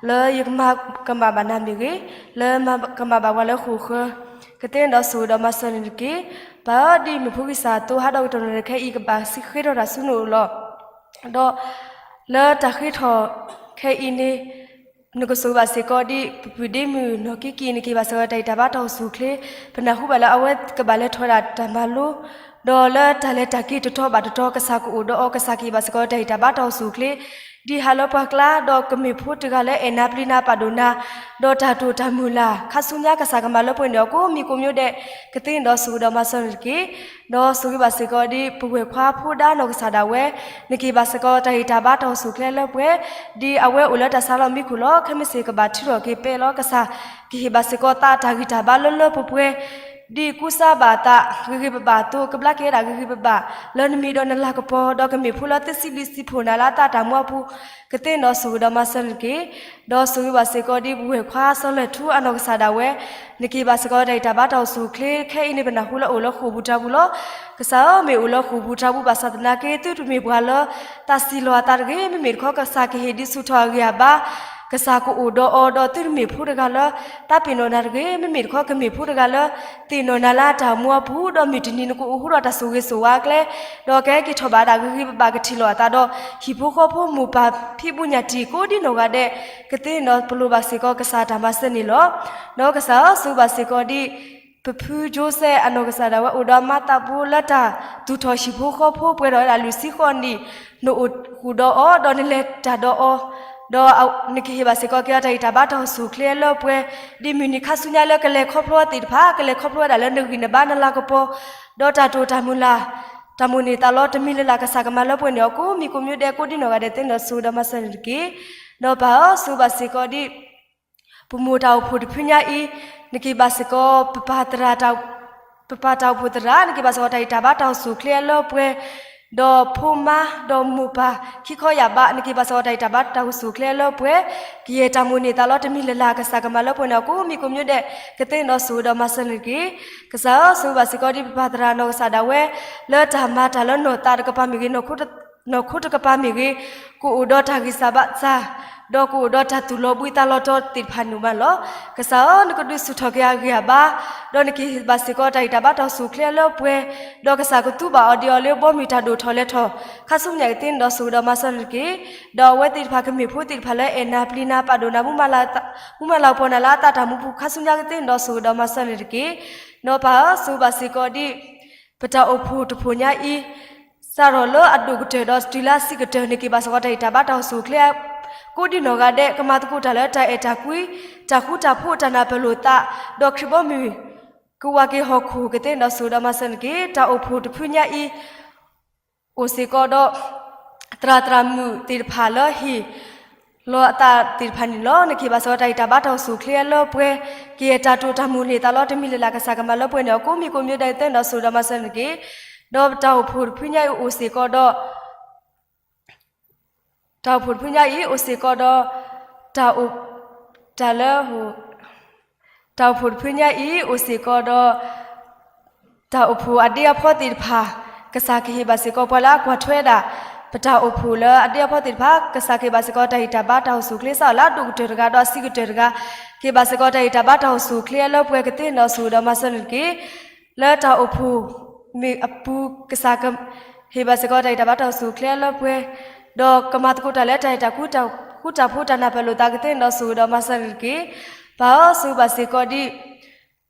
လၢယကမၤကမၣ်ဘၣ်နၤမ့ၢ်ဂ့ၤ, လၢမၤကမၣ်ဘၣ်ပှၤလၢဃိာ်ဃၢၤ, ကသ့ၣ်နီၣ်ဒီးဆိၣ်ဂ့ၤဒီးမၤစၢၤန့ၣ်တက့ၢ်. ပၢ်ဧၢ, ဒ်မုၢ်ဖိဂံၢ်စၢ်သိဟါဒီးကတီၢ်နၣ်ရံၣ်ခဲအံၤ ကဘၣ်ဃ့ထီၣ်တၢ်ဆူနအိၣ်လီၤ. ဒီးလၢတၢ်ဃ့ထီၣ်ခဲအံၤန့ၣ် နကဆိၣ်ဂ့ၤဘၣ်စ့ၢ်ကီးဒ် ပပုၢ်ဒ့မုၣ်နီၢ်ကံက့ၤ နကဟ့ၣ်ဘၣ်စ့ၢ်ကီးတၢ်ဂံၢ်တၢ်ဘါတၢ်အိၣ်ဆူၣ်အိၣ်ချ့, ပနၢ်ဟူဘၣ်လၢအဝဲကဘၣ်လဲၤထီၣ်ဝဲဒၣ်တၢ်မၤလိ, ဒီးလၢတၢ်လဲၤတၢ်က့ၤတတီၤဘၣ်တတီၤ ကစၢ်ကအိၣ်ဒီးအီၤ, ကစၢ်ကဟ့ၣ်ဘၣ်စ့ၢ်ကီးတၢ်ဂံၢ်တၢ်ဘါတၢ်အိၣ်ဆူၣ်အိၣ်ချ့ ဒ်ဟါလၢပှၤကျါ, ဒီးကမ့ၢ်ဖိတဂၤလၢအဲၣ်နၤပျံၤနၤပာ်ဒိၣ်နၤ, ဒီးတၢ်တိာ်တၢ်မုၢ်လၢ် ခါဆူညါကစၢ်ကမၤလၢပှဲၤန့ၢ်အီၤကိးမံၤကိးမံၤဒဲး, ကသ့ၣ်နီၣ်ဒီးဆိၣ်ဂ့ၤဒီးမၤစၢၤန့ၣ်တက့ၢ်. ဒီးဆိၣ်ဂ့ၤဘၣ်စ့ၢ်ကီးဒ်ပဝဲၢ်ခွါဖိဒါနီၢ်ကစၢ်ဒၣ်ဝဲ, နကဟ့ၣ်ဘၣ်စ့ၢ်ကီးတၢ်ဂံၢ်တၢ်ဘါတၢ်အိၣ်ဆူၣ်အိၣ်ချ့လၢပှဲၤ, ဒ်အဝဲအိၣ်လၢတၢ်ဆါလီၤမံခိၣ်လီၤ. ခဲမုၢ်ဆ့ၣ်ကဘၣ်ထုးထီၣ်က့ၤပဲလီၤကစၢ်, ကဟ့ၣ်ဘၣ်စ့ၢ်ကီးသးတၢ်ဂံၢ်တၢ်ဘါလၢလၢပှဲၤပှဲၤ ဒ်ကူစါဘၣ်အသးဂ့ၤဂ့ၤဘၣ်ဘၣ်အသိး, ကဘျါက့ၤဝဲဒၣ်ဂ့ၤဂ့ၤဘၣ်ဘၣ် လၢနမံၤဒီးနလၤကပီၤ, ဒီးကမ့ၢ်ဖိလၢသ့စံးဘျုးစံးဖှိၣ်နၤလၢအသးတၢ်မူအပူၤ, ကသ့ၣ်နီၣ်ဒီးဆိၣ်ဂ့ၤဒီးမၤစၢၤန့ၣ်တက့ၢ်. ဒီးဆိၣ်ဂ့ၤဘၣ်စ့ၢ်ကီးဒ်ပဝဲၢ်ခွါစီၤလၢၢ်ထူအနီၢ်ကစၢ်ဒၣ်ဝဲ, နကဟ့ၣ်ဘၣ်စ့ၢ်ကီးတၢ်ဂံၢ်တၢ်ဘါတၢ်အိၣ်ဆူၣ်အိၣ်ချ့, ခဲအံၤန့ၣ် ပနၢ်ဟူလၢအိၣ်လၢဃိာ်ပူၤတၢ်ပူၤလီၤ. ကစၢ်ဧၢ, မ့ၢ်အိၣ်လၢဃိာ်ပူၤတၢ်ပူၤဘၣ်ဆၣ်သနာ်က့ သုတမ့ၢ်ပှၤလၢ သးစံးလီၤအသးတဂ့ၤ, မ့မ့ၢ်တခီကစၢ်ကဟ့ၣ်ဒုးဆူၣ်ထီၣ်အဂံၢ်အဘါ, ကစၢ်ကအိၣ်ဒီးအီၤ, ဒီးသုတမ့ၢ်ဖိတဂၤလၢ သးပ့ၤနီၣ်နၤတဂ့ၤ, မ့မ့ၢ်တခီကမ့ၢ်ဖိတဂၤလၢ သ့ၣ်နီၣ်နၤလၢအတၢ်မူအပူၤ, ဒီးမုၢ်တနံၤနကအိၣ်ဟူထီၣ်တၢ်ဆိၣ်ဂ့ၤဆိၣ်ဝါအကျဲ, ဒီးကဟဲက့ၤထီၣ်ဘၣ်ဒၣ်ဂ့ၤဂ့ၤဘၣ်ဘၣ် ကထံၣ်လိာ်အသးဒီး ဟံၣ်ဖိဃီဖိမိၢ်ပၢ်ဖံးဘူးညၣ်တံၢ်ကိးဒ်နီၢ်ဂၤဒဲး, ကသ့ၣ်နီၣ်ဒီးပလိၣ်ဘၣ်စ့ၢ်ကီးကစၢ်တၢ်မၤစၢၤန့ၣ်လီၤ. ဒီးကစၢ်ဧၢ, ဆိၣ်ဂ့ၤဘၣ်စ့ၢ်ကီးဒ် ပဖုကၠိစဲအနီၢ်ကစၢ်ဒၣ်ဝဲ အိၣ်ဒီးမါသးဘိလၢတၢ်သူၣ်ထီၣ်ဟံၣ်ဖိဃီဖိပှဲၤထီၣ်ဝဲဒၣ်လွံၢ်ဆံဃိးနံၣ်, နအိၣ်ဃုာ်ဒီးအီၤ, ဒီးနလဲၤတၢ်ဒီးအီၤ, ဒီးနကဟ့ၣ်ဘၣ်စ့ၢ်ကီးက့ၤအီၤတၢ်ဂံၢ်တၢ်ဘါတၢ်အိၣ်ဆူၣ်အိၣ်ချ့လၢပှဲၤ, ဒ်မုၢ်နံၤခါဆူညါလၢကလဲၤခီဖျိအီၤသ့ၣ်တဖၣ်, ကလဲၤခီဖျိဝဲဒၣ်လၢနဂံၢ်နဘါနလၤကပီၤ, ဒီးတၢ်တိာ်တၢ်မုၢ်လၢ် တၢ်မိၣ်န့ၢ်သးလီတမံၤလၢ်လၢ် ကစၢ်ကမၤလၢပှဲၤန့ၢ်အီၤကိးမံၤကိးမံၤဒဲးကိးဒ်နီၢ်ဂၤဒဲး သ့ၣ်နီၣ်ဒီးဆိၣ်ဂ့ၤဒီးမၤစၢၤန့ၣ်တက့ၢ်. ဒီးပၢ်ဧၢ, ဆိၣ်ဂ့ၤဘၣ်စ့ၢ်ကီးဒ် ပမိၢ်တၢ်အိၣ်ဖှိၣ်တဖုညါအံၤ, နကဟ့ၣ်ဘၣ်စ့ၢ်ကီး ပပၢ်သရၣ်, ပပၢ်တၢ်အိၣ်ဖှိၣ်သရၣ်, နကဟ့ၣ်ဘၣ်စ့ၢ်ကီးတၢ်ဂံၢ်တၢ်ဘါတၢ်အိၣ်ဆူၣ်အိၣ်ချ့လၢပှဲၤ, ဒီးဖိမါ, ဒီးမိၢ်ပၢ်, ခံခီယၢ်ဘး, နကဟ့ၣ်ဘၣ်စ့ၢ်ကီးတၢ်ဂံၢ်တၢ်ဘါတၢ်အိၣ်ဆူၣ်အိၣ်ချ့လၢပှဲၤ, ကယဲၢ်တၢ်မိၣ်န့ၢ်သးလီတမံၤလၢ်လၢ် ကစၢ်ကမၤလၢပှဲၤန့ၢ်အီၤကိးမံၤကိးမံၤဒဲး, ကသ့ၣ်နီၣ်ဒီးဆိၣ်ဂ့ၤဒီးမၤစၢၤန့ၣ်တက့ၢ်. ကစၢ်ဧၢ, ဆိၣ်ဂ့ၤဘၣ်စ့ၢ်ကီးဒ်ပပၢ်သရၣ်နီၢ်ကစၢ်ဒၣ်ဝဲ, လၢတၢ်မၤတၢ်လၢနီၢ်သးတကပၤမ့ၢ်ဂ့ၤ, နီၢ်ခိတကပၤမ့ၢ်ဂ့ၤ, ကအိၣ်ဒီးတၢ်ဂံၢ်စၢ်ဘါစၢ်, ဒီးကအိၣ်ဒီးတၢ်သူၣ်လီၤဘှံးသးလီၤတီၤသ့ၣ်တဖၣ်န့ၣ်မးလီၤ. ကစၢ်ဧၢ, နကဒုးဆူၣ်ထီၣ်က့ၤအဂံၢ်အဘါ, ဒီးနကဟ့ၣ်ဘၣ်စ့ၢ်ကီးတၢ်ဂံၢ်တၢ်ဘါတၢ်အိၣ်ဆူၣ်အိၣ်ချ့လၢပှဲၤ, ဒီးကစၢ်ကသူဘၣ်အီၤဒ်အီၤလၢဘီမုၢ်တၢ်ဒိၣ်ထီၣ်လဲၤထီၣ်, ခါဆူညါကသ့ၣ်နီၣ်ဒီးဆိၣ်ဂ့ၤဒီးမၤစၢၤန့ၣ်တက့ၢ်. ဒီးအဝဲသ့ၣ်တဖၣ်ကမ့ၢ်ဖိသ့ၣ်တဖၣ်လၢအဲၣ်နၤပျံၤနၤပာ်ဒိၣ်နၤ, မူမၤလၤကပီၤနၤလၢအသးတၢ်မူပူၤ, ခါဆူညါကသ့ၣ်နီၣ်ဒီးဆိၣ်ဂ့ၤဒီးမၤစၢၤန့ၣ်တက့ၢ်. ဒီးပၢ်ဧၢ, ဆိၣ်ဂ့ၤဘၣ်စ့ၢ်ကီးဒ် ပတၢ်အိၣ်ဖှိၣ်တဖှိၣ်ညါအံၤ, စးထီၣ်လၢအဒိၣ်ကတၢၢ်ဒီးတုၤလၢအဆံးကတၢၢ် နကဟ့ၣ်ဘၣ်စ့ၢ်ကီးတၢ်ဂံၢ်တၢ်ဘါတၢ်အိၣ်ဆူၣ်အိၣ်ချ့ ကိးဒ်နီၢ်ဂၤဒဲး, ကမၤသကိးတၢ်လၢတၢ်အဲၣ်တၢ်ကွံ, တၢ်ဃူတၢ်ဖိး, တၢ်နၢ်ပၢၢ်လိာ်သး, ဒီးခရံာ်ဘီမုၢ် ကဝၤက့ၤဟီၣ်ခိၣ်, ကသ့ၣ်နီၣ်ဒီးဆိၣ်ဂ့ၤဒီးမၤစၢၤန့ၣ်တက့ၢ်. တၢ်အိၣ်ဖှိၣ်တဖုညါအံၤ အိၣ်စ့ၢ်ကီးဒီး သရၣ်သရၣ်မုၣ်သ့ၣ်တဖၣ်လၢဟ့ၣ်လီၤအသးသ့ၣ်တဖၣ်န့ၣ်လီၤ. နကဟ့ၣ်ဘၣ်စ့ၢ်ကီးတၢ်ဂံၢ်တၢ်ဘါတၢ်အိၣ်ဆူၣ်အိၣ်ချ့လၢပှဲၤ, ကယဲၢ်တၢ်တိာ်တၢ်မိၣ်န့ၢ်သးလီတမံၤလၢ်လၢ် ကစၢ်ကမၤလၢပှဲၤန့ၢ်အီၤကိးမံၤကိးမံၤဒဲး သ့ၣ်နီၣ်ဒီးဆိၣ်ဂ့ၤဒီးမၤစၢၤန့ၣ်တက့ၢ်. ဒီးတၢ်အိၣ်ဖှိၣ်တဖုညါအံၤအိၣ်စ့ၢ်ကီးဒီး တၢ်အိၣ်ဖှိၣ်တဖုညါအံၤအိၣ်စ့ၢ်ကီးဒီး တၢ်အိၣ်, တၢ်လၢ, တၢ်အိၣ်ဖှိၣ်တဖုညါအံၤအိၣ်စ့ၢ်ကီးဒီး တၢ်အိၣ်ဖှိၣ်အဒ့အဖီသ့ၣ်တဖၣ်, ကစၢ်ကဟ့ၣ်ဘၣ်စ့ၢ်ကီးပှၤလၢအကွၢ်ထွဲဒၣ် ပတၢ်အိၣ်ဖှိၣ်လၢအဒ့အဖီသ့ၣ်တဖၣ်, ကစၢ်ကဟ့ၣ်ဘၣ်စ့ၢ်ကီးတၢ်ဂံၢ်တၢ်ဘါတၢ်အိၣ်ဆူၣ်အိၣ်ချ့ စးထီၣ်လၢအဒိၣ်ကတၢၢ်တဂၤဒီးအဆံးကတၢၢ်တဂၤ, ကဟ့ၣ်ဘၣ်စ့ၢ်ကီးတၢ်ဂံၢ်တၢ်ဘါတၢ်အိၣ်ဆူၣ်အိၣ်ချ့လၢပှဲၤ ကသ့ၣ်နီၣ်ဒီးဆိၣ်ဂ့ၤဒီးမၤစၢၤန့ၣ်တက့ၢ်. လၢတၢ်အိၣ်ဖှိၣ်မ့ၢ်အပူၤ ကစၢ်ကဟ့ၣ်ဘၣ်စ့ၢ်ကီးတၢ်ဂံၢ်တၢ်ဘါတၢ်အိၣ်ဆူၣ်အိၣ်ချ့လၢပှဲၤ, ဒီးကမၤသကိးတၢ်လၢတၢ်အဲၣ်တၢ်ကွံ တၢ်ဃူတၢ်ဖိး တၢ်နၢ်ပၢၢ်လိာ်သး ကသ့ၣ်နီၣ်ဒီးဆိၣ်ဂ့ၤဒီးမၤစၢၤန့ၣ်တက့ၢ်. ပၢ်ဧၢ, ဆိၣ်ဂ့ၤဘၣ်စ့ၢ်ကီးဒ်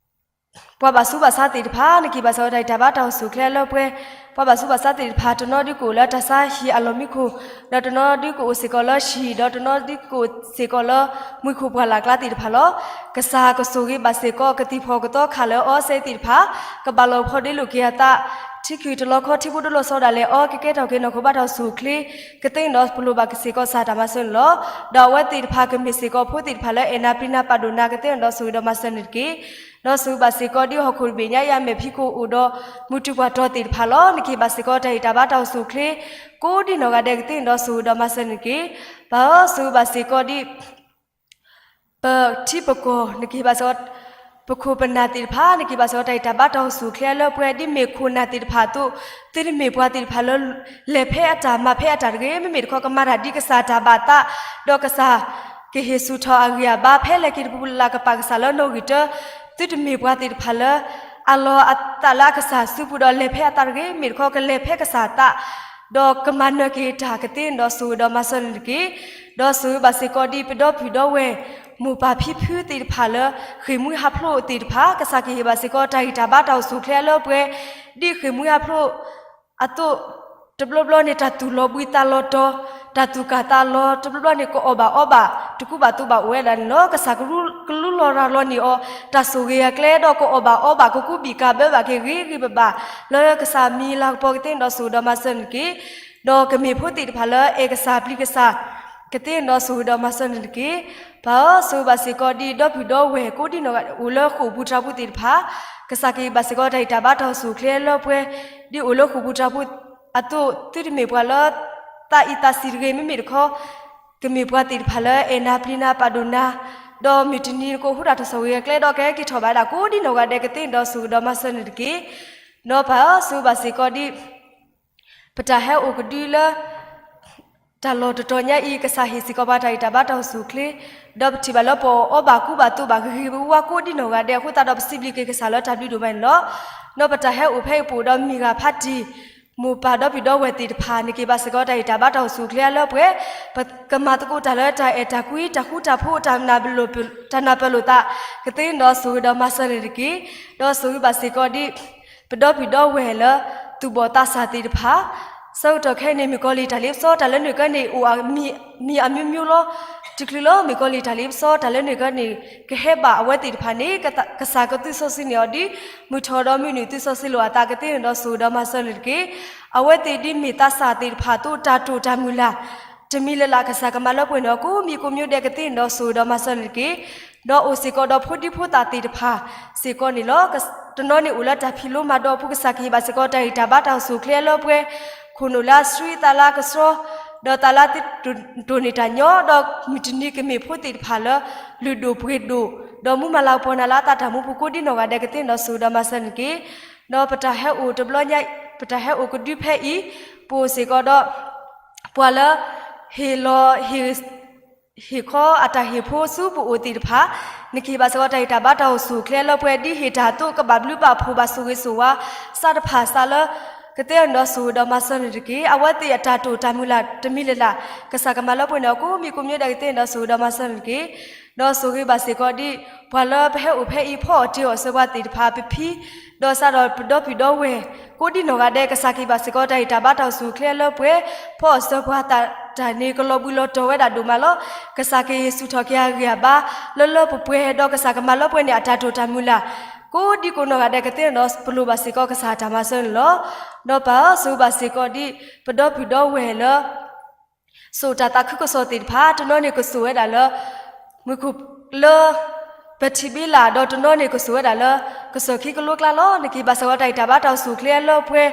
ပှၤဘၣ်ဆူးဘၣ်ဆါသ့ၣ်တဖၣ်, နကဟ့ၣ်ဘၣ်စ့ၢ်ကီးတၢ်ဂံၢ်တၢ်ဘါတၢ်အိၣ်ဆူၣ်အိၣ်ချ့လၢပှဲၤ, ပှၤဘၣ်ဆူးဘၣ်ဆါသ့ၣ်တဖၣ် တနီၤဒုးကအိၣ်လၢတၢ်ဆါဟံၣ်အလီၢ်မံခိၣ်, ဒီးတနီၤဒုးကအိၣ်စ့ၢ်ကီးလၢဟံၣ်, ဒီးတနီၤဒုးကအိၣ်စ့ၢ်ကီးလၢ မှံခိၣ်ပှၢ်လၢ်ကျါသ့ၣ်တဖၣ်လီၤ. ကစၢ်ကဆိၣ်ဂ့ၤဘၣ်စ့ၢ်ကီး ကသံၣ်ဖီၣ်ကသီခးလၢအီၤစဲသ့ၣ်တဖၣ်, ကဘၣ်လီၤဖီဒ့လိာ်က့ၤအသး, ထံခုၣ်တလီခီ ထံဖိဒိၣ်လီၤဆီဒၣ်လဲာ်အီၤ ကကဲထီၣ်က့ၤနီၢ်ခိဘါတၢ်အိၣ်ဆူၣ်အိၣ်ချ့ ကသ့ၣ်နီၣ်ဒီးပလိၣ်ဘၣ်က့ၤစ့ၢ်ကီးကစၢ်တၢ်မၤစၢၤန့ၣ်လီၤ. ဒီးအဝဲသ့ၣ်တဖၣ်ကမ့ၢ်စ့ၢ်ကီးဖိသ့ၣ်တဖၣ်လၢအဲၣ်နၤပျံၤနၤပာ်ဒိၣ်နၤ ကသ့ၣ်နီၣ်ဒီးဆိၣ်ဂ့ၤဒီးမၤစၢၤန့ၣ်တက့ၢ်. ဒီးဆိၣ်ဂ့ၤဘၣ်စ့ၢ်ကီးဒ်ဟီၣ်ခိၣ်တဘ့ၣ်ညါအံၤ အမဲာ်ဖံးခိၣ်အိၣ်ဒီး မုၢ်တူၢ်ပှၢ်တီၤသ့ၣ်တဖၣ်လီၤ. နကဟ့ၣ်ဘၣ်စ့ၢ်ကီးတၢ်ဟ့ၣ်တၢ်ဘါတၢ်အိၣ်ဆူၣ်အိၣ်ချ့ ကိးဒ်နီၢ်ဂၤဒဲး ကသ့ၣ်နီၣ်ဒီးဆိၣ်ဂ့ၤဒီးမၤစၢၤန့ၣ်တက့ၢ်. ပဆိၣ်ဂ့ၤဘၣ်စ့ၢ်ကီးဒ် ပထံပကီၢ် နကဟ့ၣ်ဘၣ်စ့ၢ်ကီး ပခိၣ်ပနၢ်သ့ၣ်တဖၣ် နကဟ့ၣ်ဘၣ်စ့ၢ်ကီးတၢ်ဟ့ၣ်တၢ်ဘါတၢ်အိၣ်ဆူၣ်အိၣ်ချ့အလၢပှဲၤ ဒ်မ့ၢ်ခိၣ်နၢ်သ့ၣ်တဖၣ်အသိး သုတမ့ၢ်ပှၤသ့ၣ်တဖၣ်လၢ လဲၤဖဲအတၢ်မၤဖဲအတၢ်တဂ့ၤ မ့မ့ၢ်တခီကမၤတၢ်ဒ်ကစၢ်တၢ်ဘၣ်သး ဒီးကစၢ်ကဟ့ၣ်ဆူၣ်ထီၣ်အဂံၢ်အဘါ ဖဲလဲၣ်က့ၤတပူၤလၢ်ကပာ်ကစၢ်လၢနီၣ်ဂံၢ်တၢ သုတမ့ၢ်ပှၤသ့ၣ်တဖၣ်လၢ အလီၤအသးလၢအကစၢ်စုပူၤဒီးလဲၤဖဲအသးတဂ့ၤ မ့ၢ်တခီကလဲၤဖဲကစၢ်သး ဒီးကမၤနၢၤက့ၤတၢ် ကသ့ၣ်နီၣ်ဒီးဆိၣ်ဂ့ၤဒီးမၤစၢၤန့ၣ်တက့ၢ်. ဒီးဆိၣ်ဂ့ၤဘၣ်စ့ၢ်ကီးဒ်ပဒီပုၢ်ဒီဝဲၢ် မိၢ်ပၢ်ဖံဖုသ့ၣ်တဖၣ်လၢ ဃ့ၢ်မှံဟးဖျိးသ့ၣ်တဖၣ် ကစၢ်ကဟ့ၣ်ဘၣ်စ့ၢ်ကီးတၢ်ဟ့ၣ်တၢ်ဘါတၢ်အိၣ်ဆူၣ်အိၣ်ချ့အလၢပှဲၤ ဒ်ဃ့ၢ်မှံဟးဖျိးအသိး တဘျီဘျီန့ၣ် တၢ်သူၣ်လီၤဘှံးသးလီၤတီၤ တၢ်သူၣ်ကၢ်သးလီၤ တဘျီဘျီန့ၣ် ကအီၣ်ဘၣ်အီဘၣ် တကူဘၣ်သိးဘၣ်အိၣ်ဝဲဒၣ်န့ၣ်လီၤ. ကစၢ်ကလူလီၤရၤလီၤန့ၢ်အီၤ တၢ်ဆိၣ်ဂ့ၤအကျဲ ဒီးကအီၣ်ဘၣ်အီဘၣ် ကကူဘံၣ်ကၢ်ဘၢဘၣ်က့ၤဂ့ၤဂ့ၤဘၣ်ဘၣ် လၢကစၢ်မံၤလၤကပီၤ ကသ့ၣ်နီၣ်ဒီးဆိၣ်ဂ့ၤဒီးမၤစၢၤန့ၣ်တက့ၢ်. ဒီးကမ့ၢ်ဖိသ့ၣ်တဖၣ်လၢအဲၣ်ကစၢ်ပျံၤကစၢ် ကသ့ၣ်နီၣ်ဒီးဆိၣ်ဂ့ၤဒီးမၤစၢၤန့ၣ်တက့ၢ်. ပဆိၣ်ဂ့ၤဘၣ်စ့ၢ်ကီးဒ်ဒီပုၢ်ဒီဝဲၢ်ကိးဒ်နီၢ်ဂၤ အိၣ်လၢဃိာ်ပူၤတြၤပူၤသ့ၣ်တဖၣ် ကစၢ်ကဟ့ၣ်ဘၣ်စ့ၢ်ကီးတၢ်ဟ့ၣ်တၢ်ဘါတၢ်အိၣ်ဆူၣ်အိၣ်ချ့အလၢပှဲၤ ဒ်အိၣ်လၢဃိာ်ပူၤတြၤပူၤအသိး သုတမ့ၢ်ပှၤလၢ သးအံၤသးစံးတဂ့ၤ မ့မ့ၢ်တခီ ကမ့ၢ်ပှၤသ့ၣ်တဖၣ်လၢအဲၣ်နၤပျံၤနၤပာ်ဒိၣ်နၤ ဒီးမုၢ်တနံၤနကအိၣ်ဟူးတၢ်တၢ်ဆိၣ်ဂ့ၤအကျဲ ဒီးကဟဲက့ၤထီၣ်ဘၣ်ဝဲဒၣ်ကိးဒ်နီၢ်ဂၤဒဲး ကသ့ၣ်နီၣ်ဒီးဆိၣ်ဂ့ၤဒီးမၤစၢၤန့ၣ်တက့ၢ်. ဒီးပဆိၣ်ဂ့ၤဘၣ်စ့ၢ်ကီးဒ် ပတၢ်ဟဲအိၣ်ကဒုလၢ တၢ်လီၢ်တတီၤညါအံၤ ကစၢ်ဟ့ၣ်စ့ၢ်ကီးပှၤတၢ်ဟ့ၣ်တၢ်ဘါတၢ်အိၣ်ဆူၣ်အိၣ်ချ့ ဒီးပထံၣ်ဘၣ်လၢပအီၣ်ဘၣ်ကူဘၣ်သိးဘၣ်ဂ့ၤဂ့ၤဝါဝါကိးဒ်နီၢ်ဂၤဒဲးအဃိသတးဒီး ပစံးဘျုးက့ၤကစၢ်လၢတၢ်ဘျုးဒိၣ်မးန့ၣ်လီၤ. ဒီးပတၢ်ဟဲအိၣ်ဖဲအံၤ ပအိၣ်ဒီးမုၢ်ဂၤဖးတံၢ် မိၢ်ပၢ်ဒီပုၢ်ဒီဝဲၢ်သ့ၣ်တဖၣ် နက့ၤဘၣ်စ့ၢ်ကီးတၢ်ဟ့ၣ်တၢ်ဘါတၢ်အိၣ်ဆူၣ်အိၣ်ချ့အလၢပှဲၤ ပကမၤသကိးတၢ်လၢတၢ်အဲၣ်တၢ်ကွံ တၢ်ဃူတၢ်ဖိး တၢ်နၢ်ပၢၢ်လိာ်သး ကသ့ၣ်နီၣ်ဒီးဆိၣ်ဂ့ၤဒီးမၤစၢၤန့ၣ်တက့ၢ်. ဒီးဆိၣ်ဂ့ၤဘၣ်စ့ၢ်ကီးဒ် ပဒီပုၢ်ဒီဝဲၢ်လၢ သူၣ်ဘီၣ်သးစၢ်သ့ၣ်တဖၣ် ဆၢကတီၢ်ခဲအံၤန့ၣ် မုၣ်ကီၤလံၢ်တၢ်လ့ပစီ တၢ်လၢနုာ်ကဲန့ၣ် အိၣ်မံၤအမျိုးမျိုးလီၤ. တချုးလၢမုၣ်ကီၤလံၢ်တၢ်လ့ပစီ တၢ်လၢနုာ်ကဲန့ၣ် ကဟဲဘၣ်အဝဲသ့ၣ်တဖၣ်န့ၣ် ကစၢ်ကသုးစီဆှံန့ၢ်အီၤဒ် မုၢ်ထီၣ်ဒီးမုၢ်နုာ် သုးစီဆှံလိာ်အသး ကသ့ၣ်နီၣ်ဒီးဆိၣ်ဂ့ၤဒီးမၤစၢၤန့ၣ်တက့ၢ်. အဝဲသ့ၣ်ဒ်မ့ၢ်သးစၢ်သ့ၣ်တဖၣ်အသိး တၢ်တိာ်တၢ်မုၢ်လၢ် တမံၤလၢ်လၢ် ကစၢ်ကမၤလၢပှဲၤန့ၢ်အီၤ ကိးမံၤကိးမျိုးဒဲး ကသ့ၣ်နီၣ်ဒီးဆိၣ်ဂ့ၤဒီးမၤစၢၤန့ၣ်တက့ၢ်. ဒီးအိၣ်စ့ၢ်ကီးဒီးဖိဒံဖိသၣ်သ့ၣ်တဖၣ်စ့ၢ်ကီးန့ၣ်လီၤ. တနီၤန့ၣ်အိၣ်လၢတၢ်ဖံးလိမၤဒိးအပူၤ ကစၢ်ကဟ့ၣ်ဘၣ်စ့ၢ်ကီးတၢ်ဟ့ၣ်တၢ်ဘါတၢ်အိၣ်ဆူၣ်အိၣ်ချ့အလၢပှဲၤ ခိၣ်နူာ်လၢအဆှံသးလၢအကဆှီ ဒီးသးလၢအသ့တိၢ်န့ၢ်တၢ်ညီ ဒီးမုၢ်တနံၤကမ့ၢ်ဖိသ့ၣ်တဖၣ်လၢ လုၢ်ဒိၣ်ပှ့ၤဒိၣ် ဒီးမူမၤလၤကပီၤနၤလၢအသးတၢ်မူပူၤ ကိးဒ်နီၢ်ဂၤဒဲး ကသ့ၣ်နီၣ်ဒီးဆိၣ်ဂ့ၤဒီးမၤစၢၤန့ၣ်တက့ၢ်. ဒီးပတၢ်ဟဲအိၣ်တဘျီညါ ပတၢ်ဟဲအိၣ်ကဒုဖဲအံၤ ပအိၣ်စ့ၢ်ကီးဒီး ပှၤလၢ ဟ့ၣ်လီၤ ဟ့ၣ်ခီအတၢ်ဟ့ၣ်ဖိဆူပအိၣ်သ့ၣ်တဖၣ် နကဟ့ၣ်ဘၣ်စ့ၢ်ကီးတၢ်ဟ့ၣ်တၢ်ဘါတၢ်အိၣ်ဆူၣ်အိၣ်ချ့အလၢပှဲၤ ဒ်ဟ့ၣ်တၢ်အသိး ကဘၣ်ဘျုးဘၣ်ဖှိၣ်ဘၣ်ဆိၣ်ဂ့ၤဆိၣ်ဝါ စးတဖၣ်စးလၢ ကသ့ၣ်နီၣ်ဒီးဆိၣ်ဂ့ၤဒီးမၤစၢၤန့ၣ်တက့ၢ်. အဝဲသ့ၣ်အတၢ်တိာ်တၢ်မုၢ်လၢ်တမံၤလၢ်လၢ် ကစၢ်ကမၤလၢပှဲၤန့ၢ်အီၤ ကိးမံၤကိးမျိုးဒဲး ကသ့ၣ်နီၣ်ဒီးဆိၣ်ဂ့ၤဒီးမၤစၢၤန့ၣ်တက့ၢ်. ဒီးဆိၣ်ဂ့ၤဘၣ်စ့ၢ်ကီးဒ် ပှၤလၢပဟဲအိၣ်ဖဲအံၤ ဖီအီၣ်တ့ၢ်အီၣ်ဆၢပှၤသ့ၣ်တဖၣ် ပဖံ ဒီးစးဒီးပဒီပုၢ်ဒီဝဲၢ် ကိးဒ်နီၢ်ဂၤဒဲး ကစၢ်ကဟ့ၣ်ဘၣ်စ့ၢ်ကီးတၢ်ဟ့ၣ်တၢ်ဘါတၢ်အိၣ်ဆူၣ်အိၣ်ချ့အလၢပှဲၤ ဖီအီၣ်ဆၢပှၤတၢ်န့ၣ် ကလီၤဘှံးလီၤတီၤဝဲဒၣ်ဒိၣ်မးလီၤ. ကစၢ်ကဟ့ၣ်ဆူၣ်ထီၣ်က့ၤအဂံၢ်အဘါ လၢလၢပှဲၤပှဲၤ ဒီးကစၢ်ကမၤလၢပှဲၤန့ၢ်အတၢ်တိာ်တၢ်မုၢ်လၢ် ကိးဒ်ကိးနီၢ်ဂၤဒဲး ကသ့ၣ်နီၣ်ဒီးပလိၣ်ဘၣ်စ့ၢ်ကီးကစၢ်တၢ်မၤစၢၤန့ၣ်လီၤ. ဒီးပဆိၣ်ဂ့ၤဘၣ်စ့ၢ်ကီးဒ် ပဒီပုၢ်ဒီဝဲၢ်လၢ စိာ်တၢ်သးခုကစီၣ်သ့ၣ်တဖၣ် တနီၤန့ၣ်ကစိာ်ဝဲဒၣ်လၢ မူခိၣ်လၢ ပထံၣ်ဘ့လး ဒီးတနီၤန့ၣ်ကစိာ်ဝဲဒၣ်လၢ ကစၢၢ်ခံကလိကျါလီၤ. နကဟ့ၣ်ဘၣ်စ့ၢ်ကီးတၢ်ဟ့ၣ်တၢ်ဘါတၢ်အိၣ်ဆူၣ်အိၣ်ချ့အလၢပှဲၤ ဒ်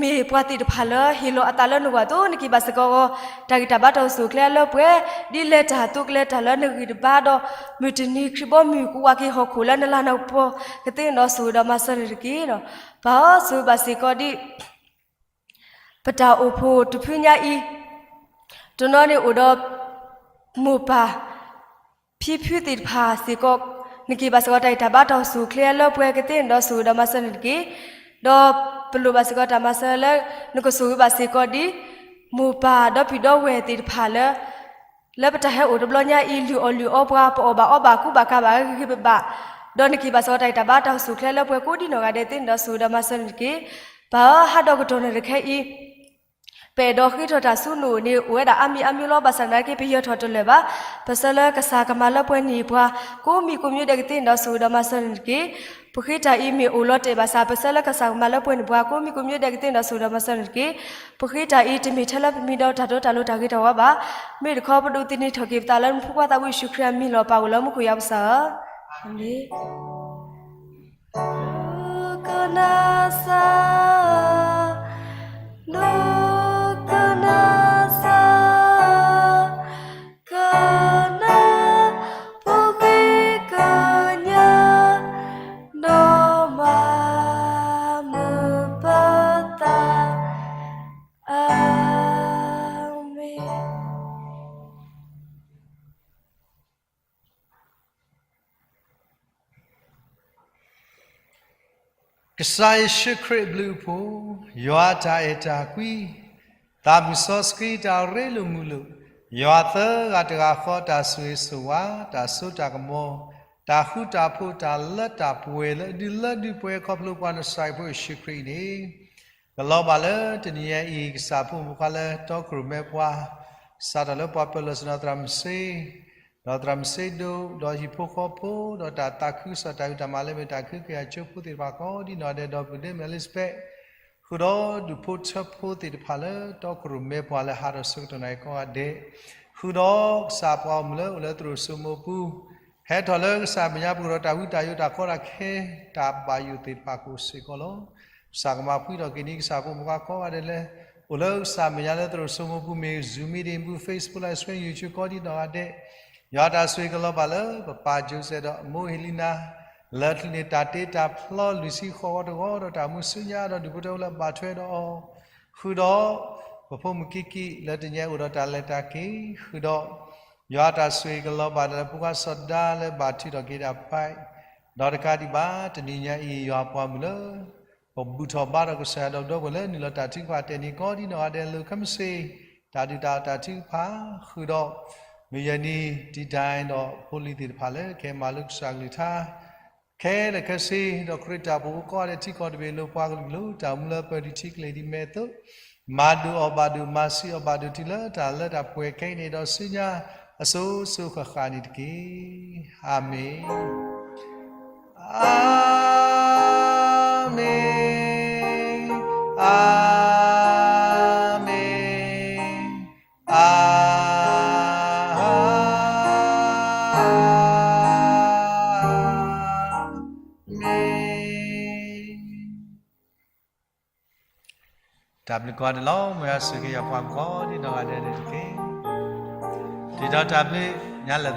မ့ၢ်ပှၤသ့ၣ်တဖၣ်လၢဟ့ၣ်လီၤအသးလၢနဂီၢ်အသိး နကဟ့ၣ်ဘၣ်စ့ၢ်ကီး တၢ်ဂံၢ်တၢ်ဘါတၢ်အိၣ်ဆူၣ်အိၣ်ချ့အလၢပှဲၤ ဒ်လဲၤတၢ်အသိးကလဲၤတၢ်လၢနဂံၢ်တဘါဒီး မုၢ်တနံၤခရံာ်ဘီမုၢ်ကဝးက့ၤဟီၣ်ခိၣ်လၢနလၤနကပီၤ ကသ့ၣ်နီၣ်ဒီးဆိၣ်ဂ့ၤဒီးမၤစၢၤန့ၣ်တက့ၢ်. ပဆိၣ်ဂ့ၤဘၣ်စ့ၢ်ကီးဒ် ပတၢ်အိၣ်ဖှိၣ်တဖုညါအံၤ တနီၤန့ၣ်အိၣ်ဒီး မိၢ်ပၢ် ဖံဖုသ့ၣ်တဖၣ်စ့ၢ်ကီး နကဟ့ၣ်ဘၣ်စ့ၢ်ကီးတၢ်ဂံၢ်တၢ်ဘါတၢ်အိၣ်ဆူၣ်အိၣ်ချ့အလၢပှဲၤ ကသ့ၣ်နီၣ်ဒီးဆိၣ်ဂ့ၤဒီးမၤစၢၤန့ၣ်တက့ၢ်. ဒီးပလိၣ်ဘၣ်စ့ၢ်ကီးတၢ်မၤစၢၤလၢ နကဆိၣ်ဂ့ၤဘၣ်စ့ၢ်ကီးဒ် မိၢ်ပၢ်ဒီပုၢ်ဒီဝဲၢ်သ့ၣ်တဖၣ်လၢ လၢပတၢ်ဟဲအိၣ်တဘျီညါအံၤ လုၢ်အီၣ်လုၢ်အီပှၤ ပအီၣ်ဘၣ်အီဘၣ်ကူဘၣ်ကၤဘၣ်ဂ့ၤဂ့ၤဘၣ်ဘၣ်, ဒီးနကဟ့ၣ်ဘၣ်စ့ၢ်ကီးတၢ်ဂံၢ်တၢ်ဘါတၢ်အိၣ်ဆူၣ်အိၣ်ချ့လၢပှဲၤကိးဒ်နီၢ်ဂၤဒဲး သ့ၣ်နီၣ်ဒီးဆိၣ်ဂ့ၤဒီးမၤစၢၤန့ၣ်တက့ၢ်. ပဟးဒီးကတီၢ်နၢ်တခဲအံၤ ပအဲၣ်ဒိးဃ့ထီၣ်တၢ်ဆူနအိၣ်န့ၣ် အိၣ်ဝဲဒၣ်အါမံၤအါမံၤလီၤ. ဘၣ်ဆၣ်သနာ်က့ ပယၢၤထီၣ်တလၢာ်ဘၣ်. ပဆၢလၢကစၢ်ကမၤလၢပှဲၤန့ၢ်ပှၤ ကိးမံၤကိးမံၤဒဲးကသ့န့ၣ်ဒီး ဆိၣ်ဂ့ၤဒီးမၤစၢၤန့ၣ်တက့ၢ်. ပဃ့တၢ်အံၤမ့ၢ်အိၣ်လီၤတဲာ်ဘၣ်ဆၣ် ပဆၢလၢကစၢ်ကမၤလၢပှဲၤန့ၢ်ပှၤ ကိးမံၤကိးမံၤဒဲးကသ့န့ၣ်ဒီး ဆိၣ်ဂ့ၤဒီးမၤစၢၤန့ၣ်တက့ၢ်. ပဃ့တၢ်အံၤ တမ့ၢ်ထဲလၢပမံၤဒီးတၢ်တီတၢ်လိၤတၢ်ဂ့ၤတၢ်ဝါဘၣ်. မ့ၢ်တခီ ပဒိးသန့ၤထီၣ်က့ၤပသးလၢနဖိခွါသးဘိယ့ၣ်ၡူးခရံာ်အမံၤလီၤ. ပၢ်အိၣ်လၢမူခိၣ် ယွၤပကစၢ်ဧၢ, အၤမ့ၣ်. ဒိကနၣ်စၢ်, ဒိကနၣ်စၢ်, ကနၣ်ဖိဃ့ကညး, ဒီးမၤမုာ်ပသး, အၤမ့ၣ်. ကစၢ်ယ့ၣ်ၡူးခရံာ်အဘျုးအဖှိၣ်, ယွၤအတၢ်အဲၣ်တၢ်ကွံ, သးမုၣ်စီဆှံတၢ်ရ့လိာ်မုာ်လိာ်, ယွၤသၢဂၤတဂၤဃီတၢ်ဆိၣ်ဂ့ၤဆိၣ်ဝါ, တၢ်စိတၢ်ကမီၤ, တၢ်ဃူတၢ်ဖိး တၢ်လၢတၢ်ပှဲၤလၢအဒုးလၢဒုးပှဲၤခီဖျိပှၤနစၢ်ဖိယ့ၣ်ၡူးခရံာ်အံၤန့ၣ်, ကလီၤဘၣ်လၢတနံၤညါအံၤ ကစၢ်ဖိမုၣ်ဖိခွါလၢတီခိၣ်ရိၣ်မဲပှၤ စးထီၣ်လၢပှၤပၢၤလီၢ်ဆ့ၣ်နီၤသရၣ်မုၣ်စ့ ဒီးသရၣ်မုၣ်စ့ဒိၣ်, ဒီးဟံၣ်ဖိဃီဖိ, ဒီးတၢ်သးခုကစီၣ်တၢ်ဖံးတၢ်မၤလၢမ့ၢ်တၢ်အုၣ်က့ၤခီၣ်က့ၤအကၠိဖိသ့ၣ်တဖၣ်ကိးဒ်နီၢ်ဂၤဒဲး, ဒီပုၢ်ဒ့မုၣ် Elizabeth, ဃုာ်ဒီးဒူၣ်ဖိထၢဖိသ့ၣ်တဖၣ်လၢတီခိၣ်ရိၣ်မဲပှၤလၢဟးထီၣ်ဆၢကတီၢ်နၣ်ရံၣ်ကိးဂၤဒဲး, ဃုာ်ဒီးကစၢ်ပှၤဂီၢ်မုၢ်လၢအိၣ်လၢသရိာ်စိမိးပူၤ, ဟဲထီၣ်လၢကစၢ်မဲာ်ညါပူၤဒီးတၢ်ဝံတၢ်ယိးတၢ်ကီတၢ်ခဲ တၢ်ဘၣ်ယိၣ်သ့ၣ်တဖၣ်ကအိၣ်စ့ၢ်ကီးလီၤ. ကစၢ်ကမၤဖှံထီၣ်က့ၤန့ၢ်ကစၢ်ဖိမုၣ်ဖိခွါကိးဂၤဒဲးလၢ အိၣ်လၢကစၢ်မဲာ်ညါလၢသရိာ်စိမိးပူၤ မ့ၢ် Zoom meeting ပူၤ Facebook live stream YouTube ကိးဒ်နီၢ်ဂၤဒဲး, ယွၤတၢ်ဆိၣ်ဂ့ၤကလီၤဘၣ်လၢပပၢ် Joseph ဒီးအမိၢ် Helena လၢချုးန့ၢ်တၢ်တ့တၢ်ဖျီလွံၢ်ဆံဃိးဂီၤတဂီၤဒီးတၢ်မူဆူညါဒီးဒူၣ်ဖိထၢဖိလၢအဘၣ်ထွဲဒီးအီၤ, ဃုာ်ဒီးပဖိမုၣ်ကံကံလၢတနံၤအံၤအိၣ်ဒီးတၢ်လဲၤတၢ်က့ၤ, ဃုာ်ဒီး ယွၤတၢ်ဆိၣ်ဂ့ၤကလီၤဘၣ်ဒီးလၢဖိခွါစီၤဒါလၢဘၣ်ထုးထီၣ်က့ၤဒၣ် fight, ဒီးတကးဒံးဘၣ် တနံၤညါအံၤ ယွၤပှၤမုၣ်လၢ ပဘူၣ်ထီၣ်ဘါထီၣ်ကစၢ်ယွၤဒီးပဒီပုၢ်ဝဲၢ်လၢနုာ်လီၤတၢ်ထုကဖၣ်တဲာ်န့ၣ် ကိးဒ်နီၢ်ဂၤဒဲး လိာ်ခဲမုၢ်ဆ့ၣ် တၢ်ဒုၣ်တၢ်အီၣ်တၢ်ထုကဖၣ် ဃုာ်ဒီး မုၢ်ယဲၢ်နံၤ တံၤတၢ်ဒီးဖိလံၤသ့ၣ်တဖၣ်လၢကဟဲမၤလိကစၢ်ကလုၢ်ကထါ ခဲလၢာ်ခဲဆ့ ဒီးခရံာ်တၢ်အိၣ်ဖှိၣ်ဖိကိးဂၤဒဲး ထံကီၢ်တဘ့ၣ် လိာ်ပှၤကလုာ်ကလုာ် တၢ်အိၣ်မူလၢပၢၤဒံးထံကလ့ၤဒံးမဲာ်အသိး မၤဒိၣ်အီၤဘၣ်ဒိၣ် မၤဆံးအီၤဘၣ်ဒိၣ် တုၤလၢတၢ်လၢတၢ်ပှဲၤခဲအံၤန့ၣ်ဒီးဆူညါ အစိၤစိၤဃၣ်ဃၣ်န့ၣ်တက့ၢ်. အၤမ့ၣ်. အၤမ့ၣ်, အၤမ့ၣ်, အၤမ့ၣ်. တၢ်ဘျုးကိးဂၤဒဲးလီၤ. မ်ယွၤဆိၣ်ဂ့ၤက့ၤယွၤပှၤကိးဒ်နီၢ်ဂၤဒဲးန့ၣ်တက့ၢ်. တံၤဒီးတၢ်ဘျုးညါလၢ